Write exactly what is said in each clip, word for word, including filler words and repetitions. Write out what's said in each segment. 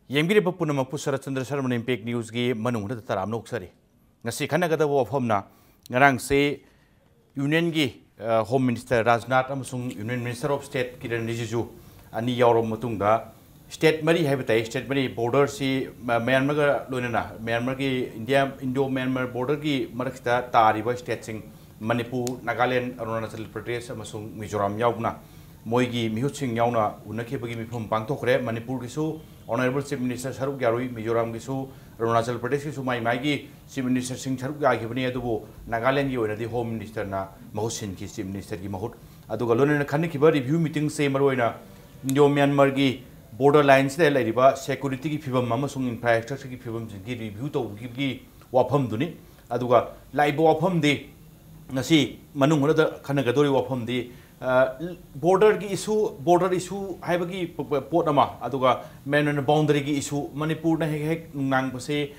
ꯌꯦꯡꯕꯤꯔꯤꯕ ꯄꯨꯝꯅꯃꯛꯄꯨ ꯁꯔꯠꯆꯟꯗ꯭ꯔ ꯁꯔꯃꯅ ꯏꯝꯄꯦꯛ ꯅ꯭ꯌꯨꯁꯀꯤ ꯃꯅꯨꯡ ꯍꯨꯠꯅ ꯇꯔꯥꯝꯅ ꯑꯣꯛꯆꯔꯤ꯫ ꯉꯁꯤ ꯈꯟꯅꯒꯗꯕ ꯋꯥꯐꯝꯅ, ꯉꯔꯥꯡꯁꯦ ꯌꯨꯅꯤꯌꯟꯒꯤ, ꯑ, ꯍꯣꯝ ꯃꯤꯅꯤꯁꯇꯔ ꯔꯥꯖꯅꯥꯊ ꯑꯃꯁꯨꯡ union minister of state Kiren Rijiju ꯑꯅꯤ ꯌꯥꯎꯔꯕ ꯃꯇꯨꯡꯗ, ꯁ꯭ꯇꯦꯠ ꯃꯔꯤ ꯍꯥꯏꯕ ꯇꯥꯏ, ꯁ꯭ꯇꯦꯠ ꯃꯔꯤ, ꯕꯣꯔꯗꯔꯁꯤ ꯃ-, ꯃ꯭ꯌꯥꯟꯃꯥꯔꯒ ꯂꯣꯏꯅꯅ, ꯃ꯭ꯌꯥꯟꯃꯥꯔꯒꯤ ꯏꯟꯗꯤꯌꯥ, ꯏꯟꯗꯣ ꯃ꯭ꯌꯥꯟꯃꯥꯔ ꯕꯣꯔꯗꯔꯒꯤ ꯃꯔꯛꯁꯤꯗ ꯇꯥꯔꯤꯕ ꯁ꯭ꯇꯦꯠꯁꯤꯡ ꯃꯅꯤꯄꯨꯔ, ꯅꯥꯒꯥꯂꯦꯟ, ꯑꯔꯨꯅꯥꯆꯜ ꯄ꯭ꯔꯗꯦꯁ ꯑꯃꯁꯨꯡ ꯃꯤꯖꯣꯔꯥꯝ ꯌꯥꯎꯅ ꯃꯣꯏꯒꯤ ꯃꯤꯍꯨꯠꯁꯤꯡ ꯌꯥꯎꯅ ꯎꯅꯈꯤꯕꯒꯤ ꯃꯤꯐꯝ ꯄꯥꯡꯊꯣꯛꯈ꯭ꯔꯦ꯫ ꯃꯅꯤꯄꯨꯔꯒꯤꯁꯨ ꯑꯣꯅꯔꯦꯕꯜ ꯆꯤꯐ ꯃꯤꯅꯤꯁꯇꯔ ꯁꯔꯨꯛ ꯌꯥꯔꯨꯏ, ꯃꯤꯖꯣꯔꯥꯝꯒꯤꯁꯨ, ꯑꯔꯨꯅꯥꯆꯜ ꯄ꯭ꯔꯗꯦꯁꯀꯤꯁꯨ ꯃꯥꯏ ꯃꯥꯏꯒꯤ ꯆꯤꯐ ꯃꯤꯅꯤꯁꯇꯔꯁꯤꯡ ꯁꯔꯨꯛ ꯌꯥꯈꯤꯕꯅꯤ, ꯑꯗꯨꯕꯨ ꯅꯥꯒꯥꯂꯦꯟꯒꯤ ꯑꯣꯏꯅꯗꯤ ꯍꯣꯝ ꯃꯤꯅꯤꯁꯇꯔꯅ ꯃꯍꯨꯠ ꯁꯤꯟꯈꯤ, ꯆꯤꯐ ꯃꯤꯅꯤꯁꯇꯔꯒꯤ ꯃꯍꯨꯠ꯫ ꯑꯗꯨꯒ ꯂꯣꯏꯅꯅ ꯈꯟꯅꯈꯤꯕ ꯔꯤꯚ꯭ꯌꯨ ꯃꯤꯇꯤꯡꯁꯦ ꯃꯔꯨꯑꯣꯏꯅ ꯏꯟꯗꯣ ꯃ꯭ꯌꯥꯟꯃꯥꯔꯒꯤ ꯕꯣꯔꯗꯔ ꯂꯥꯏꯟꯁꯤꯗ ꯂꯩꯔꯤꯕ ꯁꯦꯀ꯭ꯌꯨꯔꯤꯇꯤꯒꯤ ꯐꯤꯕꯝ ꯑꯃꯁꯨꯡ ꯏꯟꯐ꯭ꯔꯥꯁ꯭ꯇ꯭ꯔꯛꯆꯔꯒꯤ ꯐꯤꯕꯝꯁꯤꯡꯒꯤ ꯔꯤꯚ꯭ꯌꯨ ꯇꯧꯕꯒꯤ ꯋꯥꯐꯝꯗꯨꯅꯤ꯫ ꯑꯗꯨꯒ ꯂꯥꯛꯏꯕ ꯋꯥꯐꯝꯗꯤ, ꯉꯁꯤ ꯃꯅꯨꯡ ꯍꯨꯠꯅꯗ ꯈꯟꯅꯒꯗꯧꯔꯤꯕ ꯋꯥꯐꯝꯗꯤ, ꯑ, ꯕꯣꯔꯗꯔꯒꯤ ꯏꯁꯨ, ꯕꯣꯔꯗꯔ ꯏꯁꯨ ꯍꯥꯏꯕꯒꯤ ꯄ-, ꯄ-, ꯄꯣꯠ ꯑꯃ, ꯑꯗꯨꯒ ꯃꯦꯟ ꯑꯣꯏꯅ ꯕꯥꯎꯟꯗꯔꯤꯒꯤ ꯏꯁꯨ, ꯃꯅꯤꯄꯨꯔꯅ ꯍꯦꯛ ꯍꯦꯛ ꯅꯨꯡꯅꯥꯡꯕꯁꯦ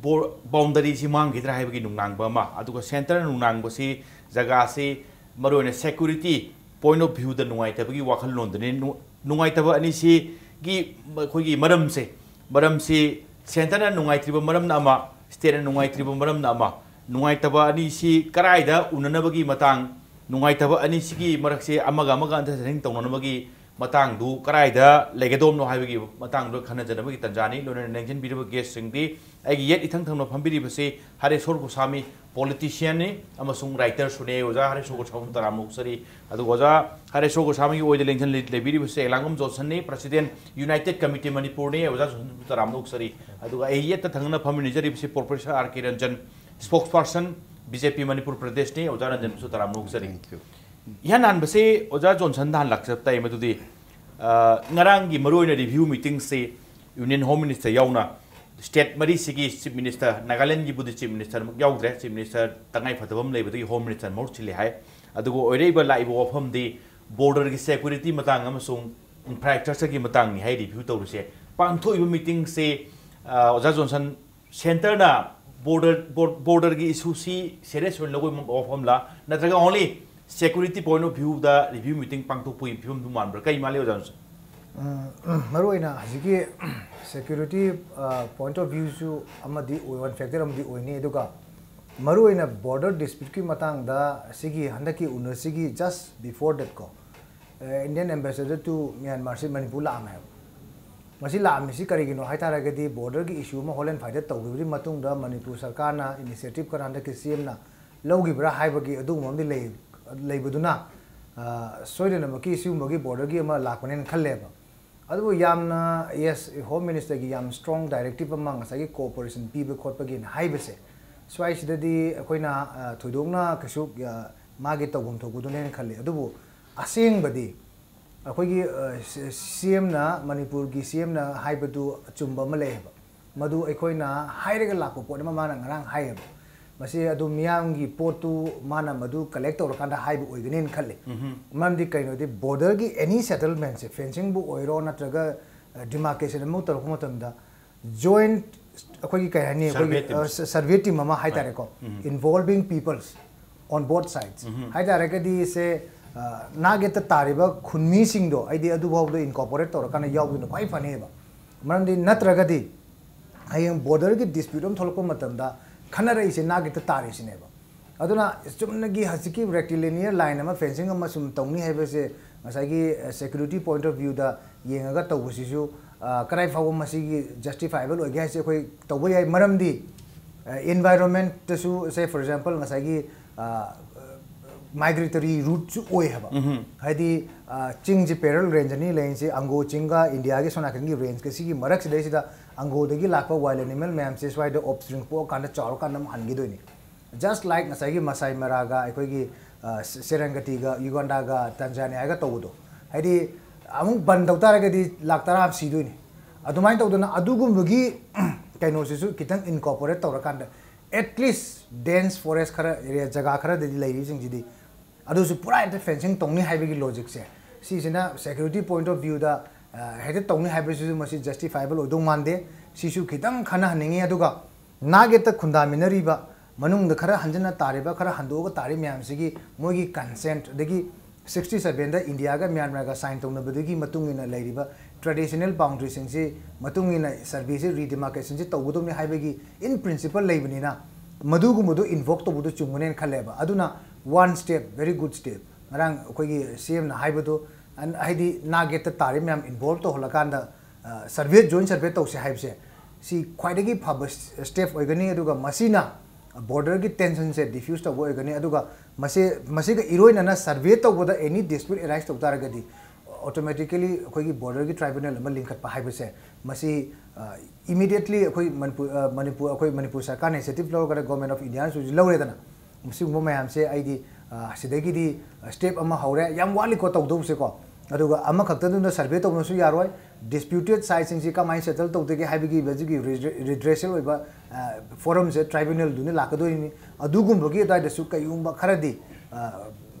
ꯕꯣꯔ-, ꯕꯥꯎꯟꯗꯔꯤꯁꯤ ꯃꯥꯡꯈꯤꯗ꯭ꯔꯥ ꯍꯥꯏꯕꯒꯤ ꯅꯨꯡꯅꯥꯡꯕ ꯑꯃ, ꯑꯗꯨꯒ ꯁꯦꯟꯇꯔꯅ ꯅꯨꯡꯅꯥꯡꯕꯁꯤ ꯖꯒꯥꯁꯤ ꯃꯔꯨꯑꯣꯏꯅ ꯁꯦꯀ꯭ꯌꯨꯔꯤꯇꯤ ꯄꯣꯏꯟꯠ ꯑꯣꯐ ꯚ꯭ꯌꯨꯗ ꯅꯨꯡꯉꯥꯏꯇꯕꯒꯤ ꯋꯥꯈꯜꯂꯣꯟꯗꯨꯅꯤ꯫ ꯅꯨ-, ꯅꯨꯡꯉꯥꯏꯇꯕ ꯑꯅꯤꯁꯤꯒꯤ ꯑꯩꯈꯣꯏꯒꯤ ꯃꯔꯝꯁꯦ, ꯃꯔꯝꯁꯤ ꯁꯦꯟꯇꯔꯅ ꯅꯨꯡꯉꯥꯏꯇ꯭ꯔꯤꯕ ꯃꯔꯝꯅ ꯑꯃ, ꯁ꯭ꯇꯦꯠꯅ ꯅꯨꯡꯉꯥꯏꯇ꯭ꯔꯤꯕ ꯃꯔꯝꯅ ꯑꯃ꯫ ꯅꯨꯡꯉꯥꯏꯇꯕ ꯑꯅꯤꯁꯤ ꯀꯔꯥꯏꯗ ꯎꯅꯅꯕꯒꯤ ꯃꯇꯥꯡ, ꯅꯨꯡꯉꯥꯏꯇꯕ ꯑꯅꯤꯁꯤꯒꯤ ꯃꯔꯛꯁꯦ ꯑꯃꯒ ꯑꯃꯒ ꯑꯟꯗꯔꯁ꯭ꯇꯦꯟꯗꯤꯡ ꯇꯧꯅꯅꯕꯒꯤ ꯃꯇꯥꯡꯗꯨ ꯀꯔꯥꯏꯗ ꯂꯩꯒꯗꯧꯕꯅꯣ ꯍꯥꯏꯕꯒꯤ ꯃꯇꯥꯡꯗ ꯈꯟꯅꯖꯅꯕꯒꯤ ꯇꯥꯟꯖꯥꯅꯤ꯫ ꯂꯣꯏꯅꯅ ꯂꯦꯡꯁꯤꯟꯕꯤꯔꯤꯕ ꯒꯦꯁꯁꯤꯡꯗꯤ, ꯑꯩꯒꯤ ꯌꯦꯠ ꯏꯊꯪ ꯊꯪꯅ ꯐꯝꯕꯤꯔꯤꯕꯁꯤ ꯍꯔꯦꯁꯣꯔ ꯒꯣꯁꯥꯃꯤ, ꯄꯣꯂꯤꯇꯤꯁꯤꯌꯟꯅꯤ ꯑꯃꯁꯨꯡ ꯔꯥꯏꯇꯔꯁꯨꯅꯦ꯫ ꯑꯣꯖꯥ ꯍꯔꯦꯁꯣꯔ ꯒꯣꯁꯥꯃꯤ ꯇꯔꯥꯝꯅ ꯑꯣꯛꯆꯔꯤ꯫ ꯑꯗꯨꯒ ꯑꯣꯖꯥ ꯍꯔꯦꯁꯣꯔ ꯒꯣꯁꯥꯃꯤꯒꯤ ꯑꯣꯏꯗ ꯂꯦꯡꯁꯤꯟ ꯂꯩ-, ꯂꯩꯕꯤꯔꯤꯕꯁꯤ ꯑꯦꯂꯥꯡꯕꯝ ꯖꯣꯟꯁꯟꯅꯤ, ꯄ꯭ꯔꯁꯤꯗꯦꯟꯠ ꯌꯨꯅꯥꯏꯇꯦꯗ ꯀꯃꯤꯇꯤ ꯃꯅꯤꯄꯨꯔꯅꯤ꯫ ꯑꯣꯖꯥ ꯖꯣꯟꯁꯟꯕꯨ ꯇꯔꯥꯝꯅ ꯑꯣꯛꯆꯔꯤ꯫ ꯑꯗꯨꯒ ꯑꯩ ꯌꯦꯠꯇ ꯊꯪꯅꯅ ꯐꯝꯃꯤꯟꯅꯖꯔꯤꯕꯁꯤ ꯄ꯭ꯔꯣꯐꯦꯁꯔ ꯑꯥꯔ ꯀꯦ ꯔꯟꯖꯟ, ꯁ꯭ꯄꯣꯛꯁꯄꯔꯁꯟ, ꯕꯤ ꯖꯦ ꯄꯤ ꯃꯅꯤꯄꯨꯔ ꯄ꯭ꯔꯗꯦꯁꯅꯤ꯫ ꯑꯣꯖꯥ ꯔꯟꯖꯟꯕꯨꯁꯨ ꯇꯔꯥꯝꯅ ꯑꯣꯛꯆꯔꯤ꯫ Thank you. ꯏꯍꯥꯟ ꯍꯥꯟꯕꯁꯤ ꯑꯣꯖꯥ ꯖꯣꯟꯁꯟꯗ ꯍꯥꯟꯅ ꯂꯥꯛꯆꯕ ꯇꯥꯏ꯫ ꯃꯗꯨꯗꯤ, ꯑ, ꯉꯔꯥꯡꯒꯤ ꯃꯔꯨꯑꯣꯏꯅ ꯔꯤꯚ꯭ꯌꯨ ꯃꯤꯇꯤꯡꯁꯤ ꯌꯨꯅꯤꯌꯟ ꯍꯣꯝ ꯃꯤꯅꯤꯁꯇꯔ ꯌꯥꯎꯅ ꯁ꯭ꯇꯦꯠ ꯃꯔꯤꯁꯤꯒꯤ ꯆꯤꯐ ꯃꯤꯅꯤꯁꯇꯔ, ꯅꯥꯒꯥꯂꯦꯟꯒꯤꯕꯨꯗꯤ ꯆꯤꯐ ꯃꯤꯅꯤꯁꯇꯔꯃꯛ ꯌꯥꯎꯗ꯭ꯔꯦ, ꯆꯤꯐ ꯃꯤꯅꯤꯁꯇꯔ ꯇꯉꯥꯏ ꯐꯗꯕ ꯑꯃ ꯂꯩꯕꯗꯒꯤ ꯍꯣꯝ ꯃꯤꯅꯤꯁꯇꯔ ꯃꯍꯨꯠ ꯁꯤꯜꯂꯤ ꯍꯥꯏ꯫ ꯑꯗꯨꯒ ꯑꯣꯏꯔꯛꯏꯕ ꯂꯥꯛꯏꯕ ꯋꯥꯐꯝꯗꯤ ꯕꯣꯔꯗꯔꯒꯤ ꯁꯦꯀ꯭ꯌꯨꯔꯤꯇꯤ ꯃꯇꯥꯡ ꯑꯃꯁꯨꯡ ꯏꯟꯐ꯭ꯔꯥꯁ꯭ꯇ꯭ꯔꯛꯆꯔꯒꯤ ꯃꯇꯥꯡꯅꯤ ꯍꯥꯏ ꯔꯤꯚ꯭ꯌꯨ ꯇꯧꯔꯤꯁꯦ꯫ ꯄꯥꯡꯊꯣꯛꯏꯕ ꯃꯤꯇꯤꯡꯁꯦ, ꯑ, ꯑꯣꯖꯥ ꯖꯣꯟꯁꯟ, ꯁꯦꯟꯇꯔꯅ ꯕꯣꯔꯗꯔ, ꯕꯣꯔ-, ꯕꯣꯔꯗꯔꯒꯤ ꯏꯁꯨꯁꯤ ꯁꯦꯔꯤꯌꯁ ꯑꯣꯏꯅ ꯂꯧꯕꯒꯤ ꯋꯥꯐꯝꯂꯥ, ꯅꯠꯇ꯭ꯔꯒ only security point of viewꯗ ꯔꯤꯚ꯭ꯌꯨ ꯃꯤꯇꯤꯡ ꯄꯥꯡꯊꯣꯛꯄꯒꯤ ꯐꯤꯕꯝꯗꯨ ꯃꯥꯟꯕ꯭ꯔꯥ? ꯀꯔꯤ ꯃꯥꯜꯂꯤ, ꯑꯣꯖꯥ ꯖꯣꯟꯁꯟ? ꯎꯝ, ꯃꯔꯨꯑꯣꯏꯅ ꯍꯧꯖꯤꯛꯀꯤ security point of viewꯁꯨ ꯑꯃꯗꯤ ꯑꯣꯏ, one factor ꯑꯃꯗꯤ ꯑꯣꯏꯅꯤ꯫ ꯑꯗꯨꯒ ꯃꯔꯨꯑꯣꯏꯅ border disputeꯀꯤ ꯃꯇꯥꯡꯗ ꯁꯤꯒꯤ ꯍꯟꯗꯛꯀꯤ ꯎꯅꯔꯁꯤꯒꯤ just before that ꯀꯣ, Indian ambassador to Myanmarꯁꯤ ꯃꯅꯤꯄꯨꯔ ꯂꯥꯛꯑꯝꯃꯦꯕ꯫ ꯃꯁꯤ ꯂꯥꯛꯑꯝꯃꯤꯁꯤ ꯀꯔꯤꯒꯤꯅꯣ ꯍꯥꯏ ꯇꯥꯔꯒꯗꯤ, borderꯒꯤ issue ꯑꯃ ꯍꯣꯂꯦꯟ ꯐꯥꯏꯗ ꯇꯧꯈꯤꯕꯒꯤ ꯃꯇꯨꯡꯗ ꯃꯅꯤꯄꯨꯔ ꯁꯔꯀꯥꯔꯅ initiative ꯈꯔ ꯍꯟꯗꯛꯀꯤ CMꯅ ꯂꯧꯈꯤꯕ꯭ꯔꯥ ꯍꯥꯏꯕꯒꯤ ꯑꯗꯨꯒꯨꯝꯕ ꯑꯃꯗꯤ ꯂꯩ, ꯂꯩꯕꯗꯨꯅ, ꯑ, ꯁꯣꯏꯗꯅꯃꯛꯀꯤ ꯁꯤꯒꯨꯝꯕꯒꯤ borderꯒꯤ ꯑꯃ ꯂꯥꯛꯄꯅꯦꯅ ꯈꯜꯂꯦꯕ꯫ ꯑꯗꯨꯕꯨ ꯌꯥꯝꯅ, yes, Home Ministerꯒꯤ ꯌꯥꯝ strong directive ꯑꯃ ꯉꯁꯥꯏꯒꯤ cooperation ꯄꯤꯕ ꯈꯣꯠꯄꯒꯤꯅ ꯍꯥꯏꯕꯁꯦ, ꯁ꯭ꯋꯥꯏꯁꯤꯗꯗꯤ ꯑꯩꯈꯣꯏꯅ, ꯑ, ꯊꯣꯏꯗꯣꯛꯅ ꯀꯩꯁꯨ, ꯑ, ꯃꯥꯒꯤ ꯇꯧꯐꯝ ꯊꯣꯛꯄꯗꯨꯅꯦꯅ ꯈꯜꯂꯤ꯫ ꯑꯗꯨꯕꯨ ꯑꯁꯦꯡꯕꯗꯤ ꯑꯩꯈꯣꯏꯒꯤ, ꯑ, ꯁꯤ-, CMꯅ, ꯃꯅꯤꯄꯨꯔꯒꯤ CMꯅ ꯍꯥꯏꯕꯗꯨ ꯑꯆꯨꯝꯕ ꯑꯃ ꯂꯩꯌꯦꯕ꯫ ꯃꯗꯨ ꯑꯩꯈꯣꯏꯅ ꯍꯥꯏꯔꯒ ꯂꯥꯛꯄ ꯄꯣꯠ ꯑꯃ ꯃꯥꯅ ꯉꯔꯥꯡ ꯍꯥꯏꯌꯦꯕ꯫ ꯃꯁꯤ ꯑꯗꯨ ꯃꯤꯌꯥꯝꯒꯤ ꯄꯣꯠꯇꯨ ꯃꯥꯅ ꯃꯗꯨ collect ꯇꯧꯔꯀꯥꯟꯗ ꯍꯥꯏꯕ ꯑꯣꯏꯒꯅꯤꯅ ꯈꯜꯂꯤ꯫ ꯃꯔꯝꯗꯤ ꯀꯩꯅꯣꯗꯤ, borderꯒꯤ any settlementꯁꯦ, fencingꯕꯨ ꯑꯣꯏꯔꯣ ꯅꯠꯇ꯭ꯔꯒ, ꯑ, demarcation ꯑꯃ ꯇꯧꯔꯛꯄ ꯃꯇꯝꯗ, joint, ꯑꯩꯈꯣꯏꯒꯤ ꯀꯩ ꯍꯥꯏꯅꯤ, ꯑꯩꯈꯣꯏꯒꯤ, survey team꯫ ꯑ, ꯁ-, survey team ꯑꯃ ꯍꯥꯏꯇꯥꯔꯦꯀꯣ, involving peoples on both sides ꯍꯥꯏ ꯇꯥꯔꯒꯗꯤ ꯁꯦ, ꯑ, ꯅꯥꯛ ꯌꯦꯠꯇ ꯇꯥꯔꯤꯕ ꯈꯨꯟꯃꯤꯁꯤꯡꯗꯣ ꯑꯩꯗꯤ ꯑꯗꯨꯐꯥꯎꯗ incorporate ꯇꯧꯔꯀꯥꯟꯗ ꯌꯥꯎꯕꯗꯨꯅ ꯈ꯭ꯋꯥꯏ ꯐꯅꯦꯕ꯫ ꯃꯔꯝꯗꯤ ꯅꯠꯇ꯭ꯔꯒꯗꯤ ꯍꯌꯦꯡ borderꯒꯤ dispute ꯑꯃ ꯊꯣꯛꯂꯛꯄ ꯃꯇꯝꯗ ꯈꯟꯅꯔꯛꯏꯁꯦ ꯅꯥꯛ ꯌꯦꯠꯇ ꯇꯥꯔꯤꯁꯤꯅꯦꯕ꯫ ꯑꯗꯨꯅ ꯆꯨꯝꯅꯒꯤ ꯍꯧꯖꯤꯛꯀꯤ rectilinear line ꯑꯃ, fencing ꯑꯃ ꯁꯨꯝ ꯇꯧꯅꯤ ꯍꯥꯏꯕꯁꯦ ꯉꯁꯥꯏꯒꯤ, ꯑ, security point of viewꯗ ꯌꯦꯡꯉꯒ ꯇꯧꯕꯁꯤꯁꯨ, ꯑ, ꯀꯗꯥꯏ ꯐꯥꯎꯕ ꯃꯁꯤꯒꯤ justifiable ꯑꯣꯏꯒꯦ ꯍꯥꯏꯁꯦ ꯑꯩꯈꯣꯏ ꯇꯧꯕ ꯌꯥꯏ꯫ ꯃꯔꯝꯗꯤ, ꯑ, environmentꯇꯁꯨ, say for example, ꯉꯁꯥꯏꯒꯤ, ꯑ, migratory routeꯁꯨ ꯑꯣꯏ ꯍꯥꯏꯕ꯫ ꯍꯥꯏꯗꯤ, ꯑ, ꯆꯤꯡꯁꯦ parallel range ꯑꯅꯤ ꯂꯩꯔꯤꯁꯦ, ꯑꯪꯒꯣ ꯆꯤꯡꯒ ꯏꯟꯗꯤꯌꯥꯒꯤ ꯁꯣꯝ ꯅꯥꯀꯟꯒꯤ rangeꯀ ꯁꯤꯒꯤ ꯃꯔꯛꯁꯤꯗꯩꯁꯤꯗ ꯑꯪꯒꯣꯗꯒꯤ ꯂꯥꯛꯄ wild animal ꯃꯌꯥꯝꯁꯦ ꯁ꯭ꯋꯥꯏꯗ offspring ꯄꯣꯛꯑꯀꯥꯟꯗ, ꯆꯥꯎꯔꯀꯥꯟꯗ ꯑꯃꯨꯛ ꯍꯟꯈꯤꯗꯣꯏꯅꯤ꯫ Just like ꯉꯁꯥꯏꯒꯤ ꯃꯁꯥꯏ ꯃꯔꯥꯒ ꯑꯩꯈꯣꯏꯒꯤ, ꯑ, ꯁꯦ-, ꯁꯦꯔꯦꯡꯒꯇꯤꯒ ꯌꯨꯒꯥꯟꯗꯥꯒ ꯇꯟꯖꯥꯅꯤꯌꯥꯒ ꯇꯧꯕꯗꯣ, ꯍꯥꯏꯗꯤ ꯑꯃꯨꯛ ꯕꯟ ꯇꯧ ꯇꯥꯔꯒꯗꯤ ꯂꯥꯛ ꯇꯔꯥ ꯁꯤꯗꯣꯏꯅꯤ꯫ ꯑꯗꯨꯃꯥꯏꯅ ꯇꯧꯗꯅ ꯑꯗꯨꯒꯨꯝꯕꯒꯤ ꯀꯩꯅꯣꯁꯤꯁꯨ ꯈꯤꯇꯪ incorporate ꯇꯧꯔꯀꯥꯟꯗ, at least dense forest ꯈꯔ area, ꯖꯒꯥ ꯈꯔꯗꯗꯤ ꯂꯩꯔꯤꯁꯤꯡꯁꯤꯗꯤ, ꯑꯗꯨꯁꯨ ꯄꯨꯔꯥ ꯍꯦꯛꯇ fencing ꯇꯧꯅꯤ ꯍꯥꯏꯕꯒꯤ logicꯁꯦ, ꯁꯤꯁꯤꯅ security point of viewꯗ, ꯑ, ꯍꯦꯛꯇ ꯇꯧꯅꯤ ꯍꯥꯏꯕꯁꯤꯁꯨ ꯃꯁꯤ justifiable ꯑꯣꯏꯗꯧ ꯃꯥꯟꯗꯦ꯫ ꯁꯤꯁꯨ ꯈꯤꯇꯪ ꯈꯟꯅꯍꯟꯅꯤꯡꯉꯤ꯫ ꯑꯗꯨꯒ ꯅꯥꯛ ꯌꯦꯠꯇ ꯈꯨꯟꯗꯥꯃꯤꯟꯅꯔꯤꯕ, ꯃꯅꯨꯡꯗ ꯈꯔ ꯍꯟꯖꯤꯟꯅ ꯇꯥꯔꯤꯕ, ꯈꯔ ꯍꯟꯗꯣꯛꯑꯒ ꯇꯥꯔꯤꯕ ꯃꯌꯥꯝꯁꯤꯒꯤ ꯃꯣꯏꯒꯤ consent, ꯑꯗꯒꯤ ꯁꯤꯛꯁꯇꯤ ꯁꯚꯦꯟꯗ ꯏꯟꯗꯤꯌꯥꯒ ꯃ꯭ꯌꯥꯟꯃꯥꯔꯒ ꯁꯥꯏꯟ ꯇꯧꯅꯕꯗꯨꯒꯤ ꯃꯇꯨꯡ ꯏꯟꯅ ꯂꯩꯔꯤꯕ ꯇ꯭ꯔꯦꯗꯤꯁꯅꯦꯜ ꯕꯥꯎꯟꯗꯔꯤꯁꯤꯡꯁꯤ ꯃꯇꯨꯡ ꯏꯟꯅ ꯁꯔꯚꯦꯁꯤ ꯔꯤꯗꯤꯃꯥꯔꯀꯦꯁꯟꯁꯤ ꯇꯧꯒꯗꯕꯅꯤ ꯍꯥꯏꯕꯒꯤ ꯏꯟ ꯄ꯭ꯔꯤꯟꯁꯤꯄꯜ ꯂꯩꯕꯅꯤꯅ, ꯃꯗꯨꯒꯨꯝꯕꯗꯣ ꯏꯟꯚꯣꯛ ꯇꯧꯕꯗꯣ ꯆꯨꯝꯒꯅꯦꯅ ꯈꯜꯂꯦꯕ꯫ ꯑꯗꯨꯅ one step, very good step. ꯉꯔꯥꯡ ꯑꯩꯈꯣꯏꯒꯤ ꯁꯤ ꯑꯦꯝꯅ ꯍꯥꯏꯕꯗꯣ, ꯑꯟ- ꯍꯥꯏꯗꯤ ꯅꯥꯒꯦꯠꯇ ꯇꯥꯔꯤ ꯃꯌꯥꯝ ꯏꯟꯚꯣꯜꯕ ꯇꯧꯍꯜꯂꯀꯥꯟꯗ ꯁꯔꯚꯦ, ꯖꯣꯏꯟ ꯁꯔꯚꯦ ꯇꯧꯁꯦ ꯍꯥꯏꯕꯁꯦ, ꯁꯤ ꯈ꯭ꯋꯥꯏꯗꯒꯤ ꯐꯕ ꯁ꯭ꯇꯦꯞ ꯑꯣꯏꯒꯅꯤ꯫ ꯑꯗꯨꯒ ꯃꯁꯤꯅ ꯕꯣꯔꯗꯔꯒꯤ ꯇꯦꯟꯁꯟꯁꯦ ꯗꯤꯐ꯭ꯌꯨꯁ ꯇꯧꯕ ꯑꯣꯏꯒꯅꯤ꯫ ꯑꯗꯨꯒ ꯃꯁꯤ, ꯃꯁꯤꯒ ꯏꯔꯣꯏꯅꯅ ꯁꯔꯚꯦ ꯇꯧꯕꯗ ꯑꯦꯅꯤ ꯗꯤꯁꯄ꯭ꯌꯨꯠ ꯑꯦꯔꯥꯏꯁ ꯇꯧ ꯇꯥꯔꯒꯗꯤ, ꯑꯣꯇꯣꯃꯦꯇꯤꯀꯦꯂꯤ ꯑꯩꯈꯣꯏꯒꯤ ꯕꯣꯔꯗꯔꯒꯤ ꯇ꯭ꯔꯥꯏꯕꯨꯅꯦꯜ ꯑꯃ ꯂꯤꯡꯈꯠꯄ ꯍꯥꯏꯕꯁꯦ, ꯃꯁꯤ ꯏꯃꯤꯗꯤꯌꯦꯠꯂꯤ ꯑꯩꯈꯣꯏ ꯃꯅꯤꯄꯨꯔ, ꯑ, ꯃꯅꯤꯄꯨꯔ, ꯑꯩꯈꯣꯏ ꯃꯅꯤꯄꯨꯔ ꯁꯔꯀꯥꯔꯅ ꯏꯅꯤꯁꯤꯌꯦꯇꯤꯚ ꯂꯧꯔꯒꯅ ꯒꯣꯔꯃꯦꯟ ꯑꯣꯐ ꯏꯟꯗꯤꯌꯥꯅꯁꯨ ꯍꯧꯖꯤꯛ ꯂꯧꯔꯦꯗꯅ꯫ ꯃꯁꯤꯒꯨꯝꯕ ꯃꯌꯥꯝꯁꯦ ꯑꯩꯗꯤ, ꯑ, ꯁꯤꯗꯒꯤꯗꯤ ꯁ꯭ꯇꯦꯞ ꯑꯃ ꯍꯧꯔꯦ꯫ ꯌꯥꯝ ꯋꯥꯠꯂꯤꯀꯣ ꯇꯧꯗꯧꯕꯁꯦꯀꯣ꯫ ꯑꯗꯨꯒ ꯑꯃꯈꯛꯇꯗꯨꯅ ꯁꯔꯚꯦ ꯇꯧꯕꯁꯨ ꯌꯥꯔꯣꯏ꯫ ꯗꯤꯁꯄ꯭ꯌꯨꯇꯦꯗ ꯁꯥꯏꯠꯁꯤꯡꯁꯤ ꯀꯃꯥꯏꯅ ꯁꯦꯇꯜ ꯇꯧꯗꯒꯦ ꯍꯥꯏꯕꯒꯤ ꯍꯧꯖꯤꯛꯀꯤ ꯔꯤꯗ꯭ꯔꯦꯁꯦꯜ ꯑꯣꯏꯕ, ꯑ, ꯐꯣꯔꯝꯁꯦ ꯇ꯭ꯔꯥꯏꯕꯨꯅꯦꯜꯗꯨꯅ ꯂꯥꯛꯀꯗꯣꯏꯅꯤ꯫ ꯑꯗꯨꯒꯨꯝꯕꯒꯤ ꯑꯗꯨꯋꯥꯏꯗꯁꯨ ꯀꯩꯒꯨꯝꯕ ꯈꯔꯗꯤ, ꯑ,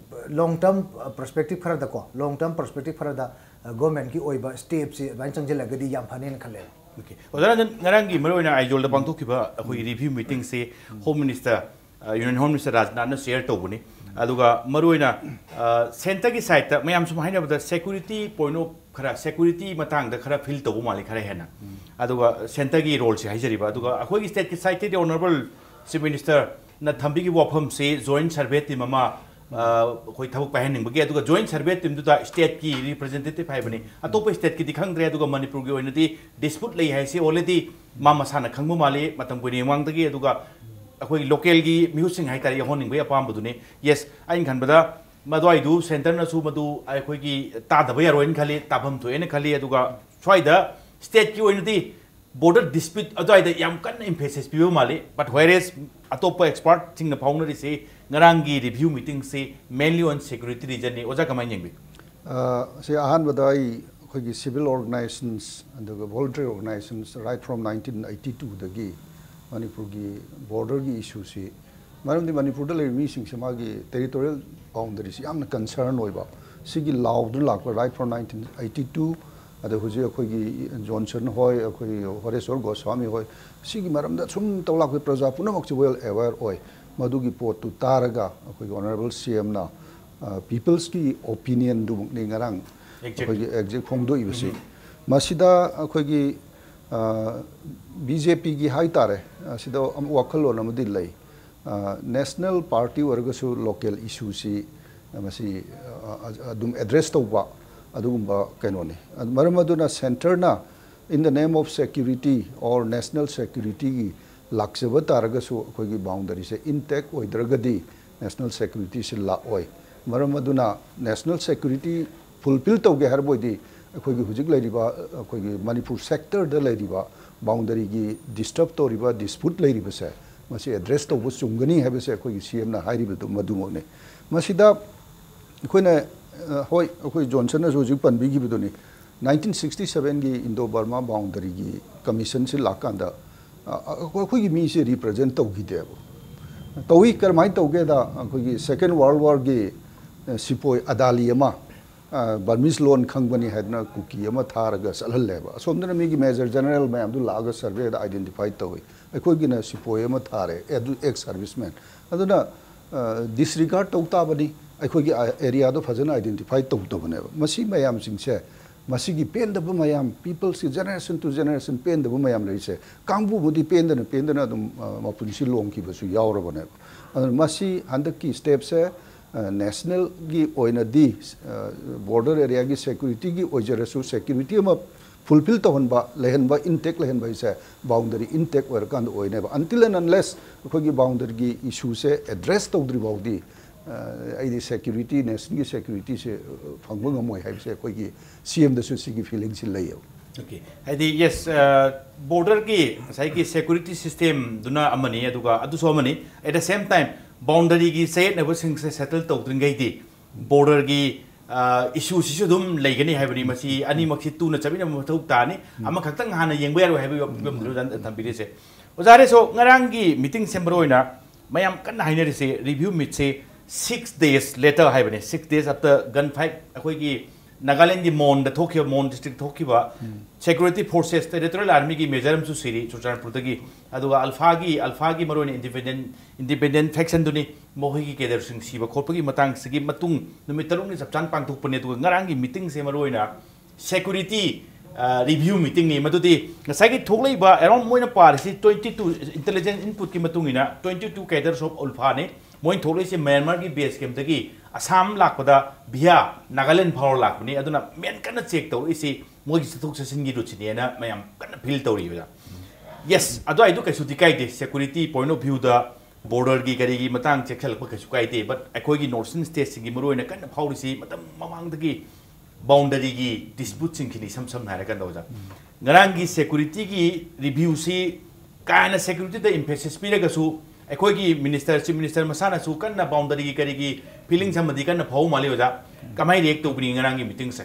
ꯂꯣꯡ ꯇꯔꯝ ꯄꯔꯁꯄꯦꯛꯇꯤꯞ ꯈꯔꯗꯀꯣ, ꯂꯣꯡ ꯇꯔꯝ ꯄꯔꯁꯄꯦꯛꯇꯤꯞ ꯈꯔꯗ, ꯑ, ꯒꯣꯔꯃꯦꯟꯒꯤ ꯑꯣꯏꯕ ꯁ꯭ꯇꯦꯞꯁꯤ ꯑꯗꯨꯃꯥꯏꯅ ꯆꯪꯁꯤꯜꯂꯒꯗꯤ ꯌꯥꯝ ꯐꯅꯦꯅ ꯈꯜꯂꯦ꯫ ꯑꯣꯀꯦ, ꯑꯣꯖꯥ ꯔꯟꯖꯟ, ꯉꯔꯥꯡꯒꯤ ꯃꯔꯨꯑꯣꯏꯅ ꯑꯥꯏꯖꯣꯜꯗ ꯄꯥꯡꯊꯣꯛꯈꯤꯕ ꯑꯩꯈꯣꯏꯒꯤ ꯔꯤꯚ꯭ꯌꯨ ꯃꯤꯇꯤꯡꯁꯤ home minister, union home minister ꯔꯥꯖꯅꯥꯊꯅ ꯁꯤꯌꯔ ꯇꯧꯕꯅꯤ꯫ ꯑꯗꯨꯒ ꯃꯔꯨꯑꯣꯏꯅ ꯁꯦꯟꯇꯔꯒꯤ ꯁꯥꯏꯠꯇ ꯃꯌꯥꯝ ꯁꯨꯝ ꯍꯥꯏꯅꯕꯗ ꯁꯦꯀ꯭ꯌꯨꯔꯤꯇꯤ ꯄꯣꯏꯟ ꯑꯣꯐ ꯈꯔ, ꯁꯦꯀ꯭ꯌꯨꯔꯤꯇꯤ ꯃꯇꯥꯡꯗ ꯈꯔ ꯐꯤꯜ ꯇꯧꯕ ꯃꯥꯜꯂꯤ ꯈꯔ ꯍꯦꯟꯅ꯫ ꯑꯗꯨꯒ ꯁꯦꯟꯇꯔꯒꯤ ꯔꯣꯜꯁꯦ ꯍꯥꯏꯖꯔꯤꯕ, ꯑꯗꯨꯒ ꯑꯩꯈꯣꯏꯒꯤ ꯁ꯭ꯇꯦꯠꯀꯤ ꯁꯥꯏꯠꯇꯗꯤ ꯑꯣꯅꯔꯦꯕꯜ ꯆꯤꯐ ꯃꯤꯅꯤꯁꯇꯔꯅ ꯊꯝꯕꯤꯈꯤꯕ ꯋꯥꯐꯝꯁꯤ ꯖꯣꯏꯟ ꯁꯔꯚꯦ ꯇꯤꯝ ꯑꯃ, ꯑ, ꯑꯩꯈꯣꯏ ꯊꯕꯛ ꯄꯥꯏꯍꯟꯅꯤꯡꯕꯒꯤ, ꯑꯗꯨꯒ ꯖꯣꯏꯟ ꯁꯔꯚꯦ ꯇꯤꯝꯗꯨꯗ ꯁ꯭ꯇꯦꯠꯀꯤ ꯔꯤꯄ꯭ꯔꯖꯦꯟꯇꯦꯇꯤꯚ ꯍꯥꯏꯕꯅꯤ, ꯑꯇꯣꯞꯄ ꯁ꯭ꯇꯦꯠꯀꯤꯗꯤ ꯈꯪꯗ꯭ꯔꯦ꯫ ꯑꯗꯨꯒ ꯃꯅꯤꯄꯨꯔꯒꯤ ꯑꯣꯏꯅꯗꯤ ꯗꯤꯁꯄ꯭ꯌꯨꯠ ꯂꯩ ꯍꯥꯏꯁꯤ ꯑꯣꯜꯔꯦꯗꯤ ꯃꯥ ꯃꯁꯥꯅ ꯈꯪꯕ ꯃꯥꯜꯂꯤ ꯃꯇꯝ ꯀꯨꯏꯅꯒꯤ ꯃꯃꯥꯡꯗꯒꯤ꯫ ꯑꯗꯨꯒ ꯑꯩꯈꯣꯏ ꯂꯣꯀꯦꯜꯒꯤ ꯃꯤꯍꯨꯠꯁꯤꯡ ꯍꯥꯏꯇꯥꯔꯦ ꯌꯥꯎꯍꯟꯅꯤꯡꯕꯒꯤ ꯑꯄꯥꯝꯕꯗꯨꯅꯤ꯫ ꯌꯦꯁ, ꯑꯩꯅ ꯈꯟꯕꯗ ꯃꯗꯨꯋꯥꯏꯗꯨ ꯁꯦꯟꯇꯔꯅꯁꯨ ꯃꯗꯨ ꯑꯩꯈꯣꯏꯒꯤ ꯇꯥꯗꯕ ꯌꯥꯔꯣꯏꯅ ꯈꯜꯂꯤ, ꯇꯥꯐꯝ ꯊꯣꯛꯑꯦꯅ ꯈꯜꯂꯤ꯫ ꯑꯗꯨꯒ ꯁ꯭ꯋꯥꯏꯗ ꯁ꯭ꯇꯦꯠꯀꯤ ꯑꯣꯏꯅꯗꯤ ꯕꯣꯔꯗꯔ ꯗꯤꯁꯄ꯭ꯌꯨꯠ ꯑꯗꯨꯋꯥꯏꯗ ꯌꯥꯝ ꯀꯟꯅ ꯏꯝꯐꯦꯁꯤꯁ ꯄꯤꯕ ꯃꯥꯜꯂꯤ꯫ But whereas ꯑꯇꯣꯞꯄ ꯑꯦꯛꯁꯄꯥꯔꯠꯁꯤꯡꯅ ꯐꯥꯎꯅꯔꯤꯁꯤ ꯉꯔꯥꯡꯒꯤ ꯔꯤꯚ꯭ꯌꯨ ꯃꯤꯇꯤꯡꯁꯤ mainly on security reasonꯅꯤ꯫ ꯑꯣꯖꯥ ꯀꯃꯥꯏꯅ ꯌꯦꯡꯕꯤ? ꯑ, ꯁꯤ ꯑꯍꯥꯟꯕꯗ ꯑꯩ ꯑꯩꯈꯣꯏꯒꯤ civil organisations ꯑꯗꯨꯒ voluntary organisations right from nineteen eighty twoꯗꯒꯤ ꯃꯅꯤꯄꯨꯔꯒꯤ ꯕꯣꯔꯗꯔꯒꯤ ꯏꯁꯨꯁꯤ, ꯃꯔꯝꯗꯤ ꯃꯅꯤꯄꯨꯔꯗ ꯂꯩꯔꯤꯕ ꯃꯤꯁꯤꯡꯁꯦ ꯃꯥꯒꯤ territorial boundaryꯁꯤ ꯌꯥꯝꯅ concern ꯑꯣꯏꯕ, ꯁꯤꯒꯤ ꯂꯥꯎꯗꯨꯅ ꯂꯥꯛꯄ right from nineteen eighty two, ꯑꯗ ꯍꯧꯖꯤꯛ ꯑꯩꯈꯣꯏꯒꯤ ꯖꯣꯟꯁꯟ ꯍꯣꯏ, ꯑꯩꯈꯣꯏꯒꯤ ꯍꯣꯔꯦꯁꯣꯔ ꯒꯣꯁ꯭ꯋꯥꯃꯤ ꯍꯣꯏ, ꯁꯤꯒꯤ ꯃꯔꯝꯗ ꯁꯨꯝ ꯇꯧ ꯂꯥꯛꯄꯒꯤ ꯄ꯭ꯔꯖꯥ ꯄꯨꯝꯅꯃꯛꯁꯦ well aware ꯑꯣꯏ꯫ ꯃꯗꯨꯒꯤ ꯄꯣꯠꯇꯨ ꯇꯥꯔꯒ ꯑꯩꯈꯣꯏꯒꯤ ꯑꯣꯅꯔꯦꯕꯜ ꯁꯤ ꯑꯦꯝꯅ ꯄꯤꯄꯜꯁꯀꯤ ꯑꯣꯄꯤꯅꯤꯌꯟꯗꯨꯃꯛꯅꯤ ꯉꯔꯥꯡ ꯑꯩꯈꯣꯏꯒꯤ ꯑꯦꯛꯖꯦꯛ ꯐꯣꯡꯗꯣꯛꯏꯕꯁꯤ꯫ ꯃꯁꯤꯗ ꯑꯩꯈꯣꯏꯒꯤ ꯕꯤ ꯖꯦ ꯄꯤꯒꯤ ꯍꯥꯏ ꯇꯥꯔꯦ, ꯑꯁꯤꯗ ꯑꯃ ꯋꯥꯈꯜꯂꯣꯟ ꯑꯃꯗꯤ ꯂꯩ꯫ ꯅꯦꯁꯅꯦꯜ ꯄꯥꯔꯇꯤ ꯑꯣꯏꯔꯒꯁꯨ ꯂꯣꯀꯦꯜ ꯏꯁꯨꯁꯤ ꯃꯁꯤ ꯑꯗꯨꯝ ꯑꯦꯗ꯭ꯔꯦꯁ ꯇꯧꯕ ꯑꯗꯨꯒꯨꯝꯕ ꯀꯩꯅꯣꯅꯤ꯫ ꯃꯔꯝ ꯑꯗꯨꯅ ꯁꯦꯟꯇꯔꯅ in the name of security or national securityꯒꯤ ꯂꯥꯛꯆꯕ ꯇꯥꯔꯒꯁꯨ ꯑꯩꯈꯣꯏꯒꯤ ꯕꯥꯎꯟꯗꯔꯤꯁꯦ ꯏꯟꯇꯦꯛ ꯑꯣꯏꯗ꯭ꯔꯒꯗꯤ ꯅꯦꯁꯅꯦꯜ ꯁꯦꯀ꯭ꯌꯨꯔꯤꯇꯤꯁꯤ ꯂꯥꯛꯑꯣꯏ꯫ ꯃꯔꯝ ꯑꯗꯨꯅ ꯅꯦꯁꯅꯦꯜ ꯁꯦꯀ꯭ꯌꯨꯔꯤꯇꯤ ꯐꯨꯜꯐꯤꯜ ꯇꯧꯒꯦ ꯍꯥꯏꯔꯕ ꯑꯣꯏꯗꯤ ꯑꯩꯈꯣꯏꯒꯤ ꯍꯧꯖꯤꯛ ꯂꯩꯔꯤꯕ ꯑꯩꯈꯣꯏꯒꯤ ꯃꯅꯤꯄꯨꯔ ꯁꯦꯛꯇꯔꯗ ꯂꯩꯔꯤꯕ ꯕꯥꯎꯟꯗꯔꯤꯒꯤ ꯗꯤꯁꯇꯔꯕ ꯇꯧꯔꯤꯕ ꯗꯤꯁꯄ꯭ꯌꯨꯠ ꯂꯩꯔꯤꯕꯁꯦ ꯃꯁꯤ ꯑꯦꯗ꯭ꯔꯦꯁ ꯇꯧꯕ ꯆꯨꯝꯒꯅꯤ ꯍꯥꯏꯕꯁꯦ ꯑꯩꯈꯣꯏꯒꯤ ꯁꯤ ꯑꯦꯝꯅ ꯍꯥꯏꯔꯤꯕꯗꯨ ꯃꯗꯨꯃꯛꯅꯤ꯫ ꯃꯁꯤꯗ ꯑꯩꯈꯣꯏꯅ ꯍꯣꯏ ꯑꯩꯈꯣꯏ ꯖꯣꯟꯁꯟꯅꯁꯨ ꯍꯧꯖꯤꯛ ꯄꯟꯕꯤꯈꯤꯕꯗꯨꯅꯤ꯫ ꯅꯥꯏꯟꯇꯤꯟ ꯁꯤꯛꯁꯇꯤ ꯁꯕꯦꯟꯒꯤ ꯏꯟꯗꯣ ꯕꯔꯃꯥ ꯕꯥꯎꯟꯗꯔꯤꯒꯤ ꯀꯃꯤꯁꯟꯁꯤ ꯂꯥꯛꯀꯥꯟꯗ ꯑꯩꯈꯣꯏꯒꯤ ꯃꯤꯁꯦ ꯔꯤꯄ꯭ꯔꯖꯦꯟ ꯇꯧꯈꯤꯗꯦꯕ꯫ ꯇꯧꯏ꯫ ꯀꯔꯝꯍꯥꯏꯅ ꯇꯧꯒꯦꯗ ꯑꯩꯈꯣꯏꯒꯤ ꯁꯦꯀꯦꯟ ꯋꯥꯔꯜ ꯋꯥꯔꯒꯤ ꯁꯤꯄꯣꯏ ꯑꯗꯥꯂꯤ ꯑꯃ ꯕꯔꯃꯤꯁ ꯂꯣꯟ ꯈꯪꯕꯅꯤ ꯍꯥꯏꯗꯅ ꯀꯨꯀꯤ ꯑꯃ ꯊꯥꯔꯒ ꯆꯠꯍꯜꯂꯦꯕ꯫ ꯑꯁꯣꯝꯗꯅ ꯃꯤꯒꯤ ꯃꯦꯖꯔ ꯖꯦꯅꯔꯦꯜ ꯃꯌꯥꯝꯗꯨ ꯂꯥꯛꯑꯒ ꯁꯔꯚꯦꯗ ꯑꯥꯏꯗꯦꯟꯇꯤꯐꯥꯏ ꯇꯧꯏ꯫ ꯑꯩꯈꯣꯏꯒꯤꯅ ꯁꯤꯄꯣꯏ ꯑꯃ ꯊꯥꯔꯦ, ꯑꯦꯛꯁ ꯁꯥꯔꯚꯤꯁꯃꯦꯟ꯫ ꯑꯗꯨꯅ ꯗꯤꯁꯔꯤꯒꯥꯔꯗ ꯇꯧ ꯇꯥꯕꯅꯤ꯫ ꯑꯩꯈꯣꯏꯒꯤ ꯑꯦꯔꯤꯌꯥꯗꯣ ꯐꯖꯅ ꯑꯥꯏꯗꯦꯟꯇꯤꯐꯥꯏ ꯇꯧꯗꯕꯅꯦꯕ꯫ ꯃꯁꯤ ꯃꯌꯥꯝꯁꯤꯡꯁꯦ ꯃꯁꯤꯒꯤ ꯄꯦꯟꯗꯕ ꯃꯌꯥꯝ, ꯄꯤꯄꯜꯁꯀꯤ ꯖꯦꯅꯦꯔꯦꯁꯟ ꯇꯨ ꯖꯦꯅꯦꯔꯦꯁꯟ ꯄꯦꯟꯗꯕ ꯃꯌꯥꯝ ꯂꯩꯔꯤꯁꯦ ꯀꯥꯡꯕꯨꯕꯨꯗꯤ ꯄꯦꯟꯗꯅ ꯄꯦꯟꯗꯅ ꯑꯗꯨꯝ ꯃꯄꯨꯟꯁꯤ ꯂꯣꯡꯈꯤꯕꯁꯨ ꯌꯥꯎꯔꯕꯅꯦꯕ꯫ ꯑꯗꯨꯅ ꯃꯁꯤ ꯍꯟꯗꯛꯀꯤ ꯁ꯭ꯇꯦꯞꯁꯦ ꯅꯦꯁꯅꯦꯜꯒꯤ ꯑꯣꯏꯅꯗꯤ ꯕꯣꯔꯗꯔ ꯑꯦꯔꯤꯌꯥꯒꯤ ꯁꯦꯀ꯭ꯌꯨꯔꯤꯇꯤꯒꯤ ꯑꯣꯏꯖꯔꯁꯨ ꯁꯦꯀ꯭ꯌꯨꯔꯤꯇꯤ ꯑꯃ ꯐꯨꯜꯐꯤꯜ ꯇꯧꯍꯟꯕ, ꯂꯩꯍꯟꯕ, ꯏꯟꯇꯦꯛ ꯂꯩꯍꯟꯕ ꯍꯥꯏꯁꯦ ꯕꯥꯎꯟꯗꯔꯤ ꯏꯟꯇꯦꯛ ꯑꯣꯏꯔꯀꯥꯟꯗ ꯑꯣꯏꯅꯦꯕ꯫ Until and unless ꯑꯩꯈꯣꯏꯒꯤ ꯕꯥꯎꯟꯗꯔꯤꯒꯤ ꯏꯁꯨꯁꯦ ꯑꯦꯗ꯭ꯔꯦꯁ ꯇꯧꯗ꯭ꯔꯤ ꯐꯥꯎꯗꯤ ꯑꯩꯗꯤ ꯁꯦꯀ꯭ꯌꯨꯔꯤꯇꯤ, ꯅꯦꯁꯅꯦꯜꯒꯤ ꯁꯦꯀ꯭ꯌꯨꯔꯤꯇꯤꯁꯦ ꯐꯪꯕ ꯉꯝꯃꯣꯏ ꯍꯥꯏꯕꯁꯦ ꯑꯩꯈꯣꯏꯒꯤ ꯁꯤ ꯑꯦꯝꯗꯁꯨ ꯁꯤꯒꯤ ꯐꯤꯂꯤꯡꯁꯤ ꯂꯩꯌꯦꯕ꯫ ꯑꯣꯀꯦ, ꯍꯥꯏꯗꯤ ꯌꯦꯁ, ꯕꯣꯔꯗꯔꯒꯤ ꯉꯁꯥꯏꯒꯤ ꯁꯦꯀ꯭ꯌꯨꯔꯤꯇꯤ ꯁꯤꯁꯇꯦꯝꯗꯨꯅ ꯑꯃꯅꯤ, ꯑꯗꯨꯒ ꯑꯗꯨꯁꯨ ꯑꯃꯅꯤ꯫ At the same time ꯕꯥꯎꯟꯗꯔꯤꯒꯤ ꯆꯌꯦꯠꯅꯕꯁꯤꯡꯁꯦ ꯁꯦꯇꯜ ꯇꯧꯗ꯭ꯔꯤꯉꯩꯗꯤ ꯕꯣꯔꯗꯔꯒꯤ ꯏꯁꯨꯁꯤꯁꯨ ꯑꯗꯨꯝ ꯂꯩꯒꯅꯤ ꯍꯥꯏꯕꯅꯤ꯫ ꯃꯁꯤ ꯑꯅꯤꯃꯛꯁꯤ ꯇꯨꯅ ꯆꯠꯃꯤꯟꯅꯕ ꯃꯊꯧ ꯇꯥꯅꯤ꯫ ꯑꯃꯈꯛꯇꯪ ꯍꯥꯟꯅ ꯌꯦꯡꯕ ꯌꯥꯔꯣꯏ ꯍꯥꯏꯕꯒꯤ ꯋꯥꯐꯝꯗꯨ ꯊꯝꯕꯤꯔꯤꯁꯦ꯫ ꯑꯣꯖꯥ ꯍꯔꯤꯁꯣ, ꯉꯔꯥꯡꯒꯤ ꯃꯤꯇꯤꯡꯁꯦ ꯃꯔꯨ ꯑꯣꯏꯅ ꯃꯌꯥꯝ ꯀꯟꯅ ꯍꯥꯏꯅꯔꯤꯁꯦ, ꯔꯤꯚ꯭ꯌꯨ ꯃꯤꯠꯁꯦ six days later ꯍꯥꯏꯕꯅꯤ, six days after gun fight ꯑꯩꯈꯣꯏꯒꯤ ꯅꯥꯒꯥꯂꯦꯟꯒꯤ ꯃꯣꯟꯗ ꯊꯣꯛꯈꯤꯕ, ꯃꯣꯟ ꯗꯤꯁꯇ꯭ꯔꯤꯛ ꯊꯣꯛꯈꯤꯕ ꯁꯦꯀ꯭ꯌꯨꯔꯤꯇꯤ ꯐꯣꯔꯁꯦꯁ, ꯇꯦꯔꯤꯇꯣꯔꯤꯌꯦꯜ ꯑꯥꯔꯃꯤꯒꯤ ꯃꯦꯖꯔ ꯑꯃꯁꯨ ꯁꯤꯔꯤ ꯆꯨꯔꯆꯥꯟꯄꯨꯔꯗꯒꯤ꯫ ꯑꯗꯨꯒ ꯑꯜꯐꯥꯒꯤ, ꯑꯜꯐꯥꯒꯤ ꯃꯔꯨꯑꯣꯏꯅ ꯏꯟꯗꯤꯄꯦꯟꯗꯦꯟ, ꯏꯟꯗꯤꯄꯦꯟꯗꯦꯟ ꯐꯦꯛꯁꯟꯗꯨꯅꯤ, ꯃꯈꯣꯏꯒꯤ ꯀꯦꯗꯔꯁꯤꯡ ꯁꯤꯕ ꯈꯣꯠꯄꯒꯤ ꯃꯇꯥꯡꯁꯤꯒꯤ ꯃꯇꯨꯡ ꯅꯨꯃꯤꯠ ꯇꯔꯨꯛꯅꯤ ꯆꯞ ꯆꯥꯅ ꯄꯥꯡꯊꯣꯛꯄꯅꯤ꯫ ꯑꯗꯨꯒ ꯉꯔꯥꯡꯒꯤ ꯃꯤꯇꯤꯡꯁꯦ ꯃꯔꯨꯑꯣꯏꯅ ꯁꯦꯀ꯭ꯌꯨꯔꯤꯇꯤ ꯔꯤꯚ꯭ꯌꯨ ꯃꯤꯇꯤꯡꯅꯤ꯫ ꯃꯗꯨꯗꯤ ꯉꯁꯥꯏꯒꯤ ꯊꯣꯛꯂꯛꯏꯕ ꯑꯦꯔꯥꯎꯟ ꯃꯣꯏꯅ ꯄꯥꯔꯤꯁꯤ ꯇ꯭ꯋꯦꯟꯇꯤ ꯇꯨ, ꯏꯟꯇꯦꯂꯤꯖꯦꯟꯁ ꯏꯟꯄꯨꯠꯀꯤ ꯃꯇꯨꯡ ꯏꯟꯅ ꯇ꯭ꯋꯦꯟꯇꯤ ꯇꯨ ꯀꯦꯗꯔꯁ ꯑꯣꯐ ꯎꯜꯐꯥꯅꯤ꯫ ꯃꯣꯏꯅ ꯊꯣꯛꯂꯛꯏꯁꯦ ꯃ꯭ꯌꯥꯟꯃꯥꯔꯒꯤ ꯕꯦꯁ ꯀꯦꯝꯞꯇꯒꯤ ꯑꯁꯥꯝ ꯂꯥꯛꯄꯗ ꯚꯤꯌꯥ ꯅꯥꯒꯥꯂꯦꯟ ꯐꯥꯎꯔ ꯂꯥꯛꯄꯅꯤ꯫ ꯑꯗꯨꯅ ꯃꯦꯟ ꯀꯟꯅ ꯆꯦꯛ ꯇꯧꯔꯛꯏꯁꯤ ꯃꯣꯏꯒꯤ ꯆꯠꯊꯣꯛ ꯆꯠꯁꯤꯟꯒꯤ ꯔꯨꯠꯁꯤꯅꯦꯅ ꯃꯌꯥꯝ ꯀꯟꯅ ꯐꯤꯜ ꯇꯧꯔꯤꯕꯗ꯫ ꯌꯦꯁ, ꯑꯗꯨꯋꯥꯏꯗꯨ ꯀꯩꯁꯨꯗꯤ ꯀꯥꯏꯗꯦ, ꯁꯦꯀ꯭ꯌꯨꯔꯤꯇꯤ ꯄꯣꯏꯟꯠ ꯑꯣꯐ ꯚ꯭ꯌꯨꯗ ꯕꯣꯔꯗꯔꯒꯤ ꯀꯔꯤꯒꯤ ꯃꯇꯥꯡ ꯆꯦꯛꯁꯤꯜꯂꯛꯄ ꯀꯩꯁꯨ ꯀꯥꯏꯗꯦ꯫ ꯕꯠ ꯑꯩꯈꯣꯏꯒꯤ ꯅꯣꯔꯠ ꯏꯁꯇꯔꯟ ꯁ꯭ꯇꯦꯠꯁꯤꯡꯒꯤ ꯃꯔꯨꯑꯣꯏꯅ ꯀꯟꯅ ꯐꯥꯎꯔꯤꯁꯤ ꯃꯇꯝ ꯃꯃꯥꯡꯗꯒꯤ ꯕꯥꯎꯟꯗꯔꯤꯒꯤ ꯗꯤꯁꯄ꯭ꯌꯨꯠꯁꯤꯡꯁꯤꯅꯤ, ꯏꯁꯝ ꯁꯝꯅ ꯍꯥꯏꯔꯀꯥꯟꯗ ꯑꯣꯖꯥ꯫ ꯉꯔꯥꯡꯒꯤ ꯁꯦꯀ꯭ꯌꯨꯔꯤꯇꯤꯒꯤ ꯔꯤꯚ꯭ꯌꯨꯁꯤ ꯀꯥ ꯍꯦꯟꯅ ꯁꯦꯀ꯭ꯌꯨꯔꯤꯇꯤꯗ ꯏꯝꯐꯦꯁꯤꯁ ꯄꯤꯔꯒꯁꯨ ꯑꯩꯈꯣꯏꯒꯤ ꯃꯤꯅꯤꯁꯇꯔ, ꯆꯤꯐ ꯃꯤꯅꯤꯁꯇꯔ ꯃꯁꯥꯅꯁꯨ ꯀꯟꯅ ꯕꯥꯎꯟꯗꯔꯤꯒꯤ ꯀꯔꯤꯒꯤ ꯐꯤꯂꯤꯡꯁ ꯑꯃꯗꯤ ꯀꯟꯅ ꯐꯥꯎꯕ ꯃꯥꯜꯂꯤ ꯑꯣꯖꯥ꯫ ꯀꯃꯥꯏꯅ ꯔꯤꯌꯦꯛ ꯇꯧꯕꯤꯅꯤ ꯉꯔꯥꯡꯒꯤ ꯃꯤꯇꯤꯡꯁꯦ?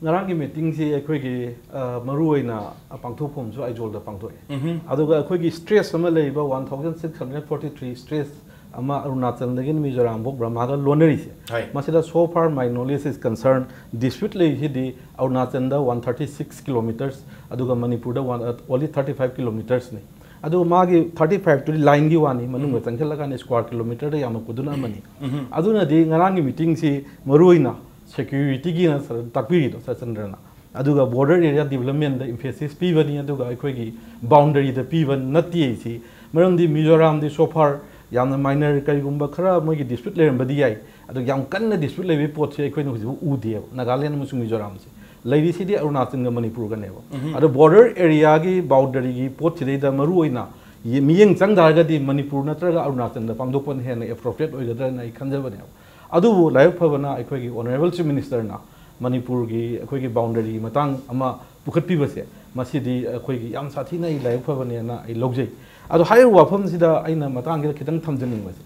ꯉꯔꯥꯡꯒꯤ ꯃꯤꯇꯤꯡꯁꯤ ꯑꯩꯈꯣꯏꯒꯤ, ꯑ, ꯃꯔꯨꯑꯣꯏꯅ ꯄꯥꯡꯊꯣꯛꯐꯝꯁꯨ ꯑꯥꯏꯖꯣꯜꯗ ꯄꯥꯡꯊꯣꯛꯑꯦ꯫ ꯎꯝꯍꯨꯝ꯫ ꯑꯗꯨꯒ ꯑꯩꯈꯣꯏꯒꯤ ꯁ꯭ꯇ꯭ꯔꯦꯁ ꯑꯃ ꯂꯩꯔꯤꯕ one thousand six hundred forty three stress ꯑꯃ ꯑꯔꯨꯅꯥꯆꯜꯗꯒꯤ ꯃꯤꯖꯣꯔꯥꯝꯐꯥꯎ ꯕ꯭ꯔꯍꯃꯒ ꯂꯣꯟꯅꯔꯤꯁꯦ꯫ ꯍꯣꯏ꯫ ꯃꯁꯤꯗ so far my knowledge is concerned dispute ꯂꯩꯔꯤꯁꯤꯗꯤ ꯑꯔꯨꯅꯥꯆꯜꯗ ꯋꯥꯟ ꯊꯥꯔꯇꯤ ꯁꯤꯛꯁ ꯀꯤꯂꯣꯃꯤꯇꯔꯁ, ꯑꯗꯨꯒ ꯃꯅꯤꯄꯨꯔꯗ ꯋꯥꯟ, ꯑꯣꯟꯂꯤ ꯊꯥꯔꯇꯤ ꯐꯥꯏꯚ ꯀꯤꯂꯣꯃꯤꯇꯔꯁꯅꯤ꯫ ꯑꯗꯨꯒ ꯃꯥꯒꯤ ꯊꯥꯔꯇꯤ ꯐꯥꯏꯚꯇꯨꯗꯤ ꯂꯥꯏꯟꯒꯤ ꯋꯥꯅꯤ, ꯃꯅꯨꯡꯗ ꯎꯝ꯫ ꯆꯪꯁꯤꯜꯂꯀꯥꯟꯗ ꯁ꯭ꯀ꯭ꯋꯥꯔ ꯀꯤꯂꯣꯃꯤꯇꯔꯗ ꯌꯥꯝꯃꯛꯄꯗꯨꯅ ꯑꯃꯅꯤ꯫ ꯎꯝ꯫ ꯑꯗꯨꯅꯗꯤ ꯉꯔꯥꯡꯒꯤ ꯃꯤꯇꯤꯡꯁꯤ ꯃꯔꯨꯑꯣꯏꯅ ꯁꯦꯀ꯭ꯌꯨꯔꯤꯇꯤꯒꯤ ꯇꯥꯛꯄꯤꯔꯤꯗꯣ ꯁꯆꯟꯗ꯭ꯔꯅ꯫ ꯑꯗꯨꯒ ꯕꯣꯔꯗꯔ ꯑꯦꯔꯤꯌꯥ ꯗꯤꯕꯂꯞꯃꯦꯟꯗ ꯏꯝꯐꯦꯁꯤꯁ ꯄꯤꯕꯅꯤ, ꯑꯗꯨꯒ ꯑꯩꯈꯣꯏꯒꯤ ꯕꯥꯎꯟꯗꯔꯤꯗ ꯄꯤꯕ ꯅꯠꯇꯦ ꯑꯩꯁꯤ꯫ ꯃꯔꯝꯗꯤ ꯃꯤꯖꯣꯔꯥꯝꯗꯤ so far ꯌꯥꯝꯅ ꯃꯥꯏꯅꯔ ꯀꯔꯤꯒꯨꯝꯕ ꯈꯔ ꯃꯣꯏꯒꯤ ꯗꯤꯁꯄ꯭ꯌꯨꯠ ꯂꯩꯔꯝꯕꯗꯤ ꯌꯥꯏ, ꯑꯗꯣ ꯌꯥꯝ ꯀꯟꯅ ꯗꯤꯁꯄ꯭ꯌꯨꯠ ꯂꯩꯕꯒꯤ ꯄꯣꯠꯁꯦ ꯑꯩꯈꯣꯏꯅ ꯍꯧꯖꯤꯛꯐꯥꯎ ꯎꯗꯦꯕ, ꯅꯥꯒꯥꯂꯦꯟ ꯑꯃꯁꯨꯡ ꯃꯤꯖꯣꯔꯥꯝꯁꯦ꯫ ꯂꯩꯔꯤꯁꯤꯗꯤ ꯑꯔꯨꯅꯥꯆꯜꯒ ꯃꯅꯤꯄꯨꯔꯒꯅꯦꯕ꯫ ꯎꯝꯍꯨꯝ꯫ ꯑꯗꯣ ꯕꯣꯔꯗꯔ ꯑꯦꯔꯤꯌꯥꯒꯤ ꯕꯥꯎꯟꯗꯔꯤꯒꯤ ꯄꯣꯠꯁꯤꯗꯩꯗ ꯃꯔꯨꯑꯣꯏꯅ ꯌꯦ-, ꯃꯤꯠꯌꯦꯡ ꯆꯪ ꯇꯥꯔꯒꯗꯤ ꯃꯅꯤꯄꯨꯔ ꯅꯠꯇ꯭ꯔꯒ ꯑꯔꯨꯅꯥꯆꯜꯗ ꯄꯥꯡꯊꯣꯛꯄꯅ ꯍꯦꯟꯅ ꯑꯦꯄ꯭ꯔꯣꯄ꯭ꯔꯤꯌꯦꯠ ꯑꯣꯏꯒꯗ꯭ꯔꯥꯅ ꯑꯩ ꯈꯟꯖꯕꯅꯦꯕ꯫ ꯑꯗꯨꯕꯨ ꯂꯥꯏꯕꯛ ꯐꯕꯅ ꯑꯩꯈꯣꯏꯒꯤ ꯑꯣꯅꯔꯦꯕꯜ ꯆꯤꯐ ꯃꯤꯅꯤꯁꯇꯔꯅ ꯃꯅꯤꯄꯨꯔꯒꯤ ꯑꯩꯈꯣꯏꯒꯤ ꯕꯥꯎꯟꯗꯔꯤꯒꯤ ꯃꯇꯥꯡ ꯑꯃ ꯄꯨꯈꯠꯄꯤꯕꯁꯦ, ꯃꯁꯤꯗꯤ ꯑꯩꯈꯣꯏꯒꯤ ꯌꯥꯝ ꯁꯥꯊꯤꯅ ꯑꯩ ꯂꯥꯏꯕꯛ ꯐꯕꯅꯦꯅ ꯑꯩ ꯂꯧꯖꯩ꯫ ꯑꯗꯣ ꯍꯥꯏꯔꯤꯕ ꯋꯥꯐꯝꯁꯤꯗ ꯑꯩꯅ ꯃꯇꯥꯡꯁꯤꯗ ꯈꯤꯇꯪ ꯊꯝꯖꯅꯤꯡꯕꯁꯦ,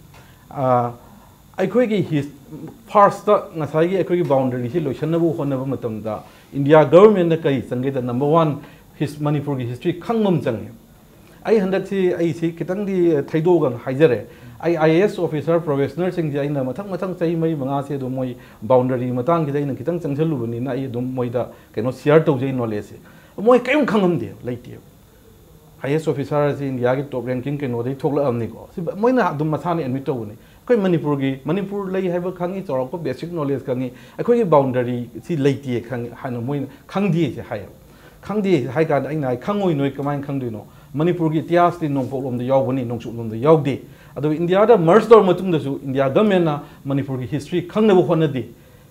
ꯑ, ꯑꯩꯈꯣꯏꯒꯤ ꯍꯤꯁ-, ꯐꯥꯔꯁꯇ ꯉꯁꯥꯏꯒꯤ ꯑꯩꯈꯣꯏꯒꯤ ꯕꯥꯎꯟꯗꯔꯤꯁꯤ ꯂꯣꯏꯁꯤꯟꯅꯕ ꯍꯣꯠꯅꯕ ꯃꯇꯝꯗ ꯏꯟꯗꯤꯌꯥ ꯒꯚꯔꯟꯃꯦꯟꯠꯅ ꯀꯔꯤ ꯆꯪꯒꯦꯗ, ꯅꯝꯕꯔ ꯋꯥꯟ, ꯍꯤꯁ-, ꯃꯅꯤꯄꯨꯔꯒꯤ ꯍꯤꯁꯇ꯭ꯔꯤ ꯈꯪꯕ ꯑꯃ ꯆꯪꯉꯦ꯫ ꯑꯩ ꯍꯟꯗꯛꯁꯤ ꯑꯩꯁꯤ ꯈꯤꯇꯪꯗꯤ ꯊꯩꯗꯣꯛꯑꯒ ꯍꯥꯏꯖꯔꯦ꯫ ꯑꯩ ꯑꯥꯏ ꯑꯦ ꯑꯦꯁ ꯑꯣꯐꯤꯁꯥꯔ ꯄ꯭ꯔꯣꯕꯦꯁꯅꯔꯁꯤꯡꯁꯦ ꯑꯩꯅ ꯃꯊꯪ ꯃꯊꯪ ꯆꯍꯤ ꯃꯔꯤ ꯃꯉꯥꯁꯦ ꯑꯗꯨꯝ ꯃꯣꯏ ꯕꯥꯎꯟꯗꯔꯤ ꯃꯇꯥꯡꯁꯤꯗ ꯑꯩꯅ ꯈꯤꯇꯪ ꯆꯪꯁꯤꯜꯂꯨꯕꯅꯤꯅ ꯑꯩ ꯑꯗꯨꯝ ꯃꯣꯏꯗ ꯀꯩꯅꯣ ꯁꯤꯌꯥꯔ ꯇꯧꯖꯩ ꯅꯣꯂꯦꯖꯁꯦ꯫ ꯃꯣꯏ ꯀꯔꯤꯝ ꯈꯪꯉꯝꯗꯦ, ꯂꯩꯇꯦꯕ꯫ ꯑꯥꯏ ꯑꯦ ꯑꯦꯁ ꯑꯣꯐꯤꯁꯥꯔ ꯑꯁꯤ ꯏꯟꯗꯤꯌꯥꯒꯤ ꯇꯣꯞ ꯔꯦꯡꯀꯤꯡ ꯀꯩꯅꯣꯗꯒꯤ ꯊꯣꯛꯂꯛꯑꯕꯅꯤꯀꯣ꯫ ꯁꯤ ꯃꯣꯏꯅ ꯑꯗꯨꯝ ꯃꯁꯥꯅ ꯑꯦꯗꯃꯤꯠ ꯇꯧꯕꯅꯤ꯫ ꯑꯩꯈꯣꯏ ꯃꯅꯤꯄꯨꯔꯒꯤ, ꯃꯅꯤꯄꯨꯔ ꯂꯩ ꯍꯥꯏꯕ ꯈꯪꯉꯤ, ꯆꯥꯎꯔꯥꯛꯄ ꯕꯦꯁꯤꯛ ꯅꯣꯂꯦꯖ ꯈꯪꯉꯤ, ꯑꯩꯈꯣꯏꯒꯤ ꯕꯥꯎꯟꯗꯔꯤ ꯁꯤ ꯂꯩꯇꯦ ꯈꯪꯉꯤ ꯍꯥꯏꯅ ꯃꯣꯏꯅ ꯈꯪꯗꯦꯁꯦ ꯍꯥꯏꯌꯦꯕ꯫ ꯈꯪꯗꯦ ꯍꯥꯏ ꯀꯥꯟꯗ ꯑꯩꯅ ꯍꯥꯏ, ꯈꯪꯉꯣꯏ, ꯅꯣꯏ ꯀꯃꯥꯏꯅ ꯈꯪꯗꯣꯏꯅꯣ? ꯃꯅꯤꯄꯨꯔꯒꯤ ꯏꯇꯤꯍꯥꯁꯇꯤ ꯅꯣꯡꯄꯣꯛꯂꯣꯝꯗ ꯌꯥꯎꯕꯅꯤ, ꯅꯣꯡꯆꯨꯞꯂꯣꯝꯗ ꯌꯥꯎꯗꯦ꯫ ꯑꯗꯨꯒ ꯏꯟꯗꯤꯌꯥꯗ ꯃꯔꯖ ꯇꯧꯔ ꯃꯇꯨꯡꯗꯁꯨ ꯏꯟꯗꯤꯌꯥ ꯒꯃꯦꯟꯅ ꯃꯅꯤꯄꯨꯔꯒꯤ ꯍꯤꯁꯇ꯭ꯔꯤ ꯈꯪꯅꯕ ꯍꯣꯠꯅꯗꯦ꯫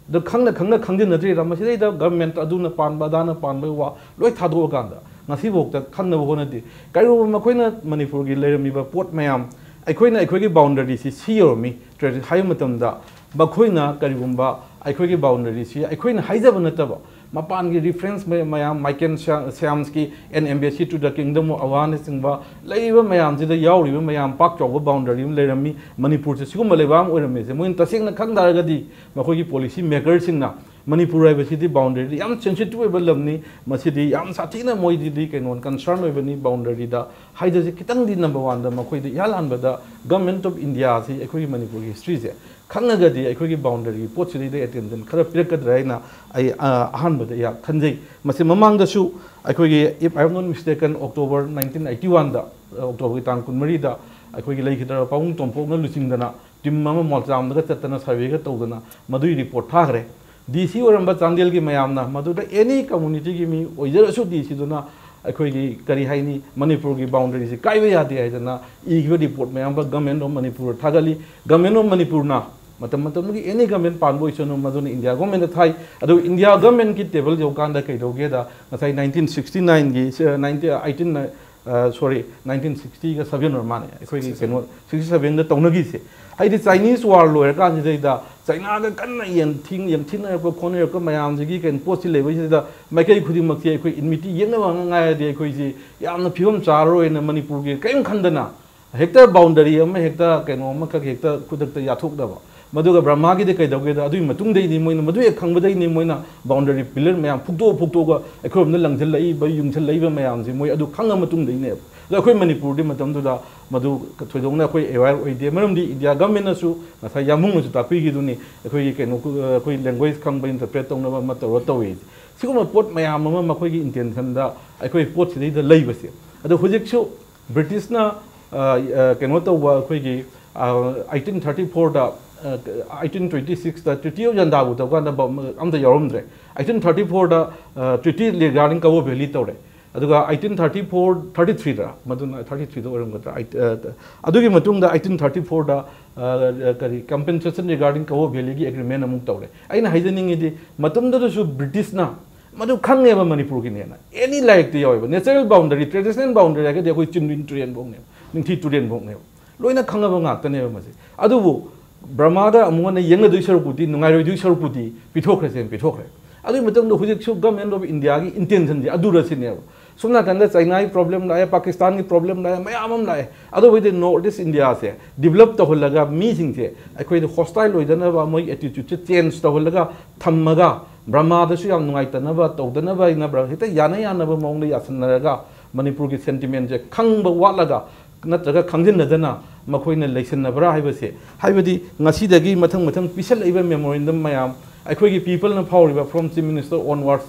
ꯑꯗꯣ ꯈꯪꯅ ꯈꯪꯅ ꯈꯪꯖꯤꯟꯅꯗ꯭ꯔꯤꯔꯥ? ꯃꯁꯤꯗꯩꯗ ꯒꯃꯦꯟ ꯑꯗꯨꯅ ꯄꯥꯟꯕ ꯑꯗꯥꯅ ꯄꯥꯟꯕꯒꯤ ꯋꯥ ꯂꯣꯏ ꯊꯥꯗꯣꯛꯑꯀꯥꯟꯗ ꯉꯁꯤꯐꯥꯎꯗ ꯈꯪꯅꯕ ꯍꯣꯠꯅꯗꯦ꯫ ꯀꯔꯤꯒꯨꯝꯕ ꯃꯈꯣꯏꯅ ꯃꯅꯤꯄꯨꯔꯒꯤ ꯂꯩꯔꯝꯃꯤꯕ ꯄꯣꯠ ꯃꯌꯥꯝ, ꯑꯩꯈꯣꯏꯅ ꯑꯩꯈꯣꯏꯒꯤ ꯕꯥꯎꯟꯗꯔꯤꯁꯤ ꯁꯤ ꯌꯧꯔꯝꯃꯤ ꯇ꯭ꯔꯦꯖꯤꯛ ꯍꯥꯏꯕ ꯃꯇꯝꯗ, ꯃꯈꯣꯏꯅ ꯀꯔꯤꯒꯨꯝꯕ ꯑꯩꯈꯣꯏꯒꯤ ꯕꯥꯎꯟꯗꯔꯤꯁꯤ ꯑꯩꯈꯣꯏꯅ ꯍꯥꯏꯖꯕ ꯅꯠꯇꯕ ꯃꯄꯥꯟꯒꯤ ꯔꯤꯐꯔꯦꯟꯁ ꯃꯌꯥꯝ, ꯃꯥꯏꯀꯦꯜ ꯁ꯭ꯌꯥ-, ꯁ꯭ꯌꯥꯝꯁꯀꯤ An Embassy to the Kingdom of ꯑꯋꯥꯅꯆꯤꯡꯕ ꯂꯩꯔꯤꯕ ꯃꯌꯥꯝꯁꯤꯗ ꯌꯥꯎꯔꯤꯕ ꯃꯌꯥꯝ, ꯄꯥꯛ ꯆꯥꯎꯕ ꯕꯥꯎꯟꯗꯔꯤ ꯑꯃ ꯂꯩꯔꯝꯃꯤ, ꯃꯅꯤꯄꯨꯔꯁꯦ ꯁꯤꯒꯨꯝꯕ ꯂꯩꯕꯥꯛ ꯑꯃ ꯑꯣꯏꯔꯝꯃꯤꯁꯦ ꯃꯣꯏꯅ ꯇꯁꯦꯡꯅ ꯈꯪ ꯇꯥꯔꯒꯗꯤ ꯃꯈꯣꯏꯒꯤ ꯄꯣꯂꯤꯁꯤ ꯃꯦꯀꯔꯁꯤꯡꯅ ꯃꯅꯤꯄꯨꯔ ꯍꯥꯏꯕꯁꯤꯗꯤ ꯕꯥꯎꯟꯗꯔꯤꯗ ꯌꯥꯝ ꯁꯦꯟꯁꯤꯇꯤꯚ ꯑꯣꯏꯕ ꯂꯝꯅꯤ, ꯃꯁꯤꯗꯤ ꯌꯥꯝ ꯁꯥꯊꯤꯅ ꯃꯣꯏꯗꯗꯤ ꯀꯩꯅꯣ ꯀꯟꯁꯔꯟ ꯑꯣꯏꯕꯅꯤ ꯕꯥꯎꯟꯗꯔꯤꯗ ꯍꯥꯏꯗꯁꯦ ꯈꯤꯇꯪꯗꯤ ꯅꯝꯕꯔ ꯋꯥꯟꯗ ꯃꯈꯣꯏꯗ ꯏꯍꯥꯟ ꯍꯥꯟꯕꯗ ꯒꯃꯦꯟ ꯑꯣꯐ ꯏꯟꯗꯤꯌꯥꯁꯤ ꯑꯩꯈꯣꯏꯒꯤ ꯃꯅꯤꯄꯨꯔꯒꯤ ꯍꯤꯁꯇ꯭ꯔꯤꯁꯦ ꯈꯪꯉꯒꯗꯤ ꯑꯩꯈꯣꯏꯒꯤ ꯕꯥꯎꯟꯗꯔꯤꯒꯤ ꯄꯣꯠꯁꯤꯗꯩꯗ ꯑꯦꯇꯦꯟꯁꯟ ꯈꯔ ꯄꯤꯔꯛꯀꯗ꯭ꯔꯥ ꯍꯥꯏꯅ ꯑꯩ, ꯑ, ꯑꯍꯥꯟꯕꯗ ꯑꯩꯍꯥꯛ ꯈꯟꯖꯩ꯫ ꯃꯁꯤ ꯃꯃꯥꯡꯗꯁꯨ ꯑꯩꯈꯣꯏꯒꯤ, if I am not mistaken, October nineteen eighty one ꯗ, ꯑꯣꯛꯇꯣꯕꯔꯒꯤ ꯇꯥꯡ ꯀꯨꯟꯃꯔꯤꯗ ꯑꯩꯈꯣꯏꯒꯤ ꯂꯩꯈꯤꯗ꯭ꯔꯕ ꯄꯥꯕꯨꯡ ꯇꯣꯝꯄꯣꯛꯅ ꯂꯨꯆꯤꯡꯗꯅ ꯇꯤꯝ ꯑꯃ ꯃꯣꯜꯆꯥꯝꯗꯒ ꯆꯠꯇꯅ ꯁꯔꯚꯦꯒ ꯇꯧꯗꯅ ꯃꯗꯨꯒꯤ ꯔꯤꯄꯣꯔꯠ ꯊꯥꯈ꯭ꯔꯦ꯫ ꯗꯤ ꯁꯤ ꯑꯣꯏꯔꯝꯕ ꯆꯥꯟꯗꯦꯜꯒꯤ ꯃꯌꯥꯝꯅ ꯃꯗꯨꯗ ꯑꯦꯅꯤ ꯀꯝꯃꯨꯅꯤꯇꯤꯒꯤ ꯃꯤ ꯑꯣꯏꯖꯔꯁꯨ ꯗꯤ ꯁꯤꯗꯨꯅ ꯑꯩꯈꯣꯏꯒꯤ ꯀꯔꯤ ꯍꯥꯏꯅꯤ, ꯃꯅꯤꯄꯨꯔꯒꯤ ꯕꯥꯎꯟꯗꯔꯤꯁꯤ ꯀꯥꯏꯕ ꯌꯥꯗꯦ ꯍꯥꯏꯗꯅ ꯏꯈꯤꯕ ꯔꯤꯄꯣꯔꯠ ꯃꯌꯥꯝ ꯑꯃ ꯒꯃꯦꯟ ꯑꯣꯐ ꯃꯅꯤꯄꯨꯔ ꯊꯥꯒꯠꯂꯤ꯫ ꯒꯃꯦꯟ ꯑꯣꯐ ꯃꯅꯤꯄꯨꯔꯅ ꯃꯇꯝ ꯃꯇꯝꯗꯨꯒꯤ ꯑꯦꯅꯤ ꯒꯃꯦꯟ ꯄꯥꯟꯕ ꯑꯣꯏꯁꯅꯨ, ꯃꯗꯨꯅ ꯏꯟꯗꯤꯌꯥ ꯒꯣꯔꯃꯦꯟꯗ ꯊꯥꯏ꯫ ꯑꯗꯨ ꯏꯟꯗꯤꯌꯥ ꯒꯣꯔꯃꯦꯟꯒꯤ ꯇꯦꯕꯜ ꯌꯧꯀꯥꯟꯗ ꯀꯩꯗꯧꯒꯦꯗ, ꯉꯁꯥꯏ ꯅꯥꯏꯟꯇꯤꯟ ꯁꯤꯛꯁꯇꯤ ꯅꯥꯏꯟꯒꯤ, ꯑ, ꯅꯥꯏꯟꯇꯤꯟ, ꯑꯩꯇꯤꯟ, ꯑ, ꯁꯣꯔꯤ, ꯅꯥꯏꯟꯇꯤꯟ ꯁꯤꯛꯁꯇꯤꯒ ꯁꯚꯦꯟ ꯑꯣꯏꯔ ꯃꯥꯜꯂꯦ, ꯑꯩꯈꯣꯏꯒꯤ ꯀꯩꯅꯣ, ꯁꯤꯛꯁꯇꯤ ꯁꯚꯦꯟꯗ ꯇꯧꯅꯈꯤꯁꯦ꯫ ꯍꯥꯏꯗꯤ ꯆꯥꯏꯅꯤꯁ ꯋꯥꯔ ꯂꯣꯏꯔꯀꯥꯟꯁꯤꯗꯩꯗ ꯆꯥꯏꯅꯥꯒ ꯀꯟꯅ ꯌꯦꯡꯊꯤꯡ-, ꯌꯦꯡꯊꯤꯅꯔꯛꯄ ꯈꯣꯠꯅꯔꯛꯄ ꯃꯌꯥꯝꯁꯤꯒꯤ ꯀꯩꯅꯣ ꯄꯣꯠꯁꯤ ꯂꯩꯕꯁꯤꯗ ꯃꯥꯏꯀꯩ ꯈꯨꯗꯤꯡꯃꯛꯁꯤ ꯑꯩꯈꯣꯏ ꯏꯟꯃꯤꯇꯤ ꯌꯦꯛꯅꯕ ꯉꯥꯛ ꯉꯥꯏꯔꯗꯤ ꯑꯩꯈꯣꯏꯁꯤ ꯌꯥꯝꯅ ꯐꯤꯕꯝ ꯆꯥꯔꯔꯣꯏꯅ ꯃꯅꯤꯄꯨꯔꯒꯤ ꯀꯔꯤꯝ ꯈꯟꯗꯅ ꯍꯦꯛꯇ ꯕꯥꯎꯟꯗꯔꯤ ꯑꯃ ꯍꯦꯛꯇ ꯀꯩꯅꯣ ꯑꯃꯈꯛ ꯍꯦꯛꯇ ꯈꯨꯗꯛꯇ ꯌꯥꯊꯣꯛꯅꯕ꯫ ꯃꯗꯨꯒ ꯕ꯭ꯔꯍꯃꯥꯒꯤꯗꯤ ꯀꯩꯗꯧꯒꯦꯗ, ꯑꯗꯨꯒꯤ ꯃꯇꯨꯡꯗꯩꯗꯤ ꯃꯣꯏꯅ ꯃꯗꯨ ꯍꯦꯛ ꯈꯪꯕꯗꯩꯅꯤ ꯃꯣꯏꯅ ꯕꯥꯎꯟꯗꯔꯤ ꯄꯤꯂꯔ ꯃꯌꯥꯝ ꯐꯨꯛꯇꯣꯛ ꯐꯨꯛꯇꯣꯛꯑꯒ ꯑꯩꯈꯣꯏꯔꯣꯝꯗ ꯂꯪꯁꯤꯜꯂꯛꯏꯕ, ꯌꯨꯡꯁꯤꯜꯂꯛꯏꯕ ꯃꯌꯥꯝꯁꯦ ꯃꯣꯏ ꯑꯗꯨ ꯈꯪꯉ ꯃꯇꯨꯡꯗꯩꯅꯦꯕ꯫ ꯑꯗꯣ ꯑꯩꯈꯣꯏ ꯃꯅꯤꯄꯨꯔꯗꯤ ꯃꯇꯝꯗꯨꯗ ꯃꯗꯨ ꯊꯣꯏꯗꯣꯛꯅ ꯑꯩꯈꯣꯏ ꯑꯦꯋꯦꯌꯔ ꯑꯣꯏꯗꯦ꯫ ꯃꯔꯝꯗꯤ ꯏꯟꯗꯤꯌꯥ ꯒꯃꯦꯟꯅꯁꯨ ꯉꯁꯥꯏ ꯌꯥꯝꯕꯨꯡꯅꯁꯨ ꯇꯥꯛꯄꯤꯈꯤꯗꯨꯅꯤ, ꯑꯩꯈꯣꯏꯒꯤ ꯀꯩꯅꯣ, ꯑꯩꯈꯣꯏ ꯂꯦꯡꯒ꯭ꯋꯦꯖ ꯈꯪꯕ ꯏꯟꯇꯔꯄ꯭ꯔꯦꯠ ꯇꯧꯅꯕ ꯑꯃ ꯇꯧꯔ ꯇꯧꯏ꯫ ꯁꯤꯒꯨꯝꯕ ꯄꯣꯠ ꯃꯌꯥꯝ ꯑꯃ ꯃꯈꯣꯏꯒꯤ ꯏꯟꯇꯦꯟꯁꯟꯗ ꯑꯩꯈꯣꯏ ꯄꯣꯠꯁꯤꯗꯩꯗ ꯂꯩꯕꯁꯦ꯫ ꯑꯗꯣ ꯍꯧꯖꯤꯛꯁꯨ ꯕ꯭ꯔꯤꯇꯤꯁꯅ, ꯑ, ꯑ, ꯀꯩꯅꯣ ꯇꯧꯕ ꯑꯩꯈꯣꯏꯒꯤ, ꯑ, ꯑꯩꯇꯤꯟ ꯊꯥꯔꯇꯤ ꯐꯣꯔꯗ, ꯑ, ꯑꯩꯇꯤꯟ ꯇ꯭ꯋꯦꯟꯇꯤ ꯁꯤꯛꯁꯇ ꯇ꯭ꯔꯤꯇꯤ ꯑꯣꯐ ꯌꯥꯟꯗꯥꯕꯨ ꯇꯧꯀꯥꯟꯗ ꯕ-, ꯑꯝꯇ ꯌꯥꯎꯔꯝꯗ꯭ꯔꯦ꯫ ꯑꯩꯇꯤꯟ ꯊꯥꯔꯇꯤ ꯐꯣꯔꯗ, ꯑ, ꯇ꯭ꯔꯤꯇꯤ ꯔꯤꯒꯥꯔꯗꯤꯡ ꯀꯕꯣ ꯚꯦꯂꯤ ꯇꯧꯔꯦ꯫ ꯑꯗꯨꯒ ꯑꯩꯇꯤꯟ ꯊꯥꯔꯇꯤ ꯐꯣꯔ, ꯊꯥꯔꯇꯤ ꯊ꯭ꯔꯤꯗ, ꯃꯗꯨꯅ ꯊꯥꯔꯇꯤ ꯊ꯭ꯔꯤꯗ ꯑꯣꯏꯔꯝꯒꯗ꯭ꯔꯥ? ꯑꯩꯠ-, ꯑ, ꯑꯗꯨꯒꯤ ꯃꯇꯨꯡꯗ ꯑꯩꯇꯤꯟ ꯊꯥꯔꯇꯤ ꯐꯣꯔꯗ, ꯑ, ꯑ, ꯀꯔꯤ, ꯀꯝꯄꯦꯟꯁꯦꯁꯟ ꯔꯤꯒꯥꯔꯗꯤꯡ ꯀꯕꯣ ꯚꯦꯂꯤꯒꯤ ꯑꯦꯒ꯭ꯔꯤꯃꯦꯟ ꯑꯃꯨꯛ ꯇꯧꯔꯦ꯫ ꯑꯩꯅ ꯍꯥꯏꯖꯅꯤꯡꯉꯤꯗꯤ, ꯃꯇꯝꯗꯨꯗꯁꯨ ꯕ꯭ꯔꯤꯇꯤꯁꯅ ꯃꯗꯨ ꯈꯪꯉꯦꯕ ꯃꯅꯤꯄꯨꯔꯒꯤꯅꯦꯅ꯫ ꯑꯦꯅꯤ ꯂꯥꯏꯔꯤꯛꯇ ꯌꯥꯎꯋꯦꯕ꯫ ꯅꯦꯆꯔꯦꯜ ꯕꯥꯎꯟꯗꯔꯤ, ꯇ꯭ꯔꯦꯗꯤꯁꯅꯦꯜ ꯕꯥꯎꯟꯗꯔꯤ ꯍꯥꯏꯔꯒꯗꯤ ꯑꯩꯈꯣꯏ ꯆꯤꯟꯗ꯭ꯋꯤꯟ ꯇꯨꯔꯦꯟꯐꯧꯅꯦꯕ, ꯅꯤꯡꯊꯤ ꯇꯨꯔꯦꯟꯐꯧꯅꯦꯕ꯫ ꯂꯣꯏꯅ ꯈꯪꯉꯕ ꯉꯥꯛꯇꯅꯦꯕ ꯃꯁꯤ꯫ ꯑꯗꯨꯕꯨ ꯕ꯭ꯔꯃꯥꯗ ꯑꯃꯨꯛ ꯍꯟꯅ ꯌꯦꯡꯅꯗꯣꯏ ꯁꯔꯨꯛꯄꯨꯗꯤ, ꯅꯨꯡꯉꯥꯏꯔꯣꯏꯗꯣꯏ ꯁꯔꯨꯛꯄꯨꯗꯤ ꯄꯤꯊꯣꯛꯈ꯭ꯔꯁꯦꯅ ꯄꯤꯊꯣꯛꯈ꯭ꯔꯦ꯫ ꯑꯗꯨꯒꯤ ꯃꯇꯨꯡꯗ ꯍꯧꯖꯤꯛꯁꯨ ꯒꯃꯦꯟ ꯑꯣꯐ ꯏꯟꯗꯤꯌꯥꯒꯤ ꯏꯟꯇꯦꯟꯁꯟꯁꯦ ꯑꯗꯨꯔ ꯁꯤꯅꯦꯕ꯫ ꯁꯣꯝ ꯅꯥꯀꯟꯗ ꯆꯩꯅꯥꯒꯤ ꯄ꯭ꯔꯣꯕ꯭ꯂꯦꯝ ꯂꯥꯛꯑꯦ, ꯄꯥꯀꯤꯁꯇꯥꯟꯒꯤ ꯄ꯭ꯔꯣꯕ꯭ꯂꯦꯝ ꯂꯥꯛꯑꯦ, ꯃꯌꯥꯝ ꯑꯃ ꯂꯥꯛꯑꯦ꯫ ꯑꯗꯨꯕꯨꯗꯤ ꯅꯣꯔꯠ ꯏꯁ ꯏꯟꯗꯤꯌꯥꯁꯦ ꯗꯤꯕꯂꯞ ꯇꯧꯍꯜꯂꯒ, ꯃꯤꯁꯤꯡꯁꯦ ꯑꯩꯈꯣꯏꯗ ꯍꯣꯁꯇꯥꯏꯜ ꯑꯣꯏꯗꯅꯕ, ꯃꯣꯏꯒꯤ ꯑꯦꯇꯤꯇ꯭ꯌꯨꯠꯁꯦ ꯆꯦꯟꯖ ꯇꯧꯍꯜꯂꯒ ꯊꯝꯃꯒ, ꯕ꯭ꯔꯃꯥꯗꯁꯨ ꯌꯥꯝ ꯅꯨꯡꯉꯥꯏꯇꯅꯕ ꯇꯧꯗꯅꯕ ꯑꯩꯅ ꯕ꯭ꯔ-, ꯍꯦꯛꯇ ꯌꯥꯅ ꯌꯥꯅꯕ ꯃꯑꯣꯡꯗ ꯌꯥꯁꯟꯅꯔꯒ, ꯃꯅꯤꯄꯨꯔꯒꯤ ꯁꯦꯟꯇꯤꯃꯦꯟꯁꯦ ꯈꯪꯕ ꯋꯥꯠꯂꯒ ꯅꯠꯇ꯭ꯔꯒ ꯈꯪꯖꯤꯟꯅꯗꯅ ꯃꯈꯣꯏꯅ ꯂꯩꯁꯟꯅꯕ꯭ꯔꯥ ꯍꯥꯏꯕꯁꯦ, ꯍꯥꯏꯕꯗꯤ ꯉꯁꯤꯗꯒꯤ ꯃꯊꯪ ꯃꯊꯪ ꯄꯤꯁꯜꯂꯛꯏꯕ ꯃꯦꯃꯣꯔꯦꯟꯗꯝ ꯃꯌꯥꯝ, ꯑꯩꯈꯣꯏꯒꯤ ꯄꯤꯄꯜꯅ ꯐꯥꯎꯔꯤꯕ from Chief Minister onwards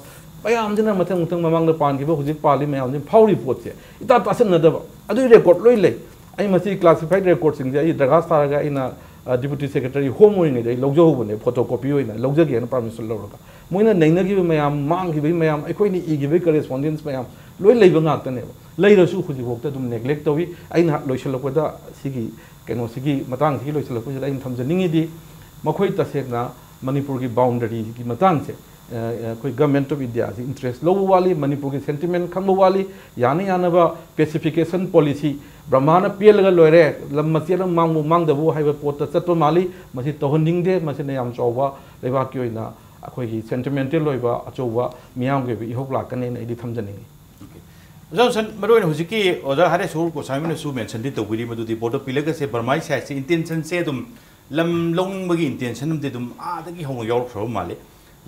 ꯃꯌꯥꯝꯁꯤꯅ ꯃꯊꯪ ꯃꯊꯪ ꯃꯃꯥꯡꯗ ꯄꯥꯟꯈꯤꯕ, ꯍꯧꯖꯤꯛ ꯄꯥꯜꯂꯤ ꯃꯌꯥꯝꯁꯤ ꯐꯥꯎꯔꯤ ꯄꯣꯠꯁꯦ ꯏꯇꯥ ꯇꯥꯁꯟꯅꯗꯕ, ꯑꯗꯨꯒꯤ ꯔꯦꯀꯣꯔꯠ ꯂꯣꯏ ꯂꯩ꯫ ꯑꯩ ꯃꯁꯤ ꯀ꯭ꯂꯥꯁꯤꯐꯥꯏꯠ ꯔꯦꯀꯣꯔꯠꯁꯤꯡꯁꯦ ꯑꯩ ꯗꯔꯈꯥꯁ ꯊꯥꯔꯒ ꯑꯩꯅ, ꯑ, ꯗꯤꯄꯨꯇꯤ ꯁꯦꯀ꯭ꯔꯦꯇꯔꯤ ꯍꯣꯝ ꯑꯣꯏꯔꯤꯉꯩꯗ ꯑꯩ ꯂꯧꯖꯍꯧꯕꯅꯦ, ꯐꯣꯇꯣ ꯀꯣꯄꯤ ꯑꯣꯏꯅ ꯂꯧꯖꯒꯦꯅ ꯄꯥꯔꯃꯤꯁꯟ ꯂꯧꯔꯒ꯫ ꯃꯣꯏꯅ ꯅꯩꯅꯈꯤꯕ ꯃꯌꯥꯝ, ꯃꯥꯡꯈꯤꯕꯒꯤ ꯃꯌꯥꯝ, ꯑꯩꯈꯣꯏꯅ ꯏꯈꯤꯕꯒꯤ ꯀꯔꯦꯁꯄꯣꯟꯗꯦꯟꯁ ꯃꯌꯥꯝ ꯂꯣꯏ ꯂꯩꯕ ꯉꯥꯛꯇꯅꯦꯕ꯫ ꯂꯩꯔꯁꯨ ꯍꯧꯖꯤꯛꯐꯥꯎꯗ ꯑꯗꯨꯝ ꯅꯦꯒ꯭ꯂꯦꯛ ꯇꯧꯏ꯫ ꯑꯩꯅ ꯂꯣꯏꯁꯤꯜꯂꯛꯄꯗ ꯁꯤꯒꯤ ꯀꯩꯅꯣꯁꯤꯒꯤ ꯃꯇꯥꯡꯁꯤꯒꯤ ꯂꯣꯏꯁꯤꯜꯂꯛꯄꯁꯤꯗ ꯑꯩꯅ ꯊꯝꯖꯅꯤꯡꯉꯤꯗꯤ, ꯃꯈꯣꯏ ꯇꯁꯦꯡꯅ ꯃꯅꯤꯄꯨꯔꯒꯤ ꯕꯥꯎꯟꯗꯔꯤꯒꯤ ꯃꯇꯥꯡꯁꯦ, ꯑ, ꯑꯩꯈꯣꯏ ꯒꯃꯦꯟ ꯑꯣꯐ ꯏꯟꯗꯤꯌꯥꯁꯤ ꯏꯟꯇꯔꯦꯁ ꯂꯧꯕ ꯋꯥꯠꯂꯤ, ꯃꯅꯤꯄꯨꯔꯒꯤ ꯁꯦꯟꯇꯤꯃꯦꯟ ꯈꯪꯕ ꯋꯥꯠꯂꯤ, ꯌꯥꯅ ꯌꯥꯅꯕ ꯄꯦꯁꯤꯐꯤꯀꯦꯁꯟ ꯄꯣꯂꯤꯁꯤ, ꯕ꯭ꯔꯍꯃꯥꯅ ꯄꯦꯜꯂꯒ ꯂꯣꯏꯔꯦ, ꯂꯝ ꯃꯆꯦꯠ ꯑꯃ ꯃꯥꯡꯕꯨ ꯃꯥꯡꯗꯕꯨ ꯍꯥꯏꯕ ꯄꯣꯠꯇ ꯆꯠꯄ ꯃꯥꯜꯂꯤ꯫ ꯃꯁꯤ ꯇꯧꯍꯟꯅꯤꯡꯗꯦ꯫ ꯃꯁꯤꯅ ꯌꯥꯝ ꯆꯥꯎꯕ ꯂꯩꯕꯥꯛꯀꯤ ꯑꯣꯏꯅ ꯑꯩꯈꯣꯏꯒꯤ ꯁꯦꯟꯇꯤꯃꯦꯟꯇꯦꯜ ꯑꯣꯏꯕ ꯑꯆꯧꯕ ꯃꯤꯌꯥꯝꯒꯤ ꯑꯣꯏꯕ ꯏꯍꯧ ꯂꯥꯛꯀꯅꯦꯅ ꯑꯩꯗꯤ ꯊꯝꯖꯅꯤꯡꯉꯤ꯫ ꯑꯣꯖꯥ ꯍꯨꯁꯦꯟ, ꯃꯔꯨꯑꯣꯏꯅ ꯍꯧꯖꯤꯛꯀꯤ ꯑꯣꯖꯥ ꯍꯔꯦꯁ ꯒꯣꯁ꯭ꯋꯥꯃꯤꯅꯁꯨ ꯃꯦꯟꯁꯟꯗꯤ ꯇꯧꯕꯤꯔꯤ, ꯃꯗꯨꯗꯤ ꯕꯣꯔꯗꯣ ꯄꯤꯂꯒꯁꯦ ꯕꯔꯃꯥꯏ ꯁꯥꯏꯠꯁꯦ ꯏꯟꯇꯦꯟꯁꯟꯁꯦ ꯑꯗꯨꯝ ꯂꯝ ꯂꯧꯅꯤꯡꯕꯒꯤ ꯏꯟꯇꯦꯟꯁꯟ ꯑꯃꯗꯤ ꯑꯗꯨꯝ ꯑꯥꯗꯒꯤ ꯍꯧꯅ ꯌꯥꯎꯔꯛꯈ꯭ꯔꯕ ꯃꯥꯜꯂꯤ꯫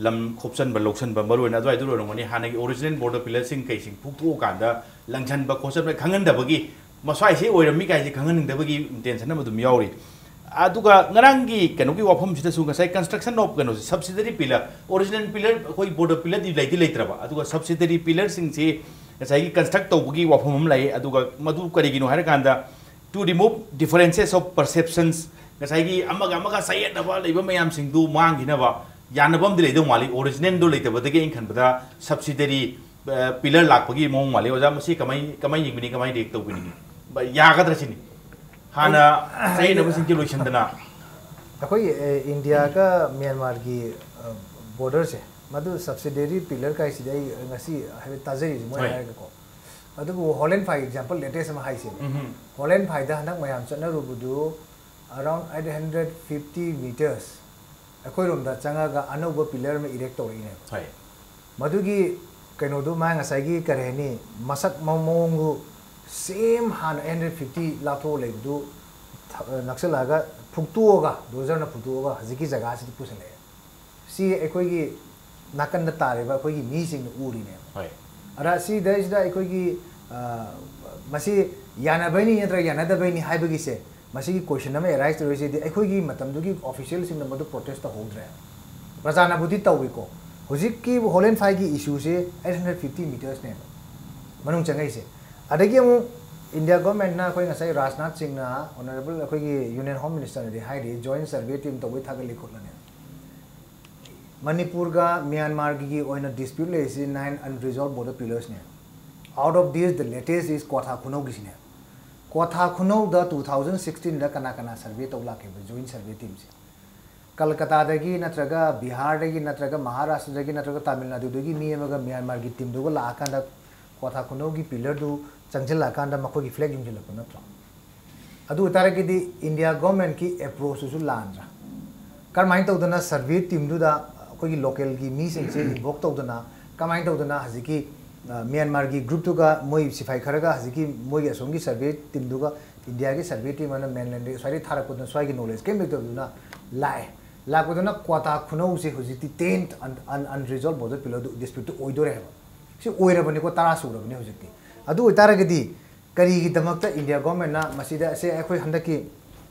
ꯂꯝ ꯈꯣꯞꯆꯟꯕ ꯂꯧꯁꯟꯕ, ꯃꯔꯨ ꯑꯣꯏꯅ ꯑꯗꯨꯋꯥꯏꯗ ꯑꯣꯏꯔꯝꯒꯅꯤ, ꯍꯥꯟꯅꯒꯤ ꯑꯣꯔꯤꯖꯤꯅꯦꯜ ꯕꯣꯔꯗꯔ ꯄꯤꯂꯔꯁꯤꯡ ꯀꯩꯁꯤꯡ ꯐꯨꯛꯇꯣꯛꯑꯀꯥꯟꯗ ꯂꯪꯁꯟꯕ ꯈꯣꯠꯆꯟꯕ ꯈꯪꯍꯟꯗꯕꯒꯤ, ꯃꯁ꯭ꯋꯥꯏꯁꯤ ꯑꯣꯏꯔꯝꯃꯤ ꯀꯥꯏꯁꯦ ꯈꯪꯍꯟꯅꯤꯡꯗꯕꯒꯤ ꯏꯟꯇꯦꯟꯁꯟ ꯑꯃ ꯑꯗꯨꯝ ꯌꯥꯎꯔꯤ꯫ ꯑꯗꯨꯒ ꯉꯔꯥꯡꯒꯤ ꯀꯩꯅꯣꯒꯤ ꯋꯥꯐꯝꯁꯤꯗꯁꯨ ꯉꯁꯥꯏ construction of ꯀꯩꯅꯣꯁꯦ, subsidiary pillar, original pillar ꯑꯩꯈꯣꯏ ꯕꯣꯔꯗꯔ ꯄꯤꯂꯔꯗꯤ ꯂꯩꯗꯤ ꯂꯩꯇ꯭ꯔꯕ, ꯑꯗꯨꯒ subsidiary ꯄꯤꯂꯔꯁꯤꯡꯁꯤ ꯉꯁꯥꯏꯒꯤ construct ꯇꯧꯕꯒꯤ ꯋꯥꯐꯝ ꯑꯃ ꯂꯩ꯫ ꯑꯗꯨꯒ ꯃꯗꯨ ꯀꯔꯤꯒꯤꯅꯣ ꯍꯥꯏꯔꯀꯥꯟꯗ, to remove differences of perceptions, ꯉꯁꯥꯏꯒꯤ ꯑꯃꯒ ꯑꯃꯒ ꯆꯌꯦꯠꯅꯕ ꯂꯩꯕ ꯃꯌꯥꯝꯁꯤꯡꯗꯨ ꯃꯥꯡꯈꯤꯅꯕ ꯌꯥꯅꯕ ꯑꯃꯗꯤ ꯂꯩꯗꯧ ꯃꯥꯜꯂꯤ꯫ ꯑꯣꯔꯤꯖꯤꯅꯦꯜꯗꯣ ꯂꯩꯇꯕꯗꯒꯤ ꯑꯩꯅ ꯈꯟꯕꯗ subsidiary pillar ꯂꯥꯛꯄꯒꯤ ꯃꯑꯣꯡ ꯃꯥꯜꯂꯤ꯫ ꯑꯣꯖꯥ, ꯃꯁꯤ ꯀꯃꯥꯏ, ꯀꯃꯥꯏ ꯌꯦꯡꯕꯤꯅꯤ, ꯀꯃꯥꯏ ꯔꯤꯌꯦꯛ ꯇꯧꯕꯤꯅꯤꯡꯉꯤ? ꯕ-, ꯌꯥꯒꯗ꯭ꯔꯥ ꯁꯤꯅꯤ? ꯍꯥꯟꯅ ꯆꯌꯦꯠꯅꯕꯁꯤꯡꯁꯦ ꯂꯣꯏꯁꯤꯟꯗꯅ꯫ ꯑꯩꯈꯣꯏꯒꯤ ꯏꯟꯗꯤꯌꯥꯒ ꯃ꯭ꯌꯥꯟꯃꯥꯔꯒꯤ ꯕꯣꯔꯗꯔꯁꯦ, ꯃꯗꯨ subsidiary pillar ꯀꯥꯏꯁꯤꯗꯤ ꯑꯩ ꯉꯁꯤ ꯍꯥꯏꯐꯦꯠ ꯇꯥꯖꯔꯤꯁꯦ ꯃꯣꯏꯅ ꯍꯣꯏ꯫ ꯍꯥꯏꯔꯒꯀꯣ꯫ ꯑꯗꯨꯕꯨ ꯍꯣꯂꯦꯟ ꯐꯥꯏ example latest ꯑꯃ ꯍꯥꯏꯁꯦꯕ꯫ ꯎꯝꯍꯨꯝ꯫ ꯍꯣꯂꯦꯟ ꯐꯥꯏꯗ ꯍꯟꯗꯛ ꯃꯌꯥꯝ ꯆꯠꯅꯔꯨꯕꯗꯨ around eight hundred fifty meters ꯑꯩꯈꯣꯏꯔꯣꯝꯗ ꯆꯪꯉꯒ ꯑꯅꯧꯕ pillar ꯑꯃ erect ꯇꯧꯔꯛꯏꯅꯦꯕ꯫ ꯍꯣꯏ꯫ ꯃꯗꯨꯒꯤ ꯀꯩꯅꯣꯗꯨ ꯃꯥ ꯉꯁꯥꯏꯒꯤ ꯀꯔꯤ ꯍꯥꯏꯅꯤ, ꯃꯁꯛ ꯃ-, ꯃꯑꯣꯡꯗꯨ same ꯍꯥꯟꯅ eight hundred fifty ꯂꯥꯞꯊꯣꯛꯑ ꯂꯩꯕꯗꯨ ꯊ-, ꯅꯛꯁꯜꯂꯛꯑꯒ ꯐꯨꯛꯇꯣꯛꯑꯒ, ꯗꯣꯖꯔꯅ ꯐꯨꯛꯇꯣꯛꯑꯒ ꯍꯧꯖꯤꯛꯀꯤ ꯖꯒꯥꯁꯤꯗ ꯄꯨꯁꯜꯂꯛꯑꯦ꯫ ꯁꯤ ꯑꯩꯈꯣꯏꯒꯤ ꯅꯥꯀꯟꯗ ꯇꯥꯔꯤꯕ ꯑꯩꯈꯣꯏꯒꯤ ꯃꯤꯁꯤꯡꯅ ꯎꯔꯤꯅꯦꯕ꯫ ꯍꯣꯏ꯫ ꯑꯗ ꯁꯤꯗꯩꯁꯤꯗ ꯑꯩꯈꯣꯏꯒꯤ, ꯑ, ꯃꯁꯤ ꯌꯥꯅꯕꯩꯅꯤ ꯅꯠꯇ꯭ꯔꯒ ꯌꯥꯅꯗꯕꯩꯅꯤ ꯍꯥꯏꯕꯒꯤꯁꯦ, ꯃꯁꯤꯒꯤ question ꯑꯃ arise ꯇꯧꯔꯤꯁꯤꯗꯤ ꯑꯩꯈꯣꯏꯒꯤ ꯃꯇꯝꯗꯨꯒꯤ officialꯁꯤꯡꯅ ꯃꯗꯨ protest ꯇꯧꯍꯧꯗ꯭ꯔꯦ꯫ ꯄ꯭ꯔꯖꯥꯅꯕꯨꯗꯤ ꯇꯧꯏꯀꯣ꯫ ꯍꯧꯖꯤꯛꯀꯤ ꯍꯣꯂꯦꯟ ꯐꯥꯏꯒꯤ issueꯁꯦ eight hundred fifty metersꯅꯦꯕ ꯃꯅꯨꯡ ꯆꯪꯉꯛꯏꯁꯦ꯫ ꯑꯗꯒꯤ ꯑꯃꯨꯛ ꯏꯟꯗꯤꯌꯥ ꯒꯣꯔꯃꯦꯟꯅ ꯑꯩꯈꯣꯏ ꯉꯁꯥꯏ ꯔꯥꯖꯅꯥꯊ ꯁꯤꯡꯅ, honourable ꯑꯩꯈꯣꯏꯒꯤ union home ministerꯅꯗꯤ ꯍꯥꯏꯔꯤ, joint survey team ꯇꯧꯕꯩ ꯊꯥꯒꯠꯂꯤ ꯈꯣꯠꯂꯅꯤ꯫ ꯃꯅꯤꯄꯨꯔꯒ ꯃ꯭ꯌꯥꯟꯃꯥꯔꯒꯤ ꯑꯣꯏꯅ dispute ꯂꯩꯔꯤꯁꯤ nine unresolved border pillarsꯅꯦ꯫ Out of these, the latest is Kwatha ꯈꯨꯅꯧꯒꯤꯁꯤꯅꯦ꯫ Kwatha ꯈꯨꯅꯧꯗ two thousand sixteenꯗ ꯀꯅꯥ ꯀꯅꯥ survey ꯇꯧ ꯂꯥꯛꯀꯦꯕ joint survey teamꯁꯦ? ꯀꯜꯀꯇꯥꯗꯒꯤ ꯅꯠꯇ꯭ꯔꯒ ꯕꯤꯍꯥꯔꯗꯒꯤ ꯅꯠꯇ꯭ꯔꯒ ꯃꯍꯥꯔꯥꯁꯇ꯭ꯔꯗꯒꯤ ꯅꯠꯇ꯭ꯔꯒ ꯇꯥꯃꯤꯜ ꯅꯥꯗꯨꯗꯒꯤ ꯃꯤ ꯑꯃꯒ ꯃ꯭ꯌꯥꯟꯃꯥꯔꯒꯤ teamꯗꯨꯒ ꯂꯥꯛꯑꯀꯥꯟꯗ ꯀ꯭ꯋꯥꯊꯥ ꯈꯨꯅꯧꯒꯤ pillarꯗꯨ ꯆꯪꯁꯤꯜꯂꯛꯑꯀꯥꯟꯗ ꯃꯈꯣꯏꯒꯤ flag ꯌꯨꯡꯁꯤꯜꯂꯛꯄ ꯅꯠꯇ꯭ꯔꯣ? ꯑꯗꯨ ꯑꯣꯏꯇꯥꯔꯒꯗꯤ ꯏꯟꯗꯤꯌꯥ ꯒꯣꯔꯃꯦꯟꯀꯤ approachꯇꯨꯁꯨ ꯂꯥꯟꯗ꯭ꯔꯥ? ꯀꯔꯝꯍꯥꯏꯅ ꯇꯧꯗꯅ survey teamꯗꯨꯗ ꯑꯩꯈꯣꯏꯒꯤ localꯒꯤ ꯃꯤꯁꯤꯡꯁꯦ invoke ꯇꯧꯗꯅ, ꯀꯃꯥꯏꯅ ꯇꯧꯗꯅ ꯍꯧꯖꯤꯛꯀꯤ, ꯑ, ꯃ꯭ꯌꯥꯟꯃꯥꯔꯒꯤ groupꯇꯨꯒ ꯃꯣꯏ ꯁꯤꯐꯥꯏ ꯈꯔꯒ ꯍꯧꯖꯤꯛꯀꯤ ꯃꯣꯏꯒꯤ ꯑꯁꯣꯝꯒꯤ survey teamꯗꯨꯒ ꯏꯟꯗꯤꯌꯥꯒꯤ survey team ꯑꯃꯅ mainlandꯗꯒꯤ ꯁ꯭ꯋꯥꯏꯗꯒꯤ ꯊꯥꯔꯛꯄꯗꯨꯅ ꯁ꯭ꯋꯥꯏꯒꯤ knowledge ꯀꯔꯤꯝ ꯂꯩꯇꯕꯗꯨꯅ ꯂꯥꯛꯑꯦ꯫ ꯂꯥꯛꯄꯗꯨꯅ ꯀ꯭ꯋꯥꯇꯥ ꯈꯨꯅꯧꯁꯦ ꯍꯧꯖꯤꯛꯇꯤ tenth unresolved border pillar dispute ꯑꯣꯏꯗꯣꯔꯦ ꯍꯥꯏꯕ꯫ ꯁꯤ ꯑꯣꯏꯔꯕꯅꯤꯀꯣ, ꯇꯔꯥ ꯁꯨꯔꯕꯅꯤ ꯍꯧꯖꯤꯛꯇꯤ꯫ ꯑꯗꯨ ꯑꯣꯏꯇꯥꯔꯒꯗꯤ ꯀꯔꯤꯒꯤꯗꯃꯛꯇ ꯏꯟꯗꯤꯌꯥ ꯒꯣꯔꯃꯦꯟꯅ ꯃꯁꯤꯗ, ꯑꯁꯦ ꯑꯩꯈꯣꯏ ꯍꯟꯗꯛꯀꯤ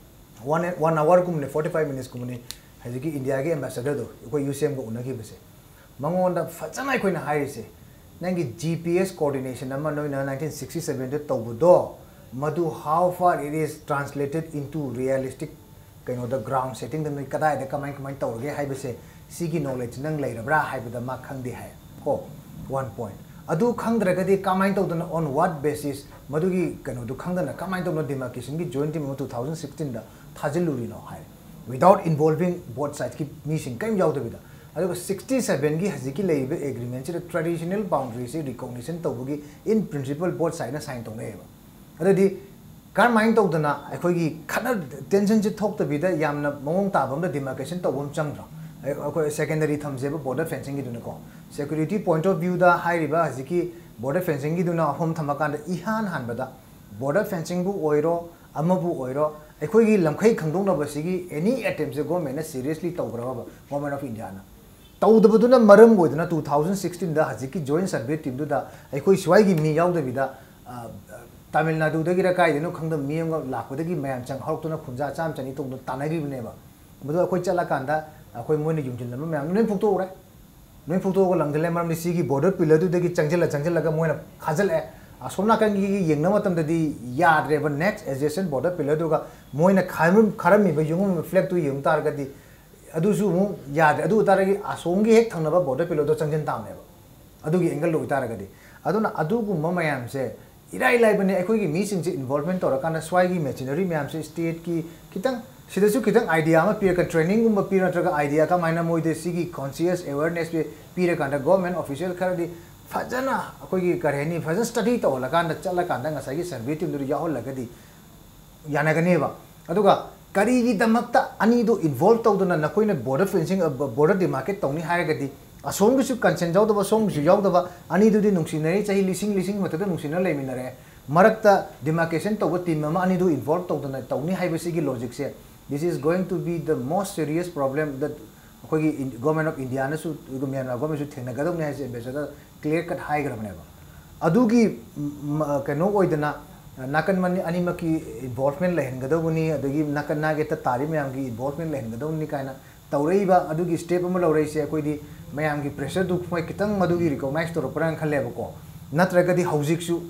ꯋꯥꯟ ꯋꯥꯟ ꯑꯋꯥꯔꯒꯨꯝꯕꯅꯦ, ꯐꯣꯔꯇꯤ ꯐꯥꯏꯚ ꯃꯤꯅꯤꯠꯁꯀꯨꯝꯕꯅꯤ ꯍꯧꯖꯤꯛꯀꯤ ꯏꯟꯗꯤꯌꯥꯒꯤ ꯑꯦꯝꯕꯦꯁꯦꯗꯔꯗꯣ ꯑꯩꯈꯣꯏ ꯌꯨ ꯁꯤ ꯑꯦꯝꯒ ꯎꯅꯈꯤꯕꯁꯦ, ꯃꯉꯣꯟꯗ ꯐꯖꯅ ꯑꯩꯈꯣꯏꯅ ꯍꯥꯏꯔꯤꯁꯦ, ꯅꯪꯒꯤ ꯖꯤ ꯄꯤ ꯑꯦꯁ ꯀꯣꯑꯣꯔꯗꯤꯅꯦꯁꯟ ꯑꯃ ꯅꯣꯏꯅ ꯅꯥꯏꯟꯇꯤꯟ ꯁꯤꯛꯁꯇꯤ ꯁꯕꯦꯟꯗ ꯇꯧꯕꯗꯣ, ꯃꯗꯨ how far it is translated into realistic ꯀꯩꯅꯣꯗ, ꯒ꯭ꯔꯥꯎꯟ ꯁꯦꯇꯤꯡꯗ ꯅꯣꯏ ꯀꯗꯥꯏꯗ ꯀꯃꯥꯏ ꯀꯃꯥꯏꯅ ꯇꯧꯔꯒꯦ ꯍꯥꯏꯕꯁꯦ, ꯁꯤꯒꯤ ꯅꯣꯂꯦꯖ ꯅꯪ ꯂꯩꯔꯕ꯭ꯔꯥ ꯍꯥꯏꯕꯗ ꯃꯥ ꯈꯪꯗꯦ ꯍꯥꯏ ꯀꯣ꯫ One point. ꯑꯗꯨ ꯈꯪꯗ꯭ꯔꯒꯗꯤ ꯀꯃꯥꯏꯅ ꯇꯧꯗꯅ, on what basis ꯃꯗꯨꯒꯤ ꯀꯩꯅꯣꯗꯨ ꯈꯪꯗꯅ ꯀꯃꯥꯏꯅ ꯇꯧꯗꯅ ꯗꯤꯃꯥꯔꯀꯦꯁꯟꯒꯤ ꯖꯣꯏꯟ ꯇꯤꯝ ꯑꯃ ꯇꯨ ꯊꯥꯎꯖꯟ ꯁꯤꯛꯁꯇꯤꯟꯗ ꯊꯥꯖꯤꯜꯂꯨꯔꯤꯅꯣ ꯍꯥꯏ, without involving both ꯁꯥꯏꯠꯀꯤ ꯃꯤꯁꯤꯡ ꯀꯔꯤꯝ ꯌꯥꯎꯗꯕꯤꯗ꯫ ꯑꯗꯨꯒ ꯁꯤꯛꯁꯇꯤ ꯁꯕꯦꯟꯒꯤ ꯍꯧꯖꯤꯛꯀꯤ ꯂꯩꯔꯤꯕ ꯑꯦꯒ꯭ꯔꯤꯃꯦꯟꯁꯤꯗ ꯇ꯭ꯔꯦꯗꯤꯁꯅꯦꯜ ꯕꯥꯎꯟꯗꯔꯤꯁꯤ ꯔꯤꯀꯣꯛꯅꯤꯁꯟ ꯇꯧꯕꯒꯤ in principle both ꯁꯥꯏꯠꯅ ꯁꯥꯏꯟ ꯇꯧꯅꯩꯌꯦꯕ꯫ ꯑꯗꯨꯗꯤ ꯀꯔꯝꯍꯥꯏꯅ ꯇꯧꯗꯅ ꯑꯩꯈꯣꯏꯒꯤ ꯈꯠꯅ, ꯇꯦꯟꯁꯟꯁꯤ ꯊꯣꯛꯇꯕꯤꯗ ꯌꯥꯝꯅ ꯃꯑꯣꯡ ꯇꯥꯕ ꯑꯃꯗ ꯗꯤꯃꯥꯔꯀꯦꯁꯟ ꯇꯧꯕ ꯑꯃ ꯆꯪꯗ꯭ꯔꯣ? ꯑꯩ-, ꯑꯩꯈꯣꯏ ꯁꯦꯀꯦꯟꯗꯔꯤ ꯊꯝꯖꯦꯕ ꯕꯣꯔꯗꯔ ꯐꯦꯟꯁꯤꯡꯒꯤꯗꯨꯅꯀꯣ꯫ ꯁꯦꯀ꯭ꯌꯨꯔꯤꯇꯤ ꯄꯣꯏꯟꯠ ꯑꯣꯐ ꯚ꯭ꯌꯨꯗ ꯍꯥꯏꯔꯤꯕ ꯍꯧꯖꯤꯛꯀꯤ ꯕꯣꯔꯗꯔ ꯐꯦꯟꯁꯤꯡꯒꯤꯗꯨꯅ ꯑꯍꯨꯝ ꯊꯝꯃꯀꯥꯟꯗ, ꯏꯍꯥꯟ ꯍꯥꯟꯕꯗ ꯕꯣꯔꯗꯔ ꯐꯦꯟꯁꯤꯡꯕꯨ ꯑꯣꯏꯔꯣ, ꯑꯃꯕꯨ ꯑꯣꯏꯔꯣ, ꯑꯩꯈꯣꯏꯒꯤ ꯂꯝꯈꯩ ꯈꯪꯗꯣꯛꯅꯕꯁꯤꯒꯤ ꯑꯦꯅꯤ ꯑꯦꯇꯦꯝꯁꯦ ꯒꯣꯔꯃꯦꯟꯅ ꯁꯤꯔꯤꯌꯁꯂꯤ ꯇꯧꯈ꯭ꯔꯕ, ꯒꯣꯔꯃꯦꯟ ꯑꯣꯐ ꯏꯟꯗꯤꯌꯥꯅ ꯇꯧꯗꯕꯗꯨꯅ ꯃꯔꯝ ꯑꯣꯏꯗꯅ ꯇꯨ ꯊꯥꯎꯖꯟ ꯁꯤꯛꯁꯇꯤꯟꯗ ꯍꯧꯖꯤꯛꯀꯤ ꯖꯣꯏꯟ ꯁꯔꯚꯦ ꯇꯤꯝꯗꯨꯗ ꯑꯩꯈꯣꯏ ꯁ꯭ꯋꯥꯏꯒꯤ ꯃꯤ ꯌꯥꯎꯗꯕꯤꯗ, ꯑ, ꯇꯥꯃꯤꯜ ꯅꯥꯗꯨꯗꯒꯤꯔ ꯀꯥꯏꯗꯩꯅꯣ ꯈꯪꯗꯕ ꯃꯤ ꯑꯃ ꯂꯥꯛꯄꯗꯒꯤ ꯃꯌꯥꯝ ꯆꯪ ꯍꯧꯔꯛꯇꯨꯅ ꯈꯨꯟꯖꯥ ꯆꯥꯝꯃ ꯆꯅꯤ ꯇꯣꯡꯗꯨꯅ ꯇꯥꯟꯅꯈꯤꯕꯅꯦꯕ꯫ ꯃꯗꯨ ꯑꯩꯈꯣꯏ ꯆꯠꯂꯀꯥꯟꯗ ꯑꯩꯈꯣꯏ ꯃꯣꯏꯅ ꯌꯨꯡꯁꯤꯜꯂꯝꯕ ꯃꯌꯥꯝ ꯂꯣꯏ ꯐꯨꯛꯇꯣꯛꯎꯔꯦ꯫ ꯂꯣꯏ ꯐꯨꯛꯇꯣꯛꯑꯒ ꯂꯪꯁꯤꯜꯂꯦ꯫ ꯃꯔꯝꯗꯤ ꯁꯤꯒꯤ ꯕꯣꯔꯗꯔ ꯄꯤꯂꯔꯗꯨꯗꯒꯤ ꯆꯪꯁꯤꯜꯂ ꯆꯪꯁꯤꯜꯂꯒ ꯃꯣꯏꯅ ꯈꯥꯖꯤꯜꯂꯛꯑꯦ꯫ ꯑꯁꯣꯝ ꯅꯥꯀꯟꯒꯤ ꯌꯦꯡꯅꯕ ꯃꯇꯝꯗꯗꯤ ꯌꯥꯗ꯭ꯔꯦꯕ꯫ ꯅꯦꯛꯁ ꯑꯦꯖꯦꯁꯦꯟ ꯕꯣꯔꯗꯔ ꯄꯤꯂꯔꯗꯨꯒ ꯃꯣꯏꯅ ꯈꯥꯔꯝ-, ꯈꯥꯔꯝꯃꯤꯕ ꯌꯨꯡꯉꯝꯃꯤꯕ ꯐ꯭ꯂꯦꯛꯇꯨ ꯌꯦꯡ ꯇꯥꯔꯒꯗꯤ ꯑꯗꯨꯁꯨ ꯑꯃꯨꯛ ꯌꯥꯗ꯭ꯔꯦ꯫ ꯑꯗꯨ ꯑꯣꯏ ꯇꯥꯔꯒꯗꯤ ꯑꯁꯣꯝꯒꯤ ꯍꯦꯛ ꯊꯪꯅꯕ ꯕꯣꯔꯗꯔ ꯄꯤꯂꯔꯗꯣ ꯆꯪꯁꯤꯟ ꯇꯥꯕꯅꯦꯕ꯫ ꯑꯗꯨꯒꯤ ꯑꯦꯡꯒꯜꯗ ꯑꯣꯏꯇꯥꯔꯒꯗꯤ꯫ ꯑꯗꯨꯅ ꯑꯗꯨꯒꯨꯝꯕ ꯃꯌꯥꯝꯁꯦ ꯏꯔꯥꯏ ꯂꯥꯏꯕꯅꯦ꯫ ꯑꯩꯈꯣꯏꯒꯤ ꯃꯤꯁꯤꯡꯁꯦ ꯏꯟꯚꯣꯜꯚꯃꯦꯟ ꯇꯧꯔꯀꯥꯟꯗ ꯁ꯭ꯋꯥꯏꯒꯤ ꯃꯦꯆꯤꯅꯔꯤ ꯃꯌꯥꯝꯁꯦ ꯁ꯭ꯇꯦꯠꯀꯤ ꯈꯤꯇꯪ, ꯁꯤꯗꯁꯨ ꯈꯤꯇꯪ ꯑꯥꯏꯗꯤꯌꯥ ꯑꯃ ꯄꯤꯔꯒ, ꯇ꯭ꯔꯦꯅꯤꯡꯒꯨꯝꯕ ꯄꯤꯔ ꯅꯠꯇ꯭ꯔꯒ ꯑꯥꯏꯗꯤꯌꯥ ꯀꯃꯥꯏꯅ ꯃꯣꯏꯗ ꯁꯤꯒꯤ ꯀꯣꯟꯁꯤꯌꯁ ꯑꯦꯋꯦꯔꯅꯦꯁ ꯄꯤ-, ꯄꯤꯔꯀꯥꯟꯗ ꯒꯣꯔꯃꯦꯟ ꯑꯣꯐꯤꯁꯤꯌꯦꯜ ꯈꯔꯗꯤ ꯐꯖꯅ ꯑꯩꯈꯣꯏꯒꯤ ꯀꯔꯤ ꯍꯥꯏꯅꯤ, ꯐꯖꯅ ꯁ꯭ꯇꯗꯤ ꯇꯧꯍꯜꯂꯀꯥꯟꯗ ꯆꯠꯂꯀꯥꯟꯗ ꯉꯁꯥꯏꯒꯤ ꯁꯔꯚꯦ ꯇꯤꯝꯗꯨꯗ ꯌꯥꯎꯍꯜꯂꯒꯗꯤ ꯌꯥꯅꯒꯅꯦꯕ꯫ ꯑꯗꯨꯒ ꯀꯔꯤꯒꯤꯗꯃꯛꯇ ꯑꯅꯤꯗꯣ ꯏꯟꯚꯣꯜꯚ ꯇꯧꯗꯅ ꯅꯈꯣꯏꯅ ꯕꯣꯔꯗꯔ ꯐꯦꯟꯁꯤꯡ, ꯑ, ꯕ-, ꯕꯣꯔꯗꯔ ꯗꯤꯃꯥꯔꯀꯦꯠ ꯇꯧꯅꯤ ꯍꯥꯏꯔꯒꯗꯤ ꯑꯁꯣꯝꯒꯤꯁꯨ ꯀꯟꯁꯦꯟ ꯌꯥꯎꯗꯕ, ꯁꯣꯝꯒꯤꯁꯨ ꯌꯥꯎꯗꯕ, ꯑꯅꯤꯗꯨꯗꯤ ꯅꯨꯡꯁꯤꯅꯔꯤ, ꯆꯍꯤ ꯂꯤꯁꯤꯡ ꯂꯤꯁꯤꯡ ꯃꯊꯛꯇ ꯅꯨꯡꯁꯤꯅ ꯂꯩꯃꯤꯟꯅꯔꯦ꯫ ꯃꯔꯛꯇ ꯗꯤꯃꯥꯔꯀꯦꯁꯟ ꯇꯧꯕ ꯇꯤꯝ ꯑꯃ ꯑꯅꯤꯗꯨ ꯏꯟꯚꯣꯜꯚ ꯇꯧꯗꯅ ꯇꯧꯅꯤ ꯍꯥꯏꯕꯁꯤꯒꯤ ꯂꯣꯖꯤꯛꯁꯦ This is going to be the most serious problem that ꯑꯩꯈꯣꯏꯒꯤ ꯏꯟ- Government of Indiaꯅꯁꯨ, ꯑꯗꯨꯒ Myanmar governmentꯁꯨ ꯊꯦꯡꯅꯒꯗꯧꯅꯤ ꯍꯥꯏꯁꯦ ambassador clear cut ꯍꯥꯏꯈ꯭ꯔꯕꯅꯦꯕ꯫ ꯑꯗꯨꯒꯤ ꯃ- ꯀꯩꯅꯣ ꯑꯣꯏꯗꯅ, ꯅꯥꯀꯟ ꯃꯅꯤ- ꯑꯅꯤꯃꯛꯀꯤ involvement ꯂꯩꯍꯟꯒꯗꯧꯕꯅꯤ, ꯑꯗꯒꯤ ꯅꯥꯀꯟ ꯅꯥꯒꯦꯠꯇ ꯇꯥꯔꯤ ꯃꯌꯥꯝꯒꯤ involvement ꯂꯩꯍꯟꯒꯗꯧꯕꯅꯤ ꯀꯥꯏꯅ ꯇꯧꯔꯛꯏꯕ ꯑꯗꯨꯒꯤ step ꯑꯃ ꯂꯧꯔꯛꯏꯁꯦ ꯑꯩꯈꯣꯏꯗꯤ ꯃꯌꯥꯝꯒꯤ pressureꯗꯨ ꯃꯣꯏ ꯈꯤꯇꯪ ꯃꯗꯨꯒꯤ recognize ꯇꯧꯔꯛꯄ꯭ꯔꯥꯅ ꯈꯜꯂꯦꯕꯀꯣ꯫ ꯅꯠꯇ꯭ꯔꯒꯗꯤ ꯍꯧꯖꯤꯛꯁꯨ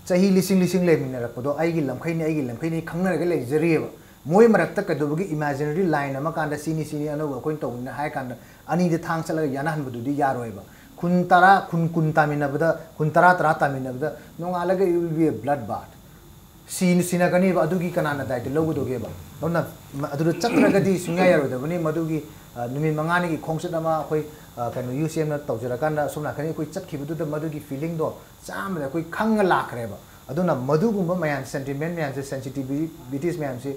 ꯆꯍꯤ ꯂꯤꯁꯤꯡ ꯂꯤꯁꯤꯡ ꯂꯩꯃꯤꯟꯅꯔꯛꯄꯗꯣ ꯑꯩꯒꯤ ꯂꯝꯈꯩꯅꯤ, ꯑꯩꯒꯤ ꯂꯝꯈꯩꯅꯤ ꯈꯪꯅꯔꯒ ꯂꯩꯖꯔꯤꯑꯕ꯫ ꯃꯣꯏ ꯃꯔꯛꯇ ꯀꯩꯗꯧꯕꯒꯤ imaginary line ꯑꯃ ꯀꯥꯟꯗ ꯁꯤꯅꯤ ꯁꯤꯅꯤ ꯑꯅꯧꯕ ꯑꯩꯈꯣꯏꯅ ꯇꯧꯕꯅꯤꯅ ꯍꯥꯏ ꯀꯥꯟꯗ ꯑꯅꯤꯗ ꯊꯥꯡ ꯆꯠꯂꯒ ꯌꯥꯅꯍꯟꯕꯗꯨꯗꯤ ꯌꯥꯔꯣꯏꯕ꯫ ꯈꯨꯟ ꯇꯔꯥ, ꯈꯨꯟ ꯀꯨꯟ ꯇꯥꯃꯤꯟꯅꯕꯗ, ꯈꯨꯟ ꯇꯔꯥ ꯇꯔꯥ ꯇꯥꯃꯤꯟꯅꯕꯗ ꯅꯣꯡꯉꯥꯜꯂꯒ it will be a blood bath꯫ ꯁꯤ ꯁꯤꯅꯒꯅꯦꯕ꯫ ꯑꯗꯨꯒꯤ ꯀꯅꯥꯅ ꯗꯥꯏꯇ ꯂꯧꯒꯗꯧꯒꯦꯕ? ꯑꯗꯨꯅ ꯃ- ꯑꯗꯨꯗ ꯆꯠꯇ꯭ꯔꯒꯗꯤ ꯁꯨꯡꯌꯥ ꯌꯥꯔꯣꯏꯗꯕꯅꯤ꯫ ꯃꯗꯨꯒꯤ ꯑ, ꯅꯨꯃꯤꯠ ꯃꯉꯥꯅꯤꯒꯤ ꯈꯣꯡꯆꯠ ꯑꯃ ꯑꯩꯈꯣꯏ ꯑ, ꯀꯩꯅꯣ UCMꯅ ꯇꯧꯖꯔꯀꯥꯟꯗ ꯑꯁꯣꯝ ꯅꯥꯀꯟꯒꯤ ꯑꯩꯈꯣꯏ ꯆꯠꯈꯤꯕꯗꯨꯗ ꯃꯗꯨꯒꯤ feelingꯗꯣ ꯆꯥꯝꯃꯗ ꯑꯩꯈꯣꯏ ꯈꯪꯉ ꯂꯥꯛꯈ꯭ꯔꯦꯕ꯫ ꯑꯗꯨꯅ ꯃꯗꯨꯒꯨꯝꯕ ꯃꯌꯥꯝ sentiment ꯃꯌꯥꯝꯁꯦ, sensitivities ꯃꯌꯥꯝꯁꯦ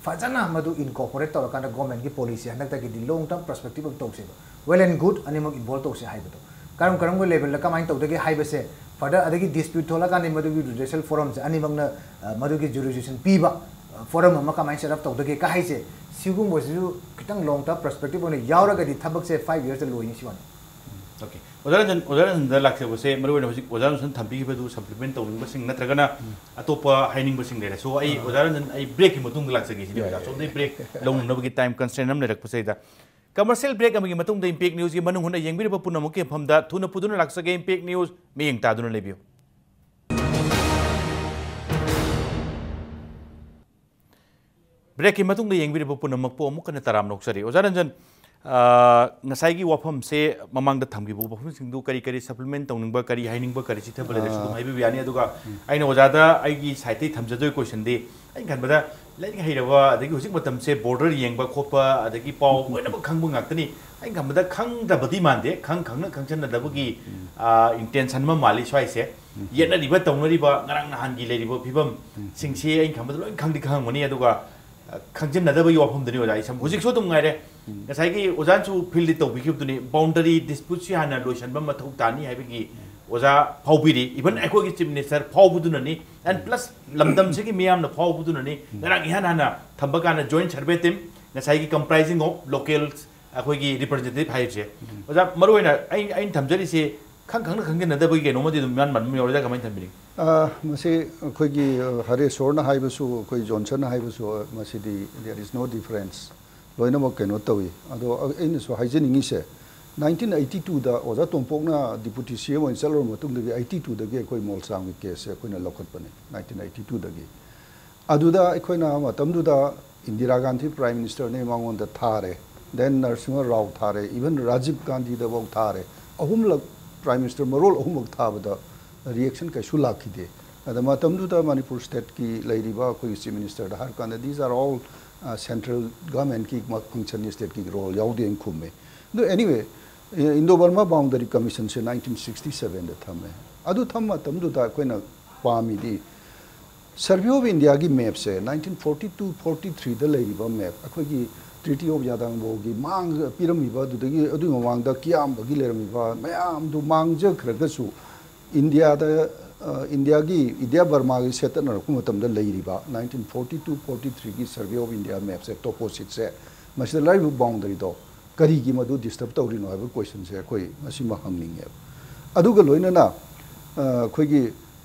ꯐꯖꯅ ꯃꯗꯨ incorporate ꯇꯧꯔꯀꯥꯟꯗ governmentꯀꯤ policy ꯍꯟꯗꯛꯇꯒꯤꯗꯤ long term perspective ꯑꯃ ꯇꯧꯁꯦꯕ꯫ Well and good, ꯑꯅꯤꯃꯛ involve ꯇꯧꯁꯦ ꯍꯥꯏꯕꯗꯣ꯫ ꯀꯔꯝ ꯀꯔꯝꯕ levelꯗ ꯀꯃꯥꯏꯅ ꯇꯧꯗꯒꯦ ꯍꯥꯏꯕꯁꯦ further ꯑꯗꯒꯤ dispute ꯊꯣꯛꯂꯀꯥꯟꯗ ꯃꯗꯨꯒꯤ redressal forumꯁꯦ ꯑꯅꯤꯃꯛꯅ ꯑ, ꯃꯗꯨꯒꯤ jurisdiction ꯄꯤꯕ ꯑ, forum ꯑꯃ ꯀꯃꯥꯏꯅ set up ꯇꯧꯗꯒꯦ ꯀ ꯍꯥꯏꯁꯦ, ꯁꯤꯒꯨꯝꯕꯁꯤꯁꯨ ꯈꯤꯇꯪ long term perspective ꯑꯣꯏꯅ ꯌꯥꯎꯔꯒꯗꯤ ꯊꯕꯛꯁꯦ five yearsꯇ ꯂꯣꯏꯅꯤ ꯁꯤ ꯋꯥꯅꯤ꯫ Okay. ꯑꯣꯖꯥ ꯔꯟꯖꯟ, ꯑꯣꯖꯥ ꯔꯟꯖꯟꯗ ꯂꯥꯛꯆꯕꯁꯦ ꯃꯔꯨꯑꯣꯏꯅ ꯍꯧꯖꯤꯛ ꯑꯣꯖꯥ ꯔꯟꯖꯟ ꯊꯝꯕꯤꯈꯤꯕꯗꯨ supplement ꯇꯧꯅꯤꯡꯕꯁꯤꯡ ꯅꯠꯇ꯭ꯔꯒꯅ ꯑꯇꯣꯞꯄ ꯍꯥꯏꯅꯤꯡꯕꯁꯤꯡ ꯂꯩꯔꯁꯨ ꯑꯩ ꯑꯣꯖꯥ ꯔꯟꯖꯟ ꯑꯩ breakꯀꯤ ꯃꯇꯨꯡꯗ ꯂꯥꯛꯆꯒꯦ ꯁꯤꯅꯤ ꯑꯣꯖꯥ꯫ ꯑꯁꯣꯝꯗꯒꯤ break ꯂꯧꯅꯅꯕꯒꯤ time constraint ꯑꯃ ꯂꯩꯔꯛꯄꯁꯤꯗ commercial break ꯑꯃꯒꯤ ꯃꯇꯨꯡꯗ Impact Newsꯀꯤ ꯃꯅꯨꯡ ꯍꯨꯠꯅ ꯌꯦꯡꯕꯤꯔꯤꯕ ꯄꯨꯝꯅꯃꯛꯀꯤ ꯃꯐꯝꯗ ꯊꯨꯅ ꯄꯨꯗꯨꯅ ꯂꯥꯛꯆꯒꯦ꯫ Impact News ꯃꯤꯠꯌꯦꯡ ꯇꯥꯗꯨꯅ ꯂꯩꯕꯤꯌꯨ꯫ Breakꯀꯤ ꯃꯇꯨꯡꯗ ꯌꯦꯡꯕꯤꯔꯤꯕ ꯄꯨꯝꯅꯃꯛꯄꯨ ꯑꯃꯨꯛ ꯍꯟꯅ ꯇꯔꯥꯝꯅ ꯑꯣꯛꯆꯔꯤ꯫ ꯑꯣꯖꯥ ꯔꯟꯖꯟ, ꯑ, ꯉꯁꯥꯏꯒꯤ ꯋꯥꯐꯝꯁꯦ ꯃꯃꯥꯡꯗ ꯊꯝꯈꯤꯕ ꯋꯥꯐꯝꯁꯤꯡꯗꯨ ꯀꯔꯤ ꯀꯔꯤ supplement ꯇꯧꯅꯤꯡꯕ, ꯀꯔꯤ ꯍꯥꯏꯅꯤꯡꯕ, ꯀꯔꯤ ꯆꯤꯊꯕ ꯂꯩꯔꯁꯨ ꯑꯗꯨꯝ ꯍꯥꯏꯕꯤꯕ ꯌꯥꯅꯤ꯫ ꯑꯗꯨꯒ ꯑꯩꯅ ꯑꯣꯖꯥꯗ ꯑꯩꯒꯤ sideꯇꯒꯤ ꯊꯝꯖꯗꯣꯏ questionꯗꯤ, ꯑꯩꯅ ꯈꯟꯕꯗ ꯂꯥꯏꯔꯤꯛ ꯍꯩꯔꯕ ꯑꯗꯒꯤ ꯍꯧꯖꯤꯛ ꯃꯇꯝꯁꯦ border ꯌꯦꯡꯕ ꯈꯣꯠꯄ ꯑꯗꯒꯤ ꯄꯥꯎ ꯂꯣꯏꯅꯃꯛ ꯈꯪꯕ ꯉꯥꯛꯇꯅꯤ꯫ ꯑꯩꯅ ꯈꯟꯕꯗ ꯈꯪꯗꯕꯗꯤ ꯃꯥꯟꯗꯦ, ꯈꯪ ꯈꯪꯅ ꯈꯪꯁꯟꯅꯗꯕꯒꯤ, ꯑ, intention ꯑꯃ ꯃꯥꯜꯂꯤ ꯁ꯭ꯋꯥꯏꯁꯦ꯫ ꯌꯦꯠꯅꯔꯤꯕ ꯇꯧꯅꯔꯤꯕ ꯉꯔꯥꯡ ꯅꯍꯥꯟꯒꯤ ꯂꯩꯔꯤꯕ ꯐꯤꯕꯝꯁꯤꯡꯁꯤ ꯑꯩꯅ ꯈꯟꯕꯗ ꯂꯣꯏ ꯈꯪꯗꯤ ꯈꯪꯉꯝꯒꯅꯤ꯫ ꯑꯗꯨꯒ, ꯑ, ꯈꯪꯖꯤꯟꯅꯗꯕꯒꯤ ꯋꯥꯐꯝꯗꯨꯅꯤ ꯑꯣꯖꯥ꯫ ꯑꯩ ꯁꯝ- ꯍꯧꯖꯤꯛꯁꯨ ꯑꯗꯨꯝ ꯉꯥꯏꯔꯦ꯫ ꯉꯁꯥꯏꯒꯤ ꯑꯣꯖꯥꯅꯁꯨ fieldꯗꯤ ꯇꯧꯕꯤꯈꯤꯕꯗꯨꯅꯤ, boundary disputeꯁꯤ ꯍꯥꯟꯅ ꯂꯣꯏꯁꯤꯟꯕ ꯃꯊꯧ ꯇꯥꯅꯤ ꯍꯥꯏꯕꯒꯤ ꯑꯣꯖꯥ ꯐꯥꯎꯕꯤꯔꯤ, even ꯑꯩꯈꯣꯏꯒꯤ Chief Minister ꯐꯥꯎꯕꯗꯨꯅꯅꯤ, and plus ꯂꯝꯗꯝꯁꯤꯒꯤ ꯃꯤꯌꯥꯝꯅ ꯐꯥꯎꯕꯗꯨꯅꯅꯤ꯫ ꯉꯔꯥꯡ ꯏꯍꯥꯟ ꯍꯥꯟꯅ ꯊꯝꯕ ꯀꯥꯟꯗ joint survey team, ꯉꯁꯥꯏꯒꯤ comprising of locals, ꯑꯩꯈꯣꯏꯒꯤ representative ꯍꯥꯏꯔꯤꯁꯦ꯫ ꯑꯣꯖꯥ, ꯃꯔꯨꯑꯣꯏꯅ ꯑꯩ, ꯑꯩꯅ ꯊꯝꯖꯔꯤꯁꯦ ꯈꯪ ꯈꯪꯅ ꯈꯪꯖꯤꯟꯅꯗꯕꯒꯤ ꯀꯩꯅꯣꯝꯃꯗꯤ ꯑꯗꯨꯝ ꯏꯌꯥꯟ ꯃꯥꯟꯕ ꯑꯃ ꯌꯥꯎꯔꯦꯗ, ꯀꯃꯥꯏꯅ ꯊꯝꯕꯤꯅꯤꯡ? ꯑ, ꯃꯁꯤ ꯑꯩꯈꯣꯏꯒꯤ, ꯑ, ꯍꯔꯦꯁꯣꯔꯅ ꯍꯥꯏꯕꯁꯨ, ꯑꯩꯈꯣꯏ ꯖꯣꯟꯁꯟꯅ ꯍꯥꯏꯕꯁꯨ, ꯑ, ꯃꯁꯤꯗꯤ there is no difference꯫ ꯂꯣꯏꯅꯃꯛ ꯀꯩꯅꯣ ꯇꯧꯏ꯫ ꯑꯗꯣ ꯑ-, ꯑꯩꯅꯁꯨ ꯍꯥꯏꯖꯅꯤꯡꯉꯤꯁꯦ, nineteen eighty two ꯗ ꯑꯣꯖꯥ ꯇꯣꯝꯄꯣꯛꯅ deputy C M ꯑꯣꯏꯅ ꯆꯠꯂꯨꯔ ꯃꯇꯨꯡꯗꯒꯤ, eighty two ꯗꯒꯤ ꯑꯩꯈꯣꯏ ꯃꯣꯜꯁꯥꯡꯒꯤ caseꯁꯦ ꯑꯩꯈꯣꯏꯅ ꯂꯧꯈꯠꯄꯅꯦ, nineteen eighty two ꯗꯒꯤ꯫ ꯑꯗꯨꯗ ꯑꯩꯈꯣꯏꯅ ꯃꯇꯝꯗꯨꯗ ꯏꯟꯗꯤꯔꯥ ꯒꯥꯟꯙꯤ Prime Ministerꯅꯦ, ꯃꯉꯣꯟꯗ ꯊꯥꯔꯦ, then ꯅꯔꯁꯤꯡꯍ ꯔꯥꯎ ꯊꯥꯔꯦ, even ꯔꯥꯖꯤꯕ ꯒꯥꯟꯙꯤꯗꯐꯥꯎ ꯊꯥꯔꯦ꯫ ꯑꯍꯨꯝꯂꯛ Prime Minister ꯃꯔꯣꯜ ꯑꯍꯨꯝꯂꯛ ꯊꯥꯕꯗ reaction ꯀꯩꯁꯨ ꯂꯥꯛꯈꯤꯗꯦ꯫ ꯑꯗ ꯃꯇꯝꯗꯨꯗ ꯃꯅꯤꯄꯨꯔ stateꯀꯤ ꯂꯩꯔꯤꯕ ꯑꯩꯈꯣꯏꯒꯤ Chief Ministerꯗ ꯍꯥꯏꯔ ꯀꯥꯟꯗ, "These are all, uh, central governmentꯀꯤ ꯃ-, functionꯅꯤ, stateꯀꯤ role ꯌꯥꯎꯗꯦꯅ ꯈꯨꯝꯃꯦ꯫ ꯑꯗꯨ anyway, Indo-Burma Boundary Commissionꯁꯦ nineteen sixty sevenꯗ ꯊꯝꯃꯦ꯫ ꯑꯗꯨ ꯊꯝꯕ ꯃꯇꯝꯗꯨꯗ ꯑꯩꯈꯣꯏꯅ ꯄꯥꯝꯃꯤꯗꯤ, Survey of Indiaꯒꯤ mapꯁꯦ nineteen forty two forty threeꯗ ꯂꯩꯔꯤꯕ map, ꯑꯩꯈꯣꯏꯒꯤ Treaty of Yadangoꯒꯤ ꯃꯥꯡ ꯄꯤꯔꯝꯃꯤꯕ, ꯑꯗꯨꯗꯒꯤ ꯑꯗꯨꯒꯤ ꯃꯃꯥꯡꯗ ꯀꯤꯌꯥꯝꯕꯒꯤ ꯂꯩꯔꯝꯃꯤꯕ ꯃꯌꯥꯝꯗꯨ ꯃꯥꯡꯖꯈ꯭ꯔꯒꯁꯨ, ꯏꯟꯗꯤꯌꯥꯗ, ꯑ, ꯏꯟꯗꯤꯌꯥꯒꯤ, ꯏꯟꯗꯤꯌꯥ ꯕꯔꯃꯥꯒꯤ ꯁꯦꯠꯇꯠꯅꯔꯛꯄ ꯃꯇꯝꯗ ꯂꯩꯔꯤꯕ nineteen forty two forty threeꯒꯤ Survey of India mapꯁꯦ, toppositeꯁꯦ, ꯃꯁꯤꯗ ꯂꯩꯔꯤꯕ boundaryꯗꯣ ꯀꯔꯤꯒꯤ ꯃꯗꯨ disturb ꯇꯧꯔꯤꯅꯣ ꯍꯥꯏꯕ questionꯁꯦ ꯑꯩꯈꯣꯏ ꯃꯁꯤꯃ ꯍꯪꯅꯤꯡꯉꯦꯕ꯫ ꯑꯗꯨꯒ ꯂꯣꯏꯅꯅ, ꯑ, ꯑꯩꯈꯣꯏꯒꯤ,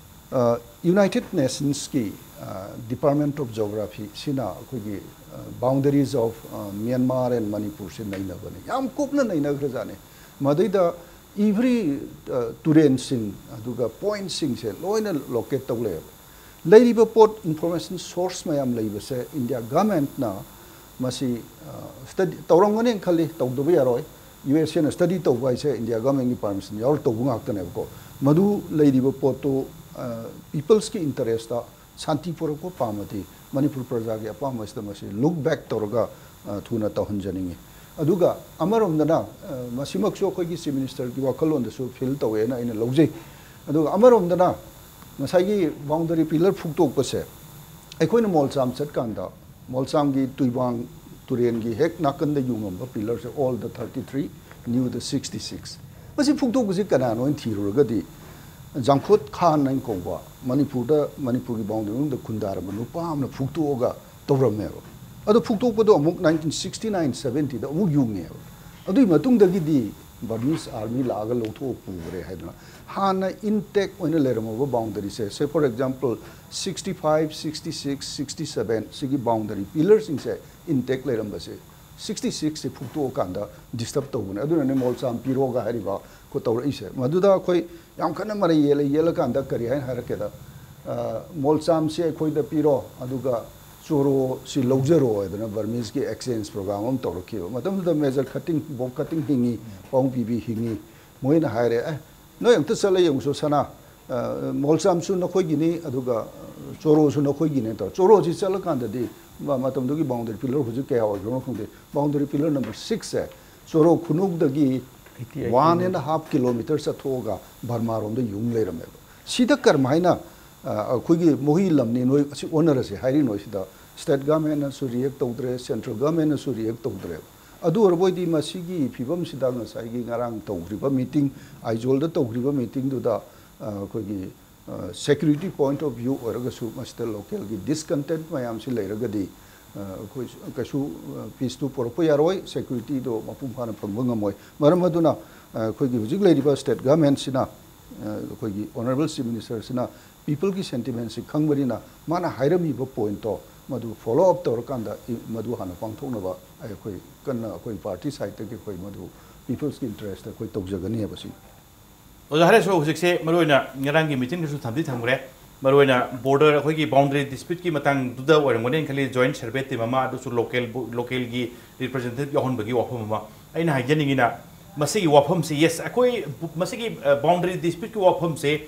ꯑ, United Nationsꯀꯤ, ꯑ, Department of Geographyꯁꯤꯅ ꯑꯩꯈꯣꯏꯒꯤ, ꯑ, boundaries of, ꯑ, Myanmar and Manipurꯁꯦ ꯅꯩꯅꯕꯅꯦ꯫ ꯌꯥꯝ ꯀꯨꯞꯅ ꯅꯩꯅꯈ꯭ꯔꯖꯥꯠꯅꯤ꯫ ꯃꯗꯩꯗ every, ꯑ, ꯇꯨꯔꯦꯟꯁꯤꯡ, ꯑꯗꯨꯒ pointꯁꯤꯡꯁꯦ ꯂꯣꯏꯅ locate ꯇꯧ ꯂꯩꯌꯦꯕ꯫ ꯂꯩꯔꯤꯕ ꯄꯣꯠ, information source ꯃꯌꯥꯝ ꯂꯩꯕꯁꯦ, ꯏꯟꯗꯤꯌꯥ governmentꯅ ꯃꯁꯤ, ꯑ, study ꯇꯧꯔꯝꯒꯅꯤ ꯈꯜꯂꯤ, ꯇꯧꯗꯕ ꯌꯥꯔꯣꯏ꯫ USAꯅ study ꯇꯧꯕ ꯍꯥꯏꯁꯦ ꯏꯟꯗꯤꯌꯥ governmentꯀꯤ permission ꯌꯥꯎꯔ ꯇꯧꯕ ꯉꯥꯛꯇꯅꯦꯕꯀꯣ꯫ ꯃꯗꯨ ꯂꯩꯔꯤꯕ ꯄꯣꯠꯇꯨ, ꯑ, peopleꯁꯀꯤ interestꯇ ꯁꯥꯟꯇꯤ ꯄꯨꯔꯛꯄ ꯄꯥꯝꯃꯗꯤ, ꯃꯅꯤꯄꯨꯔ ꯄ꯭ꯔꯖꯥꯒꯤ ꯑꯄꯥꯝꯕꯁꯤꯗ ꯃꯁꯤ look back ꯇꯧꯔꯒ, ꯑ, ꯊꯨꯅ ꯇꯧꯍꯟꯖꯅꯤꯡꯉꯤ꯫ ꯑꯗꯨꯒ ꯑꯃꯔꯣꯝꯗꯅ, ꯑ, ꯃꯁꯤꯃꯛꯁꯨ ꯑꯩꯈꯣꯏꯒꯤ Chief Ministerꯒꯤ ꯋꯥꯈꯜꯂꯣꯟꯗꯁꯨ feel ꯇꯧꯋꯦꯅ ꯑꯩꯅ ꯂꯧꯖꯩ꯫ ꯑꯗꯨꯒ ꯑꯃꯔꯣꯝꯗꯅ ꯉꯁꯥꯏꯒꯤ boundary pillar ꯐꯨꯛꯇꯣꯛꯄꯁꯦ ꯑꯩꯈꯣꯏꯅ ꯃꯣꯜꯆꯥꯝ ꯆꯠꯀꯥꯟꯗ, ꯃꯣꯜꯆꯥꯝꯒꯤ ꯇꯨꯏꯕꯥꯡ ꯇꯨꯔꯦꯟꯒꯤ ꯍꯦꯛ ꯅꯥꯀꯟꯗ ꯌꯨꯡꯉꯝꯕ pillarꯁꯦ, old thirty three, new sixty six꯫ ꯃꯁꯤ ꯐꯨꯛꯇꯣꯛꯄꯁꯤ ꯀꯅꯥꯅꯣ ꯍꯥꯏꯅ ꯊꯤꯔꯨꯔꯒꯗꯤ, ꯖꯥꯡꯈꯨꯠ ꯈꯥꯟ ꯍꯥꯏꯅ ꯀꯧꯕ, ꯃꯅꯤꯄꯨꯔꯗ, ꯃꯅꯤꯄꯨꯔꯒꯤ ꯕꯥꯎꯟꯗꯔꯤ ꯃꯅꯨꯡꯗ ꯈꯨꯟꯗꯥꯔꯝꯕ ꯅꯨꯄꯥ ꯑꯃꯅ ꯐꯨꯛꯇꯣꯛꯑꯒ ꯇꯧꯔꯝꯃꯦꯕ꯫ ꯑꯗꯣ ꯐꯨꯛꯇꯣꯛꯄꯗꯣ ꯑꯃꯨꯛ ꯅꯥꯏꯟꯇꯤꯟ ꯁꯤꯛꯁꯇꯤ ꯅꯥꯏꯟ ꯁꯕꯦꯟꯇꯤꯗ ꯑꯃꯨꯛ ꯌꯨꯡꯉꯦꯕ꯫ ꯑꯗꯨꯒꯤ ꯃꯇꯨꯡꯗꯒꯤꯗꯤ ꯕꯔꯃꯤꯁ ꯑꯥꯔꯃꯤ ꯂꯥꯛꯑꯒ ꯂꯧꯊꯣꯛꯑ ꯄꯨꯈ꯭ꯔꯦ ꯍꯥꯏꯗꯅ, ꯍꯥꯟꯅ ꯏꯟꯇꯦꯛ ꯑꯣꯏꯅ ꯂꯩꯔꯝꯃꯕ ꯕꯥꯎꯟꯗꯔꯤꯁꯦ, say for example, sixty five, sixty six, sixty seven ꯁꯤꯒꯤ ꯕꯥꯎꯟꯗꯔꯤ ꯄꯤꯂꯔꯁꯤꯡꯁꯦ ꯏꯟꯇꯦꯛ ꯂꯩꯔꯝꯕꯁꯦ, ꯁꯤꯛꯁꯇꯤ ꯁꯤꯛꯁꯁꯦ ꯐꯨꯛꯇꯣꯛꯑꯀꯥꯟꯗ ꯗꯤꯁꯇꯔꯕ ꯇꯧꯕꯅꯦ꯫ ꯑꯗꯨꯅꯅꯦ ꯃꯣꯜꯆꯥꯝ ꯄꯤꯔꯣꯒ ꯍꯥꯏꯔꯤꯕ ꯀꯣ ꯇꯧꯔꯛꯏꯁꯦ꯫ ꯃꯗꯨꯗ ꯑꯩꯈꯣꯏ ꯌꯥꯝ ꯀꯟꯅ ꯃꯔꯩ ꯌꯦꯠꯂ ꯌꯦꯠꯂꯀꯥꯟꯗ ꯀꯔꯤ ꯍꯥꯏꯅ ꯍꯥꯏꯔꯛꯀꯦꯗ, ꯑ, ꯃꯣꯜꯆꯥꯝꯁꯤ ꯑꯩꯈꯣꯏꯗ ꯄꯤꯔꯣ, ꯑꯗꯨꯒ ꯆꯣꯔꯣꯁꯤ ꯂꯧꯖꯔꯣ ꯍꯥꯏꯗꯅ ꯕꯔꯃꯤꯁꯀꯤ ꯑꯦꯛꯁꯆꯦꯟꯖ ꯄ꯭ꯔꯣꯒ꯭ꯔꯥꯝ ꯑꯃ ꯇꯧꯔꯛꯈꯤꯕ꯫ ꯃꯇꯝꯗꯨꯗ ꯃꯦꯖꯔ ꯈꯇꯤꯡ, ꯕꯣꯕ ꯈꯇꯤꯡ ꯍꯤꯡꯉꯤ, ꯄꯥꯎꯡ ꯄꯤꯕꯤ ꯍꯤꯡꯉꯤ꯫ ꯃꯣꯏꯅ ꯍꯥꯏꯔꯦ, "ꯑꯦ, ꯅꯣꯏ ꯑꯝꯇ ꯆꯠꯂ ꯌꯦꯡꯉꯨꯁꯨ ꯁꯅꯥ, ꯑ, ꯃꯣꯜꯆꯥꯝꯁꯨ ꯅꯈꯣꯏꯒꯤꯅꯤ, ꯑꯗꯨꯒ, ꯑ, ꯆꯣꯔꯣꯁꯨ ꯅꯈꯣꯏꯒꯤꯅꯤ" ꯇꯧꯔ꯫ ꯆꯣꯔꯣꯁꯤ ꯆꯠꯂꯀꯥꯟꯗꯗꯤ ꯃ-, ꯃꯇꯝꯗꯨꯒꯤ ꯕꯥꯎꯟꯗꯔꯤ ꯄꯤꯂꯔ ꯍꯧꯖꯤꯛ ꯀꯌꯥ ꯑꯣꯏꯈ꯭ꯔꯕꯅꯣ ꯈꯪꯗꯦ꯫ ꯕꯥꯎꯟꯗꯔꯤ ꯄꯤꯂꯔ ꯅꯝꯕꯔ ꯁꯤꯛꯁꯁꯦ ꯆꯣꯔꯣ ꯈꯨꯅꯨꯗꯒꯤ ꯋꯥꯟ ꯑꯦꯟ ꯍꯥꯐ ꯀꯤꯂꯣꯃꯤꯇꯔ ꯆꯠꯊꯣꯛꯑꯒ ꯕꯔꯃꯥꯔꯣꯝꯗ ꯌꯨꯡ ꯂꯩꯔꯝꯃꯦꯕ꯫ ꯁꯤꯗ ꯀꯔꯝꯍꯥꯏꯅ, ꯑ, ꯑꯩꯈꯣꯏꯒꯤ ꯃꯣꯍꯤ ꯂꯝꯅꯤ, ꯅꯣꯏ ꯑꯁꯤ ꯑꯣꯟꯅꯔꯁꯦ ꯍꯥꯏꯔꯤꯅꯣ? ꯁꯤꯗ ꯁ꯭ꯇꯦꯠ ꯒꯚꯔꯟꯃꯦꯟꯅꯁꯨ ꯔꯤꯌꯦꯛ ꯇꯧꯗ꯭ꯔꯦ, ꯁꯦꯟꯇ꯭ꯔꯦꯜ ꯒꯚꯔꯟꯃꯦꯟꯅꯁꯨ ꯔꯤꯌꯦꯛ ꯇꯧꯗ꯭ꯔꯦꯕ꯫ ꯑꯗꯨ ꯑꯣꯏꯔꯕꯣꯏꯗꯤ ꯃꯁꯤꯒꯤ ꯐꯤꯕꯝꯁꯤꯗ ꯉꯁꯥꯏꯒꯤ ꯉꯔꯥꯡ ꯇꯧꯈ꯭ꯔꯤꯕ ꯃꯤꯇꯤꯡ, ꯑꯥꯏꯖꯣꯜꯗ ꯇꯧꯈ꯭ꯔꯤꯕ ꯃꯤꯇꯤꯡꯗꯨꯗ, ꯑ, ꯑꯩꯈꯣꯏꯒꯤ, ꯑ, ꯁꯦꯀ꯭ꯌꯨꯔꯤꯇꯤ ꯄꯣꯏꯟꯠ ꯑꯣꯐ ꯚ꯭ꯌꯨ ꯑꯣꯏꯔꯒꯁꯨ ꯃꯁꯤꯗ ꯂꯣꯀꯦꯜꯒꯤ ꯗꯤꯁꯀꯟꯇꯦꯟꯠ ꯃꯌꯥꯝꯁꯤ ꯂꯩꯔꯒꯗꯤ, ꯑ, ꯑꯩꯈꯣꯏ ꯀꯩꯁꯨ, ꯑ, ꯄꯤꯁꯇꯨ ꯄꯨꯔꯛꯄ ꯌꯥꯔꯣꯏ, ꯁꯦꯀ꯭ꯌꯨꯔꯤꯇꯤꯗꯣ ꯃꯄꯨꯡ ꯐꯥꯅ ꯐꯪꯕ ꯉꯝꯃꯣꯏ꯫ ꯃꯔꯝ ꯑꯗꯨꯅ, ꯑ, ꯑꯩꯈꯣꯏꯒꯤ ꯍꯧꯖꯤꯛ ꯂꯩꯔꯤꯕ ꯁ꯭ꯇꯦꯠ ꯒꯚꯔꯟꯃꯦꯟꯠꯁꯤꯅ, ꯑ, ꯑꯩꯈꯣꯏꯒꯤ ꯑꯣꯅꯔꯦꯕꯜ ꯆꯤꯐ ꯃꯤꯅꯤꯁꯇꯔꯁꯤꯅ ꯄꯤꯄꯜꯒꯤ ꯁꯦꯟꯇꯤꯃꯦꯟꯠꯁꯤ ꯈꯪꯕꯅꯤꯅ ꯃꯥꯅ ꯍꯥꯏꯔꯝꯃꯤꯕ ꯄꯣꯏꯟꯠꯇꯣ ꯃꯗꯨ ꯐꯣꯂꯣ ꯑꯞ ꯇꯧꯔꯀꯥꯟꯗ ꯏ-, ꯃꯗꯨ ꯍꯥꯟꯅ ꯄꯥꯡꯊꯣꯛꯅꯕ ꯑꯩꯈꯣꯏ ꯀꯟꯅ ꯑꯩꯈꯣꯏ ꯄꯥꯔꯇꯤ ꯁꯥꯏꯠꯇꯒꯤ ꯑꯩꯈꯣꯏ ꯃꯗꯨ ꯄꯤꯄꯜꯁꯀꯤ ꯏꯟꯇꯔꯦꯁꯇ ꯑꯩꯈꯣꯏ ꯇꯧꯖꯒꯅꯦꯕ ꯁꯤ꯫ ꯑꯣꯖꯥ ꯍꯔꯦꯁ, ꯍꯧꯖꯤꯛꯁꯦ ꯃꯔꯨꯑꯣꯏꯅ ꯉꯔꯥꯡꯒꯤ ꯃꯤꯇꯤꯡꯗꯁꯨ ꯊꯝꯗꯤ ꯊꯝꯈ꯭ꯔꯦ, ꯃꯔꯨꯑꯣꯏꯅ ꯕꯣꯔꯗꯔ, ꯑꯩꯈꯣꯏꯒꯤ ꯕꯥꯎꯟꯗꯔꯤ ꯗꯤꯁꯄ꯭ꯌꯨꯠꯀꯤ ꯃꯇꯥꯡꯗꯨꯗ ꯑꯣꯏꯔꯝꯒꯅꯤ ꯍꯥꯏꯅ ꯈꯜꯂꯤ, ꯖꯣꯏꯟꯠ ꯁꯔꯚꯦ ꯇꯤꯝ ꯑꯃ, ꯑꯗꯨꯁꯨ ꯂꯣꯀꯦꯜ, ꯂꯣꯀꯦꯜꯒꯤ ꯔꯤꯄ꯭ꯔꯖꯦꯟꯇꯦꯇꯤꯚ ꯌꯥꯎꯍꯟꯕꯒꯤ ꯋꯥꯐꯝ ꯑꯃ꯫ ꯑꯩꯅ ꯍꯥꯏꯖꯅꯤꯡꯉꯤꯅ, ꯃꯁꯤꯒꯤ ꯋꯥꯐꯝꯁꯤ, ꯌꯦꯁ, ꯑꯩꯈꯣꯏ ꯃꯁꯤꯒꯤ, ꯑ, ꯕꯥꯎꯟꯗꯔꯤ ꯗꯤꯁꯄ꯭ꯌꯨꯠꯀꯤ ꯋꯥꯐꯝꯁꯦ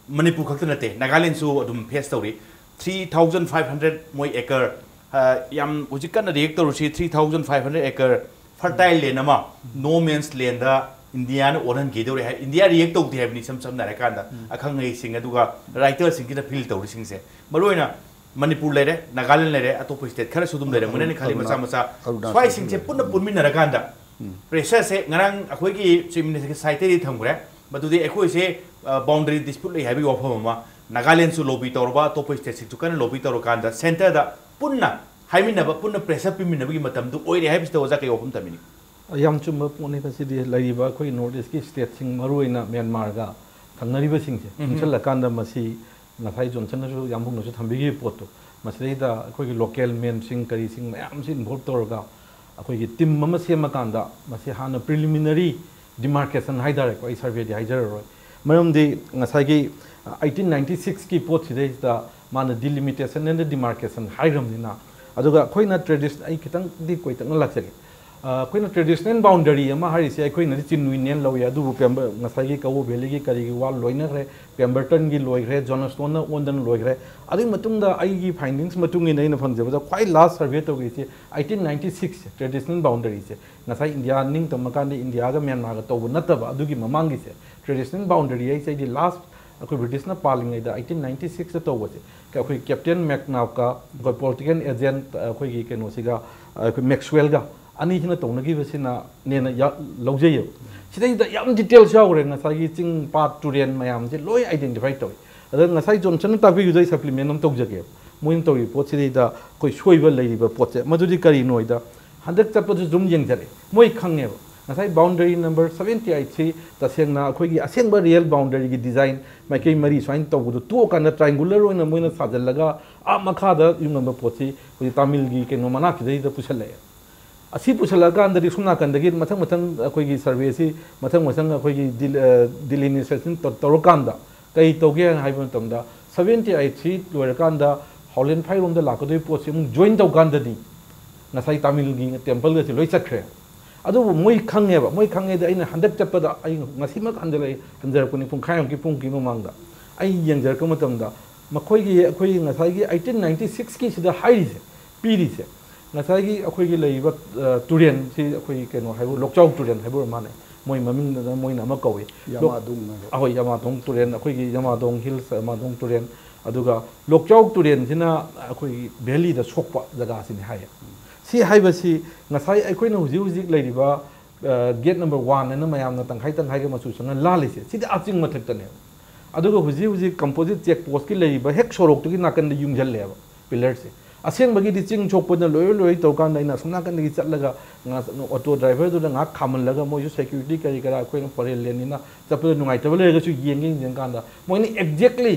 ꯃꯅꯤꯄꯨꯔ ꯈꯛꯇ ꯅꯠꯇꯦ, ꯅꯥꯒꯥꯂꯦꯟꯁꯨ ꯑꯗꯨꯝ ꯐꯦꯁ ꯇꯧꯔꯤ꯫ ꯊ꯭ꯔꯤ ꯊꯥꯎꯖꯟ ꯐꯥꯏꯚ ꯍꯟꯗ꯭ꯔꯦꯠ ꯃꯣꯏ ꯑꯦꯀꯔ, ꯑ, ꯌꯥꯝ ꯍꯧꯖꯤꯛ ꯀꯟꯅ ꯔꯤꯌꯦꯛ ꯇꯧꯔꯤꯁꯤ, three thousand five hundred acre fertile ꯂꯦꯟ ꯑꯃ ꯅꯣ ꯃꯦꯟꯁ ꯂꯦꯟꯗ ꯏꯟꯗꯤꯌꯥꯅ ꯑꯣꯜꯍꯟꯈꯤꯗꯧꯔꯦ ꯍꯥꯏ꯫ ꯏꯟꯗꯤꯌꯥ ꯔꯤꯌꯦꯛ ꯇꯧꯗꯦ ꯍꯥꯏꯕꯅꯤ, ꯏꯁꯝ ꯁꯝꯅ ꯍꯥꯏꯔꯀꯥꯟꯗ, ꯎꯝ꯫ ꯑꯈꯪ ꯑꯍꯩꯁꯤꯡ ꯑꯗꯨꯒ ꯔꯥꯏꯇꯔꯁꯤꯡꯁꯤꯅ ꯐꯤꯜ ꯇꯧꯔꯤꯁꯤꯡꯁꯦ꯫ ꯃꯔꯨꯑꯣꯏꯅ ꯃꯅꯤꯄꯨꯔ ꯂꯩꯔꯦ, ꯅꯥꯒꯥꯂꯦꯟ ꯂꯩꯔꯦ, ꯑꯇꯣꯞꯄ ꯁ꯭ꯇꯦꯠ ꯈꯔꯁꯨ ꯑꯗꯨꯝ ꯂꯩꯔꯝꯒꯅꯤ ꯈꯜꯂꯤ, ꯃꯆꯥ ꯑꯔꯨꯅꯥ-, ꯃꯆꯥ꯫ ꯑꯔꯨꯅꯥꯆꯜꯁꯨ ꯁ꯭ꯋꯥꯏꯁꯤꯡꯁꯦ ꯂꯩꯔꯦ꯫ ꯄꯨꯟꯅ ꯎꯝ꯫ ꯄꯨꯟꯃꯤꯟꯅꯔꯀꯥꯟꯗ ꯄ꯭ꯔꯦꯁꯔꯁꯦ ꯉꯔꯥꯡ ꯑꯩꯈꯣꯏꯒꯤ ꯆꯤꯐ ꯃꯤꯅꯤꯁꯇꯔꯒꯤ ꯁꯥꯏꯠꯇꯒꯤ ꯊꯝꯈ꯭ꯔꯦ꯫ ꯃꯗꯨꯗꯤ ꯑꯩꯈꯣꯏꯁꯦ ꯕꯥꯎꯟꯗꯔꯤ ꯗꯤꯁꯄ꯭ꯌꯨꯠ ꯂꯩ ꯍꯥꯏꯕꯒꯤ ꯋꯥꯐꯝ ꯑꯃ, ꯅꯥꯒꯥꯂꯦꯟꯁꯨ ꯂꯣꯕꯤ ꯇꯧꯔꯕ, ꯑꯇꯣꯞꯄ ꯁ꯭ꯇꯦꯠꯁꯤꯡꯁꯨ ꯀꯟꯅ ꯂꯣꯕꯤ ꯇꯧꯔꯀꯥꯟꯗ ꯁꯦꯟꯇꯔꯗ ꯄꯨꯟꯅ ꯍꯥꯏꯃꯤꯟꯅꯕ, ꯄꯨꯟꯅ ꯄ꯭ꯔꯦꯁꯔ ꯄꯤꯃꯤꯟꯅꯕꯒꯤ ꯃꯇꯝꯗꯨ ꯑꯣꯏꯔꯦ ꯍꯥꯏꯕꯁꯤꯗ ꯑꯣꯖꯥ ꯀꯩ ꯋꯥꯐꯝ ꯊꯝꯕꯤꯅꯤ? ꯌꯥꯝ ꯆꯨꯝꯕ ꯄꯣꯠꯅꯤ꯫ ꯃꯁꯤꯗꯤ ꯂꯩꯔꯤꯕ ꯑꯩꯈꯣꯏꯒꯤ ꯅꯣꯔꯠ ꯏꯁꯀꯤ ꯁ꯭ꯇꯦꯠꯁꯤꯡ, ꯃꯔꯨꯑꯣꯏꯅ ꯃ꯭ꯌꯥꯟꯃꯥꯔꯒ ꯊꯪꯅꯔꯤꯕꯁꯤꯡꯁꯦ ꯄꯨꯟꯁꯤꯜꯂꯀꯥꯟꯗ ꯃꯁꯤ ꯉꯁꯥꯏ ꯖꯣꯟꯁꯟꯅꯁꯨ, ꯌꯥꯝꯕꯨꯡꯅꯁꯨ ꯊꯝꯕꯤꯈꯤꯕ ꯄꯣꯠꯇꯣ, ꯃꯁꯤꯗꯩꯗ ꯑꯩꯈꯣꯏꯒꯤ ꯂꯣꯀꯦꯜ ꯃꯦꯟꯁꯤꯡ ꯀꯔꯤꯁꯤꯡ ꯃꯌꯥꯝꯁꯤ ꯏꯟꯚꯣꯜꯕ ꯇꯧꯔꯒ ꯑꯩꯈꯣꯏꯒꯤ ꯇꯤꯝ ꯑꯃ ꯁꯦꯝꯃꯀꯥꯟꯗ, ꯃꯁꯤ ꯍꯥꯟꯅ ꯄ꯭ꯔꯤꯂꯤꯃꯤꯅꯔꯤ ꯗꯤꯃꯥꯔꯀꯦꯁꯟ ꯍꯥꯏꯇꯥꯔꯦꯀꯣ, ꯑꯩ ꯁꯔꯚꯦꯗꯤ ꯍꯥꯏꯖꯔꯔꯣꯏ, ꯃꯔꯝꯗꯤ ꯉꯁꯥꯏꯒꯤ ꯑꯩꯇꯤꯟ ꯅꯥꯏꯟꯇꯤ ꯁꯤꯛꯁꯀꯤ ꯄꯣꯠꯁꯤꯗꯩꯁꯤꯗ ꯃꯥꯅ ꯗꯤꯂꯤꯃꯤꯇꯦꯁꯟ ꯑꯦꯟ ꯗꯤꯃꯥꯔꯀꯦꯁꯟ ꯍꯥꯏꯈ꯭ꯔꯕꯅꯤꯅ, ꯑꯗꯨꯒ ꯑꯩꯈꯣꯏꯅ ꯇ꯭ꯔꯦꯗꯤꯁꯟ ꯑꯩ ꯈꯤꯇꯪꯗꯤ ꯀꯣꯏꯇꯛꯅ ꯂꯥꯛꯆꯒꯦ꯫ ꯑꯩꯈꯣꯏꯅ ꯇ꯭ꯔꯦꯗꯤꯁꯅꯦꯜ ꯕꯥꯎꯟꯗꯔꯤ ꯑꯃ ꯍꯥꯏꯔꯤꯁꯦ ꯑꯩꯈꯣꯏꯅꯗꯤ ꯆꯤꯟ ꯋꯤꯅꯦꯟ ꯂꯧꯏ, ꯑꯗꯨꯕꯨ ꯄꯦꯝꯕ ꯉꯁꯥꯏꯒꯤ ꯀꯧꯕ ꯚꯦꯂꯤꯒꯤ ꯀꯔꯤꯒꯤ ꯋꯥꯜ ꯂꯣꯏꯅꯈ꯭ꯔꯦ, ꯄꯦꯝꯕꯔꯇꯟꯒꯤ ꯂꯣꯏꯈ꯭ꯔꯦ, ꯖꯣꯟꯁꯇꯣꯟꯅ ꯑꯣꯟꯗꯅ ꯂꯣꯏꯈ꯭ꯔꯦ꯫ ꯑꯗꯨꯒꯤ ꯃꯇꯨꯡꯗ ꯑꯩꯒꯤ ꯐꯥꯏꯟꯗꯤꯡꯁ ꯃꯇꯨꯡ ꯏꯟꯅ ꯑꯩꯅ ꯐꯪꯖꯕꯗ ꯈ꯭ꯋꯥꯏ ꯂꯥꯁ survey ꯇꯧꯈꯤꯁꯦ eighteen ninety six traditional ꯕꯥꯎꯟꯗꯔꯤꯁꯦ, ꯉꯁꯥꯏ ꯏꯟꯗꯤꯌꯥ ꯅꯤꯡꯇꯝꯃꯀꯥꯟꯗ ꯏꯟꯗꯤꯌꯥꯒ ꯃ꯭ꯌꯥꯟꯃꯥꯔꯒ ꯇꯧꯕ ꯅꯠꯇꯕ ꯑꯗꯨꯒꯤ ꯃꯃꯥꯡꯒꯤꯁꯦ, ꯇ꯭ꯔꯦꯗꯤꯁꯅꯦꯜ ꯕꯥꯎꯟꯗꯔꯤ ꯍꯥꯏꯁꯦ ꯑꯩꯗꯤ ꯂꯥꯁ ꯑꯩꯈꯣꯏ ꯕ꯭ꯔꯤꯇꯤꯁꯅ ꯄꯥꯜꯂꯤꯉꯩꯗ ꯑꯩꯇꯤꯟ ꯅꯥꯏꯟꯇꯤ ꯁꯤꯛꯁꯇ ꯇꯧꯕꯁꯦ, ꯑꯩꯈꯣꯏ ꯀꯦꯞꯇꯦꯟ ꯃꯦꯛꯅꯥꯞꯀ ꯑꯩꯈꯣꯏ ꯄꯣꯂꯤꯇꯤꯀꯦꯜ ꯑꯦꯖꯦꯟ ꯑꯩꯈꯣꯏꯒꯤ ꯀꯩꯅꯣꯁꯤꯒ, ꯑꯩꯈꯣꯏ ꯃꯦꯛꯁꯋꯦꯜꯒ ꯑꯅꯤꯁꯤꯅ ꯇꯧꯅꯈꯤꯕꯁꯤꯅ ꯅꯦꯅ ꯂꯧꯖꯩꯌꯦꯕ꯫ ꯁꯤꯗꯩꯗ ꯌꯥꯝ ꯗꯤꯇꯦꯜꯁ ꯌꯥꯎꯈ꯭ꯔꯦ, ꯉꯁꯥꯏꯒꯤ ꯆꯤꯡ ꯄꯥꯠ ꯇꯨꯔꯦꯟ ꯃꯌꯥꯝꯁꯦ ꯂꯣꯏ ꯑꯥꯏꯗꯦꯟꯇꯤꯐꯥꯏ ꯇꯧꯏ꯫ ꯑꯗ ꯉꯁꯥꯏ ꯖꯣꯟꯁꯟꯅ ꯇꯥꯛꯄꯤꯕꯗꯣ ꯑꯩ ꯁꯄ꯭ꯂꯤꯃꯦꯟ ꯑꯃ ꯇꯧꯖꯒꯦꯕ꯫ ꯃꯣꯏꯅ ꯇꯧꯔꯤꯕ ꯄꯣꯠꯁꯤꯗꯩꯗ ꯑꯩꯈꯣꯏ ꯁꯣꯏꯕ ꯂꯩꯔꯤꯕ ꯄꯣꯠꯁꯦ, ꯃꯗꯨꯗꯤ ꯀꯔꯤꯅꯣ ꯍꯥꯏꯗ, ꯍꯟꯗꯛ ꯆꯠꯄꯗꯨ ꯁꯨꯝ ꯌꯦꯡꯖꯔꯛꯑꯦ, ꯃꯣꯏ ꯈꯪꯉꯦꯕ꯫ ꯉꯁꯥꯏ ꯕꯥꯎꯟꯗꯔꯤ ꯅꯝꯕꯔ ꯁꯕꯦꯟꯇꯤ ꯑꯩꯠꯁꯤ ꯇꯁꯦꯡꯅ ꯑꯩꯈꯣꯏꯒꯤ ꯑꯁꯦꯡꯕ ꯔꯤꯌꯦꯜ ꯕꯥꯎꯟꯗꯔꯤꯒꯤ ꯗꯤꯖꯥꯏꯟ ꯃꯥꯏꯀꯩ ꯃꯔꯤ ꯁꯨꯃꯥꯏꯅ ꯇꯧꯕꯗꯣ ꯇꯣꯛꯑꯀꯥꯟꯗ ꯇ꯭ꯔꯥꯏꯡꯒꯨꯂꯔ ꯑꯣꯏꯅ ꯃꯣꯏꯅ ꯁꯥꯖꯜꯂꯒ ꯑꯥ ꯃꯈꯥꯗ ꯌꯨꯡꯉꯝꯕ ꯄꯣꯠꯁꯤ ꯍꯧꯖꯤꯛ ꯇꯥꯃꯤꯜꯒꯤ ꯀꯩꯅꯣ ꯃꯅꯥꯛꯁꯤꯗꯩꯗ ꯄꯨꯁꯜꯂꯛꯑꯦ꯫ ꯑꯁꯤ ꯄꯨꯁꯜꯂꯛꯑꯀꯥꯟꯗꯗꯤ ꯁꯣꯝ ꯅꯥꯀꯟꯗꯒꯤ ꯃꯊꯪ ꯃꯊꯪ ꯑꯩꯈꯣꯏꯒꯤ ꯁꯔꯚꯦꯁꯤ ꯃꯊꯪ ꯃꯊꯪ ꯑꯩꯈꯣꯏꯒꯤ ꯗꯤꯂꯤꯅꯤꯁꯦꯁꯟ ꯇꯧꯔꯀꯥꯟꯗ ꯀꯔꯤ ꯇꯧꯒꯦ ꯍꯥꯏꯕ ꯃꯇꯝꯗ, ꯁꯕꯦꯟꯇꯤ ꯑꯩꯠꯁꯤ ꯂꯣꯏꯔꯀꯥꯟꯗ ꯍꯥꯎꯂꯦꯟ ꯐꯥꯏꯔꯣꯝꯗ ꯂꯥꯛꯀꯗꯣꯏ ꯄꯣꯠꯁꯤ ꯑꯃꯨꯛ ꯖꯣꯏꯟ ꯇꯧꯀꯥꯟꯗꯗꯤ ꯉꯁꯥꯏ ꯇꯥꯃꯤꯜꯒꯤ ꯇꯦꯝꯄꯜꯒꯁꯦ ꯂꯣꯏ ꯆꯠꯈ꯭ꯔꯦ꯫ ꯑꯗꯨꯕꯨ ꯃꯣꯏ ꯈꯪꯉꯦꯕ, ꯃꯣꯏ ꯈꯪꯉꯦꯗꯤ ꯑꯩꯅ ꯍꯟꯗꯛ ꯆꯠꯄꯗ, ꯑꯩ ꯉꯁꯤꯃꯛ ꯍꯟꯖꯜꯂꯛꯏ, ꯍꯟꯖꯔꯛꯄꯅꯤ, ꯄꯨꯡꯈꯥꯏꯃꯨꯛꯀꯤ ꯄꯨꯡꯒꯤ ꯃꯃꯥꯡꯗ ꯑꯩ ꯌꯦꯡꯖꯔꯛꯄ ꯃꯇꯝꯗ, ꯃꯈꯣꯏꯒꯤ, ꯑꯩꯈꯣꯏꯒꯤ ꯉꯁꯥꯏꯒꯤ ꯑꯩꯇꯤꯟ ꯅꯥꯏꯟꯇꯤ ꯁꯤꯛꯁꯀꯤꯁꯤꯗ ꯍꯥꯏꯔꯤꯁꯦ, ꯄꯤꯔꯤꯁꯦ, ꯉꯁꯥꯏꯒꯤ ꯑꯩꯈꯣꯏꯒꯤ ꯂꯩꯔꯤꯕ, ꯑ, ꯇꯨꯔꯦꯟꯁꯤ, ꯑꯩꯈꯣꯏꯒꯤ ꯀꯩꯅꯣ ꯍꯥꯏꯕ, ꯂꯣꯛꯆꯥꯎ ꯇꯨꯔꯦꯟ ꯍꯥꯏꯕ ꯑꯣꯏꯔ ꯃꯥꯜꯂꯦ, ꯃꯣꯏ ꯃꯃꯤꯡꯗꯅ ꯃꯣꯏꯅ ꯑꯃ ꯀꯧꯏ꯫ ꯂꯣꯛ- ꯌꯥꯃꯥꯗꯨꯡ ꯍꯥꯏꯕ꯫ ꯑꯍꯣꯏ, ꯌꯥꯃꯥꯗꯣꯡ ꯇꯨꯔꯦꯟ, ꯑꯩꯈꯣꯏꯒꯤ ꯌꯥꯃꯥꯗꯣꯡ ꯍꯤꯜꯁ, ꯌꯥꯃꯥꯗꯣꯡ ꯇꯨꯔꯦꯟ, ꯑꯗꯨꯒ ꯂꯣꯛꯆꯥꯎ ꯇꯨꯔꯦꯟꯁꯤꯅ ꯑꯩꯈꯣꯏꯒꯤ ꯚꯦꯂꯤꯗ ꯁꯣꯛꯄ ꯖꯒꯥꯁꯤꯅꯤ ꯍꯥꯏꯌꯦ꯫ ꯁꯤ ꯍꯥꯏꯕꯁꯤ ꯉꯁꯥꯏ ꯑꯩꯈꯣꯏꯅ ꯍꯧꯖꯤꯛ ꯍꯧꯖꯤꯛ ꯂꯩꯔꯤꯕ ꯒꯦꯠ ꯅꯝꯕꯔ ꯋꯥꯟ ꯍꯥꯏꯅ ꯃꯌꯥꯝꯅ ꯇꯪꯈꯥꯏ ꯇꯪꯈꯥꯏꯒ ꯃꯆꯨ ꯁꯪꯅ ꯂꯥꯜꯂꯤꯁꯦ, ꯁꯤꯗꯤ ꯑꯥ ꯆꯤꯡ ꯃꯊꯛꯇꯅꯦꯕ꯫ ꯑꯗꯨꯒ ꯍꯧꯖꯤꯛ ꯍꯧꯖꯤꯛ ꯀꯝꯄꯣꯖꯤꯠ ꯆꯦꯛ ꯄꯣꯁꯀꯤ ꯂꯩꯔꯤꯕ ꯍꯦꯛ ꯁꯣꯔꯣꯛꯇꯨꯒꯤ ꯅꯥꯀꯟꯗ ꯌꯨꯡꯁꯤꯜꯂꯦꯕ ꯄꯤꯂꯔꯁꯦ꯫ ꯑꯁꯦꯡꯕꯒꯤꯗꯤ ꯆꯤꯡ ꯁꯣꯛꯄꯅ ꯂꯣꯏꯔ ꯂꯣꯏꯔ ꯇꯧꯔꯀꯥꯟꯗ ꯑꯩꯅ ꯑꯁꯣꯝ ꯅꯥꯀꯟꯗꯒꯤ ꯆꯠꯂꯒ ꯉꯥ-, ꯑꯣꯇꯣ ꯗ꯭ꯔꯥꯏꯚꯔꯗꯨꯗ ꯉꯥꯏꯍꯥꯛ ꯈꯥꯝꯍꯜꯂꯒ ꯃꯣꯏꯁꯨ ꯁꯦꯀ꯭ꯌꯨꯔꯤꯇꯤ ꯀꯔꯤ ꯀꯔꯥ ꯑꯩꯈꯣꯏꯅ ꯐꯣꯔꯦꯟ ꯂꯦꯟꯅꯤꯅ ꯆꯠꯄꯗ ꯅꯨꯡꯉꯥꯏꯇꯕ ꯂꯩꯔꯒꯁꯨ ꯌꯦꯡꯒꯦ ꯌꯦꯡꯀꯥꯟꯗ ꯃꯣꯏꯅ ꯑꯦꯛꯖꯦꯛꯂꯤ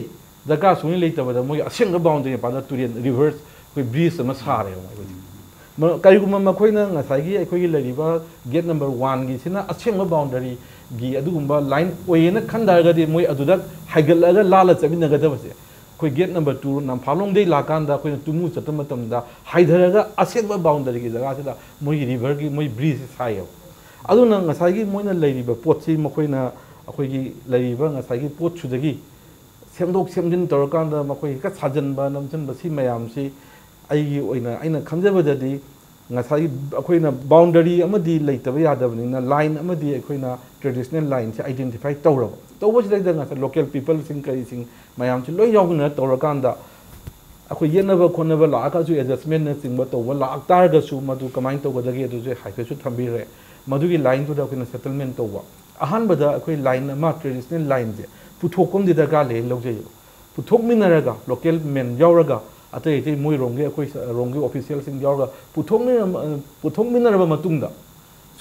ꯗꯔꯀꯥꯔ ꯁꯨꯡꯂꯩ ꯂꯩꯇꯕꯗ ꯃꯣꯏꯒꯤ ꯑꯁꯦꯡꯕ ꯕꯥꯎꯟꯗꯔꯤ ꯃꯄꯥꯟꯗ ꯇꯨꯔꯦꯜ ꯔꯤꯚꯔꯁ ꯑꯩꯈꯣꯏ ꯕ꯭ꯔꯤꯖ ꯑꯃ ꯁꯥꯔꯦꯕ ꯃꯣꯏ ꯍꯧꯖꯤꯛ꯫ ꯃ-, ꯀꯔꯤꯒꯨꯝꯕ ꯃꯈꯣꯏꯅ ꯉꯁꯥꯏꯒꯤ ꯑꯩꯈꯣꯏꯒꯤ ꯂꯩꯔꯤꯕ ꯒꯦꯠ ꯅꯝꯕꯔ ꯋꯥꯟꯒꯤꯁꯤꯅ ꯑꯁꯦꯡꯕ ꯕꯥꯎꯟꯗꯔꯤꯒꯤ ꯑꯗꯨꯒꯨꯝꯕ ꯂꯥꯏꯟ ꯑꯣꯏꯌꯦꯅ ꯈꯟ ꯇꯥꯔꯒꯗꯤ ꯃꯣꯏ ꯑꯗꯨꯗ ꯍꯥꯏꯒꯠꯂꯒ ꯂꯥꯜꯂ ꯆꯠꯃꯤꯟꯅꯒꯗꯕꯁꯦ ꯑꯩꯈꯣꯏ ꯒꯦꯠ ꯅꯝꯕꯔ ꯇꯨ ꯅꯝꯐꯥꯂꯣꯡꯗꯩ ꯂꯥꯛꯀꯥꯟꯗ ꯑꯩꯈꯣꯏꯅ ꯇꯨꯃꯨ ꯆꯠꯄ ꯃꯇꯝꯗ ꯍꯥꯏꯊꯔꯒ ꯑꯁꯦꯡꯕ ꯕꯥꯎꯟꯗꯔꯤꯒꯤ ꯖꯒꯥꯁꯤꯗ ꯃꯣꯏꯒꯤ ꯔꯤꯚꯔꯒꯤ ꯃꯣꯏ ꯕ꯭ꯔꯤꯖꯁꯦ ꯁꯥꯏꯌꯦꯕ꯫ ꯑꯗꯨꯅ ꯉꯁꯥꯏꯒꯤ ꯃꯣꯏꯅ ꯂꯩꯔꯤꯕ ꯄꯣꯠꯁꯤ ꯃꯈꯣꯏꯅ ꯑꯩꯈꯣꯏꯒꯤ ꯂꯩꯔꯤꯕ ꯉꯁꯥꯏꯒꯤ ꯄꯣꯠꯁꯤꯗꯒꯤ ꯁꯦꯝꯗꯣꯛ ꯁꯦꯝꯖꯤꯟ ꯇꯧꯔꯀꯥꯟꯗ ꯃꯈꯣꯏ ꯍꯦꯛꯇ ꯁꯥꯖꯟꯕ ꯅꯝꯁꯤꯟꯕ ꯁꯤ ꯃꯌꯥꯝꯁꯤ ꯑꯩꯒꯤ ꯑꯣꯏꯅ ꯑꯩꯅ ꯈꯟꯖꯕꯗꯗꯤ ꯉꯁꯥꯏꯒꯤ ꯑꯩꯈꯣꯏꯅ ꯕꯥꯎꯟꯗꯔꯤ ꯑꯃꯗꯤ ꯂꯩꯇꯕ ꯌꯥꯗꯕꯅꯤꯅ ꯂꯥꯏꯟ ꯑꯃꯗꯤ ꯑꯩꯈꯣꯏꯅ ꯇ꯭ꯔꯦꯗꯤꯁꯅꯦꯜ ꯂꯥꯏꯟꯁꯦ ꯑꯥꯏꯗꯦꯟꯇꯤꯐꯥꯏ ꯇꯧꯔꯕ꯫ ꯇꯧꯕꯁꯤꯗꯩꯗ ꯉꯁꯥꯏ ꯂꯣꯀꯦꯜ ꯄꯤꯄꯜꯁꯤꯡ ꯀꯔꯤꯁꯤꯡ ꯃꯌꯥꯝꯁꯤ ꯂꯣꯏ ꯌꯥꯎꯅ ꯇꯧꯔꯀꯥꯟꯗ ꯑꯩꯈꯣꯏ ꯌꯦꯠꯅꯕ ꯈꯣꯠꯅꯕ ꯂꯥꯛꯑꯒꯁꯨ ꯑꯦꯗꯖꯁꯃꯦꯟꯅꯆꯤꯡꯕ ꯇꯧꯕ ꯂꯥꯛꯇꯥꯔꯒꯁꯨ ꯃꯗꯨ ꯀꯃꯥꯏꯅ ꯇꯧꯒꯗꯒꯦ ꯑꯗꯨꯁꯨ ꯍꯥꯏꯐꯦꯠꯁꯨ ꯊꯝꯕꯤꯈ꯭ꯔꯦ꯫ ꯃꯗꯨꯒꯤ ꯂꯥꯏꯟꯗꯨꯗ ꯑꯩꯈꯣꯏꯅ ꯁꯦꯇꯜꯃꯦꯟ ꯇꯧꯕ꯫ ꯑꯍꯥꯟꯕꯗ ꯑꯩꯈꯣꯏ ꯂꯥꯏꯟ ꯑꯃ ꯇ꯭ꯔꯦꯗꯤꯁꯅꯦꯜ ꯂꯥꯏꯟꯁꯦ ꯄꯨꯊꯣꯛꯄ ꯑꯃꯗꯤ ꯗꯔꯀꯥꯔ ꯂꯩ ꯂꯧꯖꯩꯌꯦꯕ꯫ ꯄꯨꯊꯣꯛꯃꯤꯟꯅꯔꯒ ꯂꯣꯀꯦꯜ ꯃꯦꯟ ꯌꯥꯎꯔꯒ ꯑꯇꯩ ꯑꯇꯩ ꯃꯣꯏꯔꯣꯝꯒꯤ ꯑꯩꯈꯣꯏ ꯔꯣꯝꯒꯤ ꯑꯣꯐꯤꯁꯤꯌꯦꯜꯁꯤꯡ ꯌꯥꯎꯔꯒ ꯄꯨꯊꯣꯛꯃꯤꯟꯅ-, ꯄꯨꯊꯣꯛꯃꯤꯟꯅꯔꯕ ꯃꯇꯨꯡꯗ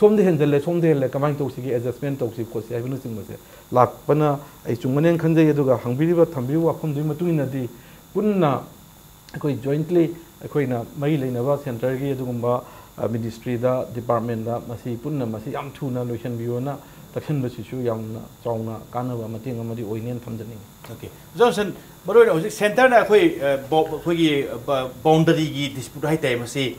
ꯁꯣꯝꯗ ꯍꯦꯟꯖꯜꯂꯦ, ꯁꯣꯝꯗ ꯍꯦꯜꯂꯦ, ꯀꯃꯥꯏꯅ ꯇꯧꯁꯤꯒꯦ, ꯑꯦꯗꯖꯁꯃꯦꯟ ꯇꯧꯁꯤ ꯈꯣꯠꯁꯤ ꯍꯥꯏꯕꯅꯆꯤꯡꯕꯁꯦ ꯂꯥꯛꯄꯅ ꯑꯩ ꯆꯨꯝꯒꯅꯦꯅ ꯈꯟꯖꯩ꯫ ꯑꯗꯨꯒ ꯍꯪꯕꯤꯔꯤꯕ ꯊꯝꯕꯤꯔꯤꯕ ꯋꯥꯐꯝꯗꯨꯒꯤ ꯃꯇꯨꯡ ꯏꯟꯅꯗꯤ ꯄꯨꯟꯅ ꯑꯩꯈꯣꯏ ꯖꯣꯏꯟꯠꯂꯤ ꯑꯩꯈꯣꯏꯅ ꯃꯔꯤ ꯂꯩꯅꯕ ꯁꯦꯟꯇꯔꯒꯤ ꯑꯗꯨꯒꯨꯝꯕ, ꯑ, ꯃꯤꯅꯤꯁꯇ꯭ꯔꯤꯗ, ꯗꯤꯄꯥꯔꯠꯃꯦꯟꯗ ꯃꯁꯤ ꯄꯨꯟꯅ ꯃꯁꯤ ꯌꯥꯝ ꯊꯨꯅ ꯂꯣꯏꯁꯤꯟꯕꯤꯌꯣꯅ ꯇꯛꯁꯤꯟꯕꯁꯤꯁꯨ ꯌꯥꯝꯅ ꯆꯥꯎꯅ ꯀꯥꯟꯅꯕ ꯃꯇꯦꯡ ꯑꯃꯗꯤ ꯑꯣꯏꯅꯦꯅ ꯊꯝꯖꯅꯤꯡꯉꯤ꯫ ꯑꯣꯀꯦ꯫ ꯖꯣꯟꯁꯟ, ꯃꯔꯨꯑꯣꯏꯅ ꯍꯧꯖꯤꯛ ꯁꯦꯟꯇꯔꯅ ꯑꯩꯈꯣꯏ, ꯑ, ꯕꯥꯎ-, ꯑꯩꯈꯣꯏꯒꯤ, ꯑ, ꯕ-, ꯕꯥꯎꯟꯗꯔꯤꯒꯤ ꯗꯤꯁꯄ꯭ꯌꯨꯠ ꯍꯥꯏꯇꯥꯔꯦ, ꯃꯁꯤ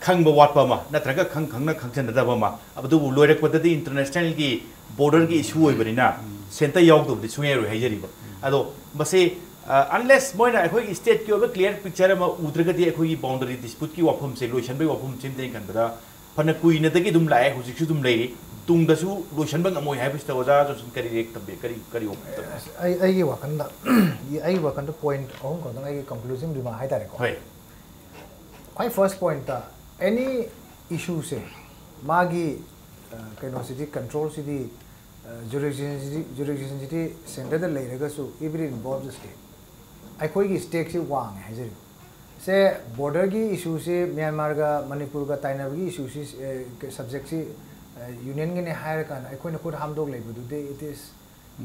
ꯈꯪꯕ ꯋꯥꯠꯄ ꯑꯃ ꯅꯠꯇ꯭ꯔꯒ ꯈꯪ ꯈꯪꯅ ꯈꯪꯖꯟꯅꯗꯕ ꯑꯃ, ꯑꯗꯨꯕꯨ ꯂꯣꯏꯔꯛꯄꯗꯗꯤ ꯏꯟꯇꯔꯅꯦꯁꯅꯦꯜꯒꯤ ꯕꯣꯔꯗꯔꯒꯤ ꯏꯁꯨ ꯑꯣꯏꯕꯅꯤꯅ ꯁꯦꯟꯇꯔ ꯌꯥꯎꯗꯕꯗꯤ ꯁꯨꯡꯌꯥ ꯌꯥꯔꯣꯏ ꯍꯥꯏꯖꯔꯤꯕ꯫ ꯑꯗꯣ ꯃꯁꯤ, ꯑ, ꯑꯟꯂꯦꯁ ꯃꯣꯏꯅ ꯑꯩꯈꯣꯏꯒꯤ ꯁ꯭ꯇꯦꯠꯀꯤ ꯑꯣꯏꯕ ꯀ꯭ꯂꯤꯌꯥꯔ ꯄꯤꯛꯆꯔ ꯑꯃ ꯎꯗ꯭ꯔꯒꯗꯤ ꯑꯩꯈꯣꯏꯒꯤ ꯕꯥꯎꯟꯗꯔꯤ ꯗꯤꯁꯄ꯭ꯌꯨꯠꯀꯤ ꯋꯥꯐꯝꯁꯦ ꯂꯣꯏꯁꯤꯟꯕꯒꯤ ꯋꯥꯐꯝꯁꯤꯃꯗꯤ ꯑꯩꯅ ꯈꯟꯕꯗ ꯐꯅ ꯀꯨꯏꯅꯗꯒꯤ ꯑꯗꯨꯝ ꯂꯥꯛꯑꯦ, ꯍꯧꯖꯤꯛꯁꯨ ꯑꯗꯨꯝ ꯂꯩꯔꯤ, ꯇꯨꯡꯗꯁꯨ ꯂꯣꯏꯁꯤꯟꯕ ꯉꯝꯃꯣꯏ ꯍꯥꯏꯕꯁꯤꯗ ꯑꯣꯖꯥ ꯖꯣꯟꯁꯟ ꯀꯔꯤ ꯔꯤꯌꯦꯛ ꯇꯝꯕꯤ-, ꯀꯔꯤ, ꯀꯔꯤ ꯋꯥꯐꯝ ꯇꯝꯕꯤ? ꯑꯩ ꯑꯩꯒꯤ ꯋꯥꯈꯜꯗ ꯑꯩꯒꯤ ꯋꯥꯈꯜꯗ ꯄꯣꯏꯟꯠ ꯑꯍꯨꯝ ꯈꯛꯇꯪ ꯑꯩꯒꯤ ꯀꯟꯀ꯭ꯂꯨꯖꯤꯡ ꯔꯤꯃꯥꯔꯛ ꯍꯥꯏꯇꯥꯔꯦꯀꯣ꯫ ꯍꯣꯏ꯫ ꯈ꯭ꯋꯥꯏ ꯐꯥꯔꯁ ꯄꯣꯏꯟꯠꯇ ꯑꯦꯅꯤ ꯏꯁꯨꯁꯦ ꯃꯥꯒꯤ ꯑ, ꯀꯩꯅꯣꯁꯤꯗꯤ, ꯀꯟꯇ꯭ꯔꯣꯜꯁꯤꯗꯤ, ꯖꯨꯔꯤꯁꯗꯤꯛꯁꯟꯁꯤꯗꯤ ꯖꯨꯔꯤꯁꯗꯤꯛꯁꯟꯁꯤꯗꯤ ꯁꯦꯟꯇꯔꯗ ꯂꯩꯔꯒꯁꯨ, even involve the state, ꯑꯩꯈꯣꯏꯒꯤ ꯁ꯭ꯇꯦꯛꯁꯤ ꯋꯥꯡꯉꯦ ꯍꯥꯏꯖꯔꯤꯕ꯫ ꯁꯦ, ꯕꯣꯔꯗꯔꯒꯤ ꯏꯁꯨꯁꯤ, ꯃ꯭ꯌꯥꯟꯃꯥꯔꯒ ꯃꯅꯤꯄꯨꯔꯒ ꯇꯥꯏꯅꯕꯒꯤ ꯏꯁꯨꯁꯤ, ꯁꯕꯖꯦꯛꯁꯤ ꯌꯨꯅꯤꯌꯟꯒꯤꯅꯦ ꯍꯥꯏꯔꯀꯥꯟꯗ ꯑꯩꯈꯣꯏꯅ ꯈꯨꯠ ꯍꯥꯝꯗꯣꯛ ꯂꯩꯕꯗꯨꯗꯤ, it is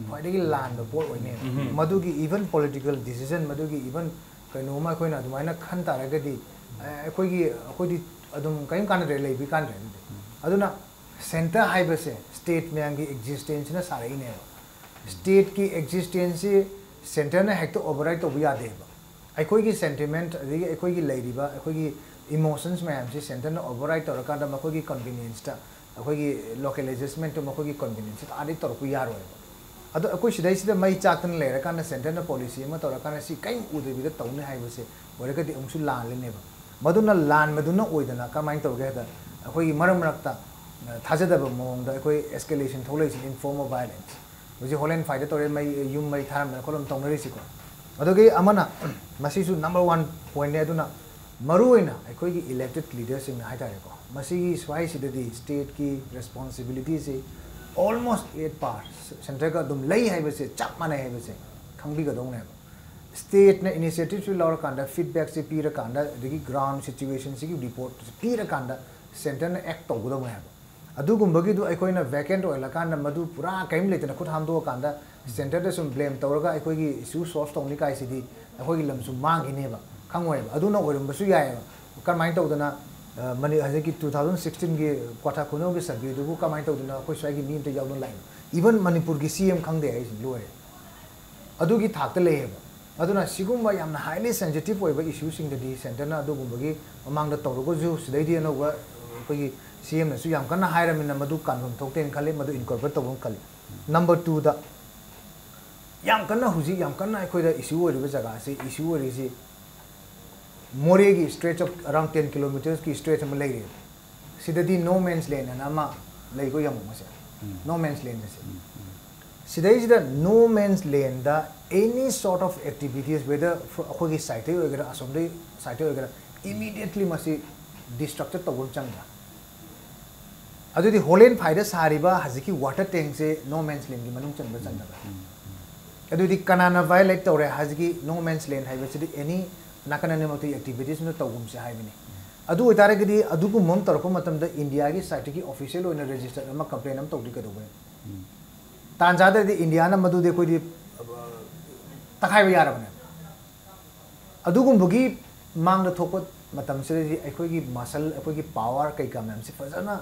ꯈ꯭ꯋꯥꯏꯗꯒꯤ ꯂꯥꯟꯕ ꯄꯣꯠ ꯑꯣꯏꯅꯤ꯫ ꯃꯗꯨꯒꯤ even political decision, ꯃꯗꯨꯒꯤ even ꯀꯩꯅꯣꯝꯃ ꯑꯩꯈꯣꯏꯅ ꯑꯗꯨꯃꯥꯏꯅ ꯈꯟ ꯇꯥꯔꯒꯗꯤ, ꯑ, ꯑꯩꯈꯣꯏꯒꯤ ꯑꯩꯈꯣꯏꯗꯤ ꯑꯗꯨꯝ ꯀꯔꯤꯝ ꯀꯥꯟꯅꯗ꯭ꯔꯦ, ꯂꯩꯕꯩ ꯀꯥꯟꯅꯗ꯭ꯔꯦ ꯑꯗꯨꯗꯤ꯫ ꯑꯗꯨꯅ ꯁꯦꯟꯇꯔ ꯍꯥꯏꯕꯁꯦ ꯁ꯭ꯇꯦꯠ ꯃꯌꯥꯝꯒꯤ ꯑꯦꯛꯖꯤꯁꯇꯦꯟꯁꯁꯤꯅ ꯁꯥꯔꯛꯏꯅꯦꯕ꯫ ꯁ꯭ꯇꯦꯠꯀꯤ ꯑꯦꯛꯖꯤꯁꯇꯦꯟꯁꯁꯤ ꯁꯦꯟꯇꯔꯅ ꯍꯦꯛꯇ ꯑꯣꯚꯔꯔꯥꯏꯠ ꯇꯧꯕ ꯌꯥꯗꯦꯕ꯫ ꯑꯩꯈꯣꯏꯒꯤ ꯁꯦꯟꯇꯤꯃꯦꯟꯠ, ꯑꯗꯒꯤ ꯑꯩꯈꯣꯏꯒꯤ ꯂꯩꯔꯤꯕ ꯑꯩꯈꯣꯏꯒꯤ ꯏꯃꯣꯁꯟꯁ ꯃꯌꯥꯝꯁꯤ ꯁꯦꯟꯇꯔꯅ ꯑꯣꯚꯔꯔꯥꯏꯠ ꯇꯧꯔꯀꯥꯟꯗ ꯃꯈꯣꯏꯒꯤ ꯀꯟꯚꯤꯅꯤꯌꯦꯟꯁꯇ, ꯑꯩꯈꯣꯏꯒꯤ ꯂꯣꯀꯦꯜ ꯑꯦꯗꯖꯁꯃꯦꯟꯠꯇꯨ ꯃꯈꯣꯏꯒꯤ ꯀꯟꯚꯤꯅꯤꯌꯦꯟꯁꯇ ꯑꯥꯗꯩ ꯇꯧꯔꯛꯄ ꯌꯥꯔꯣꯏꯕ꯫ ꯑꯗꯣ ꯑꯩꯈꯣꯏ ꯁꯤꯗꯩꯁꯤꯗ ꯃꯩ ꯆꯥꯛꯇꯅ ꯂꯩꯔꯀꯥꯟꯗ ꯁꯦꯟꯇꯔꯅ ꯄꯣꯂꯤꯁꯤ ꯑꯃ ꯇꯧꯔꯀꯥꯟꯗ ꯁꯤ ꯀꯔꯤꯝ ꯎꯗꯕꯤꯗ ꯇꯧꯅꯤ ꯍꯥꯏꯕꯁꯦ ꯑꯣꯏꯔꯒꯗꯤ ꯑꯃꯨꯛꯁꯨ ꯂꯥꯜꯂꯅꯦꯕ꯫ ꯃꯗꯨꯅ ꯂꯥꯟꯕꯗꯨꯅ ꯑꯣꯏꯗꯅ ꯀꯃꯥꯏꯅ ꯇꯧꯒꯦ ꯍꯥꯏꯗ, ꯑꯩꯈꯣꯏꯒꯤ ꯃꯔꯛ ꯃꯔꯛꯇ, ꯑ, ꯊꯥꯖꯗꯕ ꯃꯑꯣꯡꯗ ꯑꯩꯈꯣꯏ ꯑꯦꯁꯀꯦꯂꯦꯁꯟ ꯊꯣꯛꯂꯛꯏꯁꯤꯅ, ꯏꯟ ꯐꯣꯔꯝ ꯑꯣꯐ ꯚꯥꯏꯑꯣꯂꯦꯟꯁ꯫ ꯍꯧꯖꯤꯛ ꯍꯣꯂꯦꯟ ꯐꯥꯏꯗ ꯇꯧꯔꯦ, ꯃꯩ, ꯌꯨꯝ ꯃꯩ ꯊꯥꯔꯝꯗꯅ ꯈꯣꯠꯂꯝ ꯇꯧꯅꯔꯤꯁꯤꯀꯣ꯫ ꯑꯗꯨꯒꯤ ꯑꯃꯅ, ꯃꯁꯤꯁꯨ ꯅꯝꯕꯔ ꯋꯥꯟ ꯄꯣꯏꯟꯠꯅꯦ꯫ ꯑꯗꯨꯅ ꯃꯔꯨꯑꯣꯏꯅ ꯑꯩꯈꯣꯏꯒꯤ ꯏꯂꯦꯛꯇꯦꯗ ꯂꯤꯗꯔꯁꯤꯡꯅ ꯍꯥꯏꯇꯥꯔꯦꯀꯣ, ꯃꯁꯤꯒꯤ ꯁ꯭ꯋꯥꯏꯁꯤꯗꯗꯤ ꯁ꯭ꯇꯦꯠꯀꯤ ꯔꯦꯁꯄꯣꯟꯁꯤꯕꯤꯂꯤꯇꯤꯁꯤ almost at par, ꯁꯦꯟꯇꯔꯒ ꯑꯗꯨꯝ ꯂꯩ ꯍꯥꯏꯕꯁꯦ, ꯆꯞ ꯃꯥꯟꯅꯩ ꯍꯥꯏꯕꯁꯦ ꯈꯪꯕꯤꯒꯗꯧꯅꯦꯕ꯫ ꯁ꯭ꯇꯦꯠꯅ ꯏꯅꯤꯁꯤꯌꯦꯇꯤꯚꯁꯤ ꯂꯧꯔꯀꯥꯟꯗ, ꯐꯤꯗꯕꯦꯛꯁꯤ ꯄꯤꯔꯀꯥꯟꯗ, ꯑꯗꯒꯤ ꯒ꯭ꯔꯥꯎꯟ ꯁꯤꯆꯨꯋꯦꯁꯟꯁꯤꯒꯤ ꯔꯤꯄꯣꯔꯠꯁꯤ ꯄꯤꯔꯀꯥꯟꯗ ꯁꯦꯟꯇꯔꯅ ꯑꯦꯛ ꯇꯧꯒꯗꯧꯅꯦ ꯍꯥꯏꯕ꯫ ꯑꯗꯨꯒꯨꯝꯕꯒꯤꯗꯨ ꯑꯩꯈꯣꯏꯅ ꯚꯦꯀꯦꯟꯠ ꯑꯣꯏꯍꯜꯂꯀꯥꯟꯗ, ꯃꯗꯨ ꯄꯨꯔꯥ ꯀꯔꯤꯝ ꯂꯩꯇꯅ ꯈꯨꯠ ꯍꯥꯝꯗꯣꯛꯑꯀꯥꯟꯗ ꯁꯦꯟꯇꯔꯗ ꯁꯨꯝ ꯕ꯭ꯂꯦꯝ ꯇꯧꯔꯒ ꯑꯩꯈꯣꯏꯒꯤ ꯏꯁꯨ ꯁꯣꯜꯚ ꯇꯧꯅꯤ ꯀꯥꯏꯁꯤꯗꯤ ꯑꯩꯈꯣꯏꯒꯤ ꯂꯝꯁꯨ ꯃꯥꯡꯈꯤꯅꯦꯕ, ꯈꯪꯉꯣꯏꯕ꯫ ꯑꯗꯨꯅ ꯑꯣꯏꯔꯝꯕꯁꯨ ꯌꯥꯏꯑꯕ꯫ ꯀꯔꯝꯍꯥꯏꯅ ꯇꯧꯗꯅ, ꯑ, ꯃꯅꯤ-, ꯍꯧꯖꯤꯛꯀꯤ ꯇꯨ ꯊꯥꯎꯖꯟ ꯁꯤꯛꯁꯇꯤꯟꯒꯤ ꯀ꯭ꯋꯥꯊꯥ ꯈꯨꯅꯧꯒꯤ ꯁꯔꯚꯦꯗꯨꯕꯨ ꯀꯃꯥꯏꯅ ꯇꯧꯗꯅ ꯑꯩꯈꯣꯏ ꯁ꯭ꯋꯥꯏꯒꯤ ꯃꯤ ꯑꯝꯇ ꯌꯥꯎꯗꯅ ꯂꯥꯛꯏꯅꯣ? ꯏꯚꯟ ꯃꯅꯤꯄꯨꯔꯒꯤ ꯁꯤ ꯑꯦꯝ ꯈꯪꯗꯦ ꯍꯥꯏꯁꯤꯅꯤ, ꯂꯣꯏꯔꯦ꯫ ꯑꯗꯨꯒꯤ ꯊꯥꯛꯇ ꯂꯩꯌꯦꯕ꯫ ꯑꯗꯨꯅ ꯁꯤꯒꯨꯝꯕ ꯌꯥꯝꯅ highly sensitive ꯑꯣꯏꯕ ꯏꯁꯨꯁꯤꯡꯗꯗꯤ ꯁꯦꯟꯇꯔꯅ ꯑꯗꯨꯒꯨꯝꯕꯒꯤ ꯃꯃꯥꯡꯗ ꯇꯧꯔꯒꯁꯨ, ꯁꯤꯗꯩꯗꯤ ꯑꯅꯧꯕ ꯑꯩꯈꯣꯏꯒꯤ ꯁꯤ ꯑꯦꯝꯅꯁꯨ ꯌꯥꯝ ꯀꯟꯅ ꯍꯥꯏꯔꯃꯤꯅ ꯃꯗꯨ ꯀꯥꯟꯐꯝ ꯊꯣꯛꯇꯦꯅ ꯈꯜꯂꯤ, ꯃꯗꯨ ꯏꯟꯀꯣꯔꯄꯣꯔꯦꯠ ꯇꯧꯕ ꯑꯃ ꯈꯜꯂꯤ꯫ ꯅꯝꯕꯔ ꯇꯨꯗ, ꯌꯥꯝ ꯀꯟꯅ ꯍꯧꯖꯤꯛ ꯌꯥꯝ ꯀꯟꯅ ꯑꯩꯈꯣꯏꯗ ꯏꯁꯨ ꯑꯣꯏꯔꯤꯕ ꯖꯒꯥꯁꯤ, ꯏꯁꯨ ꯑꯣꯏꯔꯤꯁꯤ ꯃꯣꯔꯦꯒꯤ stretch of around ten kilometersꯀꯤ stretch ꯑꯃ ꯂꯩꯔꯦꯕ꯫ ꯁꯤꯗꯗꯤ no man's land ꯑꯅ ꯑꯃ ꯂꯩꯀꯣ, ꯌꯦꯡꯉꯣ ꯃꯁꯦ, no man's land ꯑꯁꯦ꯫ ꯁꯤꯗꯩꯁꯤꯗ no man's landꯗ any sort of activities, whether ꯑꯩꯈꯣꯏꯒꯤ ꯁꯥꯏꯠꯇꯩ ꯑꯣꯏꯒꯦꯔꯥ, ꯑꯁꯣꯝꯗꯩ ꯁꯥꯏꯠꯇꯩ ꯑꯣꯏꯒꯦꯔꯥ, immediately ꯃꯁꯤ ꯗꯤꯁꯇ꯭ꯔꯛꯆꯔ ꯇꯧꯕ ꯑꯃ ꯆꯪꯗ꯭ꯔꯥ? ꯑꯗꯨꯗꯤ ꯍꯣꯂꯦꯟ ꯐꯥꯏꯗ ꯁꯥꯔꯤꯕ ꯍꯧꯖꯤꯛꯀꯤ ꯋꯥꯇꯔ ꯇꯦꯡꯁꯦ ꯅꯣ ꯃꯦꯟꯁ ꯂꯦꯟꯒꯤ ꯃꯅꯨꯡ ꯆꯟꯕ ꯆꯟꯗꯕ꯭ꯔꯥ? ꯑꯗꯨꯗꯤ ꯀꯅꯥꯅ ꯚꯥꯏꯑꯣꯂꯦꯠ ꯇꯧꯔꯦ? ꯍꯧꯖꯤꯛꯀꯤ ꯅꯣ ꯃꯦꯟꯁ ꯂꯦꯟ ꯍꯥꯏꯕꯁꯤꯗꯤ ꯑꯦꯅꯤ ꯅꯥꯀꯟ ꯑꯅꯤꯃꯛꯇꯒꯤ ꯑꯦꯛꯇꯤꯚꯤꯇꯤꯁ ꯑꯃ ꯇꯧꯒꯨꯝꯁꯦ ꯍꯥꯏꯕꯅꯤ꯫ ꯑꯗꯨ ꯑꯣꯏꯇꯥꯔꯒꯗꯤ ꯑꯗꯨꯒꯨꯝꯕ ꯑꯃ ꯇꯧꯔꯛꯄ ꯃꯇꯝꯗ ꯏꯟꯗꯤꯌꯥꯒꯤ ꯁꯥꯏꯠꯇꯒꯤ ꯑꯣꯐꯤꯁꯤꯌꯦꯜ ꯑꯣꯏꯅ ꯔꯦꯖꯤꯁꯇꯔ ꯑꯃ ꯀꯝꯄ꯭ꯂꯦꯟ ꯑꯃ ꯇꯧꯗ꯭ꯔꯤ ꯀꯩꯗꯧꯕꯅꯤ? ꯇꯥꯟ ꯆꯥꯗ꯭ꯔꯗꯤ ꯏꯟꯗꯤꯌꯥꯅ ꯃꯗꯨꯗꯤ ꯑꯩꯈꯣꯏꯗꯤ ꯇꯛꯈꯥꯏꯕ ꯌꯥꯔꯕꯅꯦ꯫ ꯑꯗꯨꯒꯨꯝꯕꯒꯤ ꯃꯥꯡꯗ ꯊꯣꯛꯄ ꯃꯇꯝꯁꯤꯗꯗꯤ ꯑꯩꯈꯣꯏꯒꯤ ꯃꯁꯜ, ꯑꯩꯈꯣꯏꯒꯤ ꯄꯥꯋꯔ ꯀꯩꯀꯥ ꯃꯌꯥꯝꯁꯦ ꯐꯖꯅ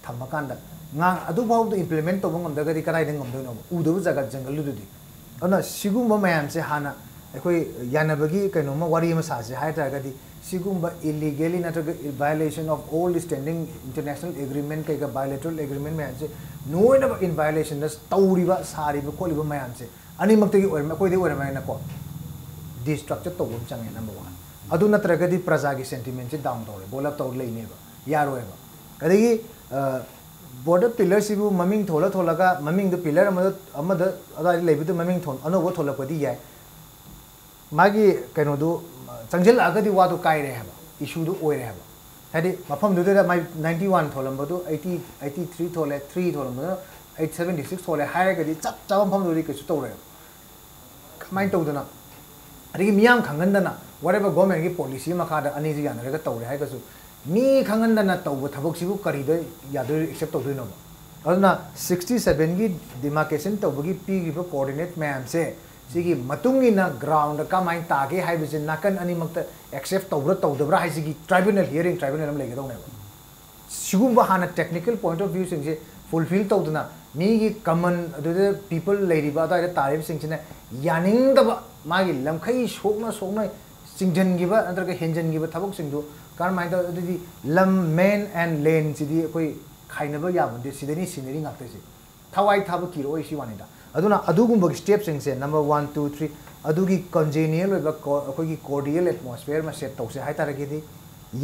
ꯊꯝꯃꯀꯥꯟꯗ ꯉꯥꯡ ꯑꯗꯨꯐꯥꯎꯗ ꯏꯝꯄ꯭ꯂꯤꯃꯦꯟ ꯇꯧꯕ ꯉꯝꯗ꯭ꯔꯒꯗꯤ ꯀꯗꯥꯏꯗ ꯉꯝꯗꯣꯏꯅꯣꯕ? ꯎꯗꯕ ꯖꯒꯥ ꯖꯪꯒꯜꯗꯨꯗꯗꯤ꯫ ꯑꯗꯨꯅ ꯁꯤꯒꯨꯝꯕ ꯃꯌꯥꯝꯁꯦ ꯍꯥꯟꯅ ꯑꯩꯈꯣꯏ ꯌꯥꯅꯕꯒꯤ ꯀꯩꯅꯣꯝꯃ ꯋꯥꯔꯤ ꯑꯃ ꯁꯥꯁꯦ ꯍꯥꯏ ꯇꯥꯔꯒꯗꯤ ꯁꯤꯒꯨꯝꯕ ꯏꯂꯤꯒꯦꯂꯤ ꯅꯠꯇ꯭ꯔꯒ violation of all standing international agreement ꯀꯩꯀꯥ bilateral agreement ꯃꯌꯥꯝꯁꯦ ꯂꯣꯏꯅꯃꯛ in violationꯗ ꯇꯧꯔꯤꯕ ꯁꯥꯔꯤꯕ ꯈꯣꯠꯂꯤꯕ ꯃꯌꯥꯝꯁꯦ ꯑꯅꯤꯃꯛꯇꯒꯤ ꯑꯣꯏꯔꯝ ꯑꯩꯈꯣꯏꯗꯤ ꯑꯣꯏꯔꯝꯃꯦꯅꯀꯣ ꯗꯤꯁꯇ꯭ꯔꯛꯆꯔ ꯇꯧꯕ ꯑꯃ ꯆꯪꯉꯦ number one꯫ ꯑꯗꯨ ꯅꯠꯇ꯭ꯔꯒꯗꯤ ꯄ꯭ꯔꯖꯥꯒꯤ ꯁꯦꯟꯇꯤꯃꯦꯟꯁꯦ ꯗꯥꯎꯟ ꯇꯧꯔꯦ, ꯕꯣꯜ ꯑꯞ ꯇꯧꯔ ꯂꯩꯅꯦꯕ, ꯌꯥꯔꯣꯏꯕ꯫ ꯑꯗꯒꯤ ꯕꯣꯔꯗꯔ ꯄꯤꯂꯔꯁꯤꯕꯨ ꯃꯃꯤꯡ ꯊꯣꯜꯂ ꯊꯣꯜꯂꯒ ꯃꯃꯤꯡꯗ ꯄꯤꯂꯔ ꯑꯃꯗ ꯑꯃꯗ ꯑꯗꯨꯋꯥꯏꯗ ꯂꯩꯕꯗꯨ ꯃꯃꯤꯡ ꯊꯣꯟ ꯑꯅꯧꯕ ꯊꯣꯜꯂꯛꯄꯗꯤ ꯌꯥꯏ꯫ ꯃꯥꯒꯤ ꯀꯩꯅꯣꯗꯨ ꯆꯪꯁꯤꯜꯂꯛꯑꯒꯗꯤ ꯋꯥꯗꯨ ꯀꯥꯏꯔꯦ ꯍꯥꯏꯕ, ꯏꯁꯨꯗꯨ ꯑꯣꯏꯔꯦ ꯍꯥꯏꯕ꯫ ꯍꯥꯏꯗꯤ ꯃꯐꯝꯗꯨꯗ ꯃꯥꯏ ninety one ꯊꯣꯜꯂꯝꯕꯗꯨ eighty, eighty three ꯊꯣꯜꯂꯦ, three ꯊꯣꯜꯂꯝꯕꯗꯨꯅ eight seventy six ꯊꯣꯜꯂꯦ ꯍꯥꯏꯔꯒꯗꯤ ꯆꯞ ꯆꯥꯕ ꯃꯐꯝꯗꯨꯗꯤ ꯀꯩꯁꯨ ꯇꯧꯔꯣꯏꯕ꯫ ꯀꯃꯥꯏꯅ ꯇꯧꯗꯅ? ꯑꯗꯒꯤ ꯃꯤꯌꯥꯝ ꯈꯪꯍꯟꯗꯅ whatever governmentꯀꯤ policy ꯃꯈꯥꯗ ꯑꯅꯤꯁꯤ ꯌꯥꯅꯔꯒ ꯇꯧꯔꯦ ꯍꯥꯏꯔꯒꯁꯨ ꯃꯤ ꯈꯪꯍꯟꯗꯅ ꯇꯧꯕ ꯊꯕꯛꯁꯤꯕꯨ ꯀꯔꯤꯗ ꯌꯥꯗꯣꯏ, accept ꯇꯧꯗꯣꯏꯅꯣꯕ? ꯑꯗꯨꯅ sixty sevenꯒꯤ demarcation ꯇꯧꯕꯒꯤ ꯄꯤꯈꯤꯕ coordinate ꯃꯌꯥꯝꯁꯦ ꯁꯤꯒꯤ ꯃꯇꯨꯡ ꯏꯟꯅ groundꯗ ꯀꯃꯥꯏꯅ ꯇꯥꯒꯦ ꯍꯥꯏꯕꯁꯦ ꯅꯥꯀꯟ ꯑꯅꯤꯃꯛꯇ accept ꯇꯧꯕ꯭ꯔꯥ ꯇꯧꯗꯕ꯭ꯔꯥ ꯍꯥꯏꯁꯤꯒꯤ tribunal hearing, tribunal ꯑꯃ ꯂꯩꯒꯗꯧꯅꯦꯕ꯫ ꯁꯤꯒꯨꯝꯕ ꯍꯥꯟꯅ technical point of viewꯁꯤꯡꯁꯦ fulfill ꯇꯧꯗꯅ ꯃꯤꯒꯤ common ꯑꯗꯨꯗ people ꯂꯩꯔꯤꯕ ꯑꯗꯨꯋꯥꯏꯗ ꯇꯥꯔꯤꯕꯁꯤꯡꯁꯤꯅ ꯌꯥꯅꯤꯡꯗꯕ ꯃꯥꯒꯤ ꯂꯝꯈꯩ ꯁꯣꯛꯅ ꯁꯣꯛꯅ ꯆꯤꯡꯁꯤꯟꯈꯤꯕ ꯅꯠꯇ꯭ꯔꯒ ꯍꯦꯟꯖꯤꯟꯈꯤꯕ ꯊꯕꯛꯁꯤꯡꯗꯨ ꯀꯔꯝꯍꯥꯏꯅ ꯇꯧ-, ꯑꯗꯨꯗꯤ ꯂꯝ, man and landꯁꯤꯗꯤ ꯑꯩꯈꯣꯏ ꯈꯥꯏꯅꯕ ꯌꯥꯕ ꯅꯠꯇꯦ, ꯁꯤꯗꯅꯤ ꯁꯤꯅꯔꯤ ꯉꯥꯛꯇꯁꯦ꯫ ꯊꯋꯥꯏ ꯊꯥꯕ ꯀꯤꯔꯛꯑꯣꯏ ꯁꯤ ꯋꯥꯅꯤꯗ꯫ ꯑꯗꯨꯅ ꯑꯗꯨꯒꯨꯝꯕꯒꯤ stepꯁꯤꯡꯁꯦ number one, two, three ꯑꯗꯨꯒꯤ congenial ꯑꯣꯏꯕ ꯀꯣ-, ꯑꯩꯈꯣꯏꯒꯤ cordial atmosphere ꯑꯃ set ꯇꯧꯁꯦ ꯍꯥꯏ ꯇꯥꯔꯒꯗꯤ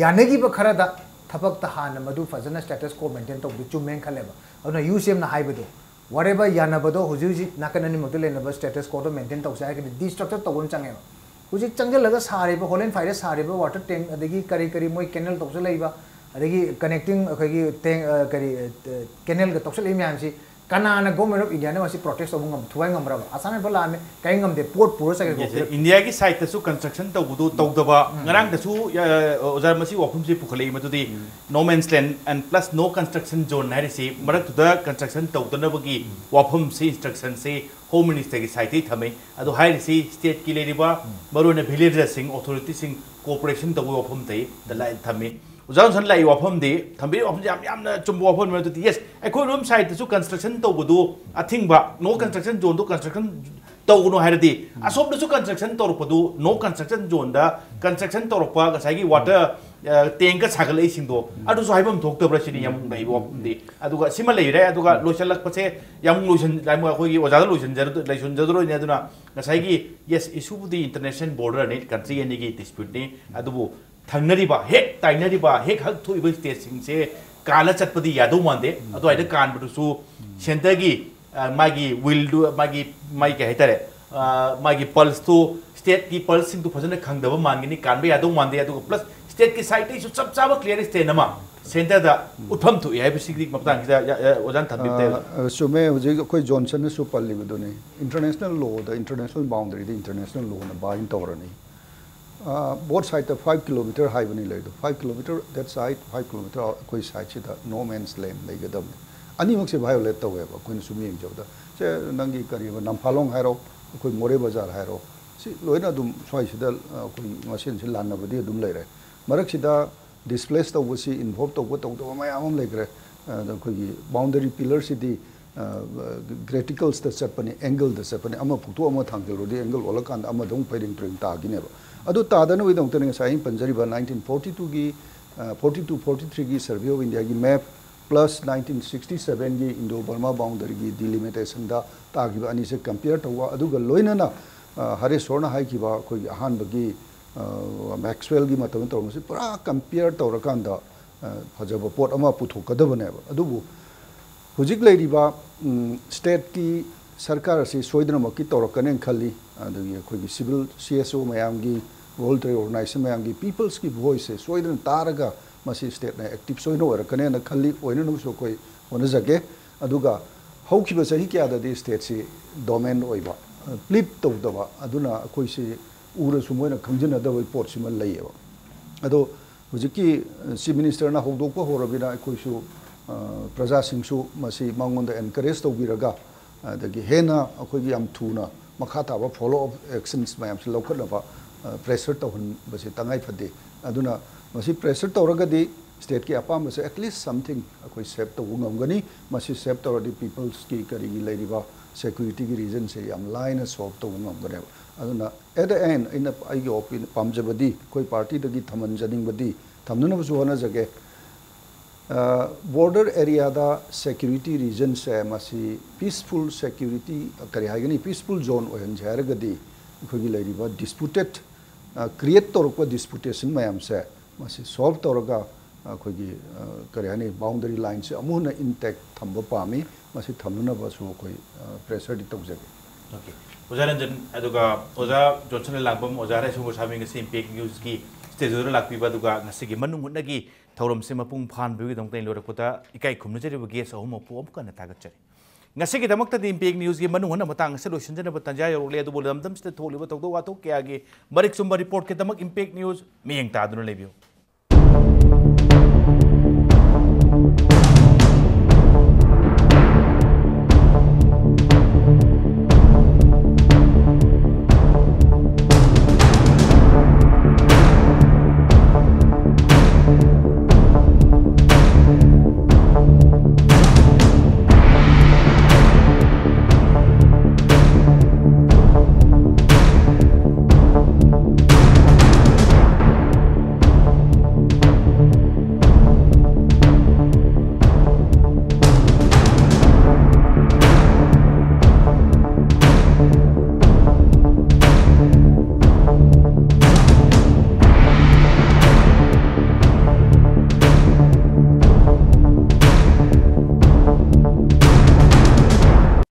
ꯌꯥꯅꯈꯤꯕ ꯈꯔꯗ ꯊꯕꯛꯇ ꯍꯥꯟꯅ ꯃꯗꯨ ꯐꯖꯅ status quo maintain ꯇꯧꯕꯗꯨ ꯆꯨꯝꯃꯦꯅ ꯈꯜꯂꯦꯕ꯫ ꯑꯗꯨꯅ ꯌꯨ ꯁꯤ ꯑꯦꯝꯅ ꯍꯥꯏꯕꯗꯣ whatever ꯌꯥꯅꯕꯗꯣ ꯍꯧꯖꯤꯛ ꯍꯧꯖꯤꯛ ꯅꯥꯀꯟ ꯑꯅꯤꯃꯛꯇ ꯂꯩꯅꯕ status quoꯗꯣ maintain ꯇꯧꯁꯦ ꯍꯥꯏꯔꯒꯗꯤ destructure ꯇꯧꯕ ꯑꯃ ꯆꯪꯉꯦꯕ꯫ ꯍꯧꯖꯤꯛ ꯆꯪꯁꯤꯜꯂꯒ ꯁꯥꯔꯤꯕ ꯍꯣꯂꯦꯟ ꯐꯥꯏꯗ ꯁꯥꯔꯤꯕ ꯋꯥꯇꯔ ꯇꯦꯡ, ꯑꯗꯒꯤ ꯀꯔꯤ ꯀꯔꯤ ꯃꯣꯏ ꯀꯦꯅꯦꯜ ꯇꯧꯁꯤꯜꯂꯛꯏꯕ, ꯑꯗꯒꯤ ꯀꯅꯦꯛꯇꯤꯡ ꯑꯩꯈꯣꯏꯒꯤ ꯇꯦꯡ, ꯑ, ꯀꯔꯤ, ꯑ, ꯀꯦꯅꯦꯜꯒ ꯇꯧꯁꯤꯜꯂꯛꯏ ꯃꯌꯥꯝꯁꯤ ꯀꯅꯥꯅ ꯒꯣꯔꯃꯦꯟ ꯑꯣꯐ ꯏꯟꯗꯤꯌꯥꯅ ꯃꯁꯤ ꯄ꯭ꯔꯣꯇꯦꯁ ꯇꯧꯕ ꯉꯝ, ꯊꯨꯒꯥꯏ ꯉꯝꯕ꯭ꯔꯕ? ꯑꯁꯥꯝ ꯔꯥꯏꯐꯜ ꯂꯥꯛꯑꯝꯃꯦ, ꯀꯩ ꯉꯝꯗꯦ, ꯄꯣꯠ ꯄꯨꯔ ꯆꯠꯈ꯭ꯔꯦ꯫ ꯌꯦꯁ, ꯀꯣ꯫ ꯏꯟꯗꯤꯌꯥꯒꯤ ꯁꯥꯏꯠꯇꯁꯨ ꯀꯟꯁꯇ꯭ꯔꯛꯁꯟ ꯇꯧꯕꯗꯣ ꯇꯧꯗꯕ, ꯎꯝ꯫ ꯉꯔꯥꯡꯗꯁꯨ, ꯑ, ꯑꯣꯖꯥ, ꯃꯁꯤ ꯋꯥꯐꯝꯁꯦ ꯄꯨꯈꯠꯂꯛꯏ, ꯃꯗꯨꯗꯤ ꯎꯝ꯫ No man's land and plus no construction zone ꯍꯥꯏꯔꯤꯁꯤ, ꯃꯔꯛꯇꯨꯗ ꯀꯟꯁꯇ꯭ꯔꯛꯁꯟ ꯇꯧꯗꯅꯕꯒꯤ ꯎꯝ꯫ ꯋꯥꯐꯝꯁꯤ, ꯏꯟꯁꯇ꯭ꯔꯛꯁꯟꯁꯤ ꯍꯣꯝ ꯃꯤꯅꯤꯁꯇꯔꯒꯤ ꯁꯥꯏꯠꯇꯒꯤ ꯊꯝꯃꯤ꯫ ꯑꯗꯣ ꯍꯥꯏꯔꯤꯁꯤ ꯁ꯭ꯇꯦꯠꯀꯤ ꯂꯩꯔꯤꯕ, ꯎꯝ꯫ ꯃꯔꯨꯑꯣꯏꯅ ꯚꯤꯂꯦꯖꯔꯁꯤꯡ, ꯑꯣꯊꯣꯔꯤꯇꯤꯁꯤꯡ ꯀꯣꯑꯣꯄꯔꯦꯁꯟ ꯇꯧꯕꯒꯤ ꯋꯥꯐꯝꯗꯩ ꯂꯥꯏ-, ꯊꯝꯃꯤ꯫ ꯑꯣꯖꯥ ꯖꯣꯟꯁꯟ ꯂꯥꯛꯏ ꯋꯥꯐꯝꯗꯤ, ꯊꯝꯕꯤꯔꯤꯕ ꯋꯥꯐꯝꯁꯤ ꯌꯥꯝ, ꯌꯥꯝꯅ ꯆꯨꯝꯕ ꯋꯥꯐꯝꯅꯤ꯫ ꯑꯗꯨꯗꯤ, ꯌꯦꯁ, ꯑꯩꯈꯣꯏꯔꯣꯝ ꯁꯥꯏꯠꯇꯁꯨ ꯀꯟꯁꯇ꯭ꯔꯛꯁꯟ ꯇꯧꯕꯗꯨ ꯑꯊꯤꯡꯕ, ꯅꯣ ꯀꯟꯁꯇ꯭ꯔꯛꯁꯟ ꯖꯣꯟꯗꯣ ꯀꯟꯁꯇ꯭ꯔꯛꯁꯟ ꯇꯧꯒꯅꯨ ꯍꯥꯏꯔꯗꯤ, ꯎꯝ꯫ ꯑꯁꯣꯝꯗꯁꯨ ꯀꯟꯁꯇ꯭ꯔꯛꯁꯟ ꯇꯧꯔꯛꯄꯗꯨ, ꯅꯣ ꯀꯟꯁꯇ꯭ꯔꯛꯁꯟ ꯖꯣꯟꯗ ꯀꯟꯁꯇ꯭ꯔꯛꯁꯟ ꯇꯧꯔꯛꯄ, ꯉꯁꯥꯏꯒꯤ ꯋꯥꯇꯔ, ꯑ, ꯇꯦꯡꯀ ꯁꯥꯒꯠꯂꯛꯏꯁꯤꯡꯗꯣ, ꯎꯝ꯫ ꯑꯗꯨꯁꯨ ꯍꯥꯏꯐꯝ ꯊꯣꯛꯇꯕ꯭ꯔꯥ ꯁꯤꯅꯤ ꯌꯥꯝ ꯂꯩꯕ ꯋꯥꯐꯝꯗꯤ꯫ ꯑꯗꯨꯒ ꯁꯤꯃ ꯂꯩꯔꯦ, ꯑꯗꯨꯒ ꯎꯝ꯫ ꯂꯣꯏꯁꯤꯜꯂꯛꯄꯁꯦ ꯌꯥꯝ ꯂꯣꯏꯁꯤꯟ-, ꯌꯥꯝ ꯑꯩꯈꯣꯏꯒꯤ ꯑꯣꯖꯥꯗ ꯂꯣꯏꯁꯤꯟꯖꯔ-, ꯂꯣꯏꯁꯤꯟꯖꯗꯣꯏꯅꯦ꯫ ꯑꯗꯨꯅ ꯉꯁꯥꯏꯒꯤ, ꯌꯦꯁ, ꯏꯁꯨꯕꯨꯗꯤ ꯏꯟꯇꯔꯅꯦꯁꯅꯦꯜ ꯕꯣꯔꯗꯔꯅꯤ, ꯀꯟꯇ꯭ꯔꯤ ꯑꯅꯤꯒꯤ ꯗꯤꯁꯄ꯭ꯌꯨꯠꯅꯤ, ꯑꯗꯨꯕꯨ ꯊꯪꯅꯔꯤꯕ, ꯍꯦꯛ ꯇꯥꯏꯅꯔꯤꯕ, ꯍꯦꯛ ꯍꯛ ꯊꯣꯛꯏꯕ ꯁ꯭ꯇꯦꯠꯁꯤꯡꯁꯦ ꯀꯥꯜꯂ ꯆꯠꯄꯗꯤ ꯌꯥꯗꯧ ꯃꯥꯟꯗꯦ꯫ ꯎꯝ꯫ ꯑꯗꯨꯋꯥꯏꯗ ꯀꯥꯟꯕꯗꯨꯁꯨ ꯎꯝ꯫ ꯁꯦꯟꯇꯔꯒꯤ, ꯑ, ꯃꯥꯒꯤ ꯋꯤꯜꯗꯨ, ꯃꯥꯒꯤ, ꯃꯥꯒꯤ ꯀꯩ ꯍꯥꯏꯇꯥꯔꯦ, ꯑ, ꯃꯥꯒꯤ ꯄꯜꯁꯇꯨ, ꯁ꯭ꯇꯦꯠꯀꯤ ꯄꯜꯁꯁꯤꯡꯗꯨ ꯐꯖꯅ ꯈꯪꯗꯕ ꯃꯥꯟꯒꯅꯤ, ꯀꯥꯟꯕ ꯌꯥꯗꯧ ꯃꯥꯟꯗꯦ꯫ ꯑꯗꯨꯒ ꯄ꯭ꯂꯁ ꯁ꯭ꯇꯦꯠꯀꯤ ꯁꯥꯏꯠꯇꯒꯤꯁꯨ ꯆꯞ ꯆꯥꯕ ꯀ꯭ꯂꯤꯌꯥꯔ ꯁ꯭ꯇꯦꯠ ꯑꯃ ꯁꯦꯟꯇꯔꯗ ꯎꯝ꯫ ꯎꯠꯐꯝ ꯊꯣꯛꯏ ꯍꯥꯏꯕꯁꯤꯒꯤ ꯃꯇꯥꯡꯁꯤꯗ, ꯑ, ꯑ, ꯑꯣꯖꯥꯅ ꯊꯝꯕꯤꯕ ꯇꯥꯏ꯫ ꯑ, ꯑ, ꯆꯨꯝꯃꯦ꯫ ꯍꯧꯖꯤꯛ ꯑꯩꯈꯣꯏ ꯖꯣꯟꯁꯟꯅꯁꯨ ꯄꯜꯂꯤꯕꯗꯨꯅꯤ, ꯏꯟꯇꯔꯅꯦꯁꯅꯦꯜ ꯂꯣꯗ, ꯏꯟꯇꯔꯅꯦꯁꯅꯦꯜ ꯕꯥꯎꯟꯗꯔꯤꯗ ꯏꯟꯇꯔꯅꯦꯁꯅꯦꯜ ꯂꯣꯅ ꯕꯥꯏꯟ ꯇꯧꯔꯅꯤ꯫ ꯑ, ꯕꯣꯠ ꯁꯥꯏꯠꯇ ꯐꯥꯏꯚ ꯀꯤꯂꯣꯃꯤꯇꯔ ꯍꯥꯏꯕꯅꯤ ꯂꯩꯗꯣ, five kilometre, that side five kilometre ꯑꯩꯈꯣꯏ ꯁꯥꯏꯠꯁꯤꯗ ꯅꯣ ꯃꯦꯟꯁ ꯂꯦꯟ ꯂꯩꯒꯗꯕꯅꯤ꯫ ꯑꯅꯤꯃꯛꯁꯦ ꯚꯥꯏꯑꯣꯂꯦꯠ ꯇꯧꯋꯦꯕ ꯑꯩꯈꯣꯏꯅ ꯁꯨꯝ ꯌꯦꯡꯖꯕꯗ꯫ ꯁꯦ, ꯅꯪꯒꯤ ꯀꯔꯤꯕ, ꯅꯝꯐꯥꯂꯣꯡ ꯍꯥꯏꯔꯣ, ꯑꯩꯈꯣꯏ ꯃꯣꯔꯦ ꯕꯖꯥꯔ ꯍꯥꯏꯔꯣ, ꯁꯤ ꯂꯣꯏꯅ ꯑꯗꯨꯝ ꯁ꯭ꯋꯥꯏꯁꯤꯗ, ꯑ, ꯑꯩꯈꯣꯏ ꯃꯁꯦꯟꯁꯤ ꯂꯥꯟꯅꯕꯗꯤ ꯑꯗꯨꯝ ꯂꯩꯔꯦ꯫ ꯃꯔꯛꯁꯤꯗ ꯗꯤꯁꯄ꯭ꯂꯦꯁ ꯇꯧꯕꯁꯤ, ꯏꯟꯚꯣꯜꯕ ꯇꯧꯕ ꯇꯧꯗꯕ ꯃꯌꯥꯝ ꯑꯃ ꯂꯩꯈ꯭ꯔꯦ꯫ ꯑ, ꯑꯗ ꯑꯩꯈꯣꯏꯒꯤ ꯕꯥꯎꯟꯗꯔꯤ ꯄꯤꯂꯔꯁꯤꯗꯤ, ꯑ, ꯒ꯭ꯔꯦꯇꯤꯀꯜꯁꯇ ꯆꯠꯄꯅꯤ, ꯑꯦꯡꯒꯜꯗ ꯆꯠꯄꯅꯤ, ꯑꯃ ꯄꯨꯊꯣꯛ ꯑꯃ ꯊꯥꯡꯖꯜꯂꯨꯔꯗꯤ ꯑꯦꯡꯒꯜ ꯑꯣꯜꯂꯀꯥꯟꯗ ꯑꯃꯗ ꯑꯃꯨꯛ ꯐꯩꯔꯦꯡ ꯇꯨꯔꯦꯡ ꯇꯥꯈꯤꯅꯦꯕ꯫ ꯑꯗꯨ ꯇꯥꯗꯅꯕꯒꯤꯗꯃꯛꯇꯅꯤ ꯉꯁꯥꯏ ꯑꯩꯅ ꯄꯟꯖꯔꯤꯕ ꯅꯥꯏꯟꯇꯤꯟ ꯐꯣꯔꯇꯤ ꯇꯨꯒꯤ, ꯑ, ꯐꯣꯔꯇꯤ ꯇꯨ ꯐꯣꯔꯇꯤ ꯊ꯭ꯔꯤꯒꯤ ꯁꯔꯚꯦ ꯑꯣꯐ ꯏꯟꯗꯤꯌꯥꯒꯤ ꯃꯦꯞ ꯄ꯭ꯂꯁ ꯅꯥꯏꯟꯇꯤꯟ ꯁꯤꯛꯁꯇꯤ ꯁꯚꯦꯟꯒꯤ ꯏꯟꯗꯣ ꯕꯔꯃꯥ ꯕꯥꯎꯟꯗꯔꯤꯒꯤ ꯗꯤꯂꯤꯃꯤꯇꯦꯁꯟꯗ ꯇꯥꯈꯤꯕ ꯑꯅꯤꯁꯦ ꯀꯝꯄꯤꯌꯔ ꯇꯧꯕ, ꯑꯗꯨꯒ ꯂꯣꯏꯅꯅ, ꯑ, ꯍꯔꯦꯁꯣꯔꯅ ꯍꯥꯏꯈꯤꯕ ꯑꯩꯈꯣꯏꯒꯤ ꯑꯍꯥꯟꯕꯒꯤ, ꯑ, ꯃꯦꯛꯁꯋꯦꯜꯒꯤ ꯃꯇꯝꯗ ꯇꯧꯔꯝꯕꯁꯤ ꯄꯨꯔꯥ ꯀꯝꯄꯤꯌꯔ ꯇꯧꯔꯀꯥꯟꯗ, ꯑ, ꯐꯖꯕ ꯄꯣꯠ ꯑꯃ ꯄꯨꯊꯣꯛꯀꯗꯕꯅꯦꯕ꯫ ꯑꯗꯨꯕꯨ ꯍꯧꯖꯤꯛ ꯂꯩꯔꯤꯕ, ꯎꯝ, ꯁ꯭ꯇꯦꯠꯀꯤ ꯁꯔꯀꯥꯔ ꯑꯁꯤ ꯁꯣꯏꯗꯅꯃꯛꯀꯤ ꯇꯧꯔꯛꯀꯅꯦꯅ ꯈꯜꯂꯤ꯫ ꯑꯗꯒꯤ ꯑꯩꯈꯣꯏꯒꯤ civil C S O ꯃꯌꯥꯝꯒꯤ, voluntary organization ꯃꯌꯥꯝꯒꯤ, peopleꯁꯀꯤ voiceꯁꯦ ꯁꯣꯏꯗꯅ ꯇꯥꯔꯒ ꯃꯁꯤ stateꯅ active ꯁꯣꯏꯗꯅ ꯑꯣꯏꯔꯛꯀꯅꯦꯅ ꯈꯜꯂꯤ꯫ ꯑꯣꯏꯅꯅꯕꯁꯨ ꯑꯩꯈꯣꯏ ꯍꯣꯠꯅꯖꯒꯦ꯫ ꯑꯗꯨꯒ ꯍꯧꯈꯤꯕ ꯆꯍꯤ ꯀꯌꯥꯗꯗꯤ stateꯁꯤ dormant ꯑꯣꯏꯕ, plead ꯇꯧꯗꯕ, ꯑꯗꯨꯅ ꯑꯩꯈꯣꯏꯁꯤ ꯎꯔꯁꯨ ꯃꯣꯏꯅ ꯈꯪꯖꯤꯟꯅꯗꯕꯒꯤ ꯄꯣꯠꯁꯤꯃ ꯂꯩꯌꯦꯕ꯫ ꯑꯗꯣ ꯍꯧꯖꯤꯛꯀꯤ Chief Ministerꯅ ꯍꯧꯗꯣꯛꯄ ꯍꯧꯔꯕꯅꯤꯅ ꯑꯩꯈꯣꯏꯁꯨ, ꯑ, ꯄ꯭ꯔꯖꯥꯁꯤꯡꯁꯨ ꯃꯁꯤ ꯃꯉꯣꯟꯗ encourage ꯇꯧꯕꯤꯔꯒ, ꯑꯗꯒꯤ ꯍꯦꯟꯅ ꯑꯩꯈꯣꯏꯒꯤ ꯌꯥꯝ ꯊꯨꯅ ꯃꯈꯥ ꯇꯥꯕ follow up actions ꯃꯌꯥꯝꯁꯤ ꯂꯧꯈꯠꯅꯕ, ꯑ, pressure ꯇꯧꯍꯟꯕꯁꯤ ꯇꯉꯥꯏ ꯐꯗꯦ꯫ ꯑꯗꯨꯅ ꯃꯁꯤ pressure ꯇꯧꯔꯒꯗꯤ stateꯀꯤ ꯑꯄꯥꯝꯕꯁꯦ at least something ꯑꯩꯈꯣꯏ save ꯇꯧꯕ ꯉꯝꯒꯅꯤ꯫ ꯃꯁꯤ save ꯇꯧꯔꯗꯤ peopleꯁꯀꯤ ꯀꯔꯤꯒꯤ ꯂꯩꯔꯤꯕ securityꯒꯤ reasonꯁꯦ ꯌꯥꯝ ꯂꯥꯏꯅ solve ꯇꯧꯕ ꯉꯝꯒꯅꯦꯕ꯫ ꯑꯗꯨꯅ at the end ꯑꯩꯅ ꯑꯩꯒꯤ opinion ꯄꯥꯝꯖꯕꯗꯤ, ꯑꯩꯈꯣꯏ partyꯗꯒꯤ ꯊꯝꯍꯟꯖꯅꯤꯡꯕꯗꯤ, ꯊꯝꯅꯅꯕꯁꯨ ꯍꯣꯠꯅꯖꯒꯦ꯫ ꯑ, border areaꯗ security reasonꯁꯦ ꯃꯁꯤ peaceful security, ꯀꯔꯤ ꯍꯥꯏꯒꯅꯤ, peaceful zone ꯑꯣꯏꯍꯟꯁꯦ ꯍꯥꯏꯔꯒꯗꯤ ꯑꯩꯈꯣꯏꯒꯤ ꯂꯩꯔꯤꯕ disputed, ꯑ, create ꯇꯧꯔꯛꯄ disputation ꯃꯌꯥꯝꯁꯦ ꯃꯁꯤ solve ꯇꯧꯔꯒ ꯑꯩꯈꯣꯏꯒꯤ, ꯑ, ꯀꯔꯤ ꯍꯥꯏꯅꯤ, boundary lineꯁꯦ ꯑꯃꯨꯛ ꯍꯟꯅ intact ꯊꯝꯕ ꯄꯥꯝꯃꯤ꯫ ꯃꯁꯤ ꯊꯝꯅꯅꯕꯁꯨ ꯑꯩꯈꯣꯏ, ꯑ, pressureꯗꯤ ꯇꯧꯖꯒꯦ꯫ Okay. ꯑꯣꯖꯥ ꯔꯟꯖꯟ, ꯑꯗꯨꯒ ꯑꯣꯖꯥ ꯖꯣꯟꯁꯟ ꯂꯥꯡꯕꯝ, ꯑꯣꯖꯥ ꯔꯥꯏꯁꯣꯡ ꯒꯣꯁꯥꯃꯤ ꯉꯁꯤ Impact Newsꯀꯤ studioꯗ ꯂꯥꯛꯄꯤꯕ, ꯑꯗꯨꯒ ꯉꯁꯤꯒꯤ ꯃꯅꯨꯡ ꯍꯨꯠꯅꯒꯤ ꯊꯧꯔꯝꯁꯤ ꯃꯄꯨꯡ ꯐꯥꯍꯟꯕꯒꯤꯗꯃꯛꯇ ꯑꯩ ꯂꯣꯏꯔꯛꯄꯗ ꯏꯀꯥꯏ ꯈꯨꯝꯅꯖꯔꯤꯕ guest ꯑꯍꯨꯝꯃꯛꯄꯨ ꯑꯃꯨꯛꯀ ꯍꯟꯅ ꯊꯥꯒꯠꯆꯔꯤ꯫ ꯉꯁꯤꯒꯤꯗꯃꯛꯇꯗꯤ Impact Newsꯀꯤ ꯃꯅꯨꯡ ꯍꯨꯠꯅ ꯃꯇꯥꯡ ꯑꯁꯤ ꯂꯣꯏꯁꯤꯟꯖꯅꯕ ꯇꯥꯟꯖꯥ ꯌꯧꯔꯛꯂꯦ, ꯑꯗꯨꯕꯨ ꯂꯝꯗꯝꯁꯤꯗ ꯊꯣꯛꯂꯤꯕ ꯊꯧꯗꯣꯛ ꯋꯥꯊꯣꯛ ꯀꯌꯥꯒꯤ ꯃꯔꯤꯛ ꯆꯨꯝꯕ reportꯀꯤꯗꯃꯛ Impact News ꯃꯤꯠꯌꯦꯡ ꯇꯥꯗꯨꯅ ꯂꯩꯕꯤꯌꯨ꯫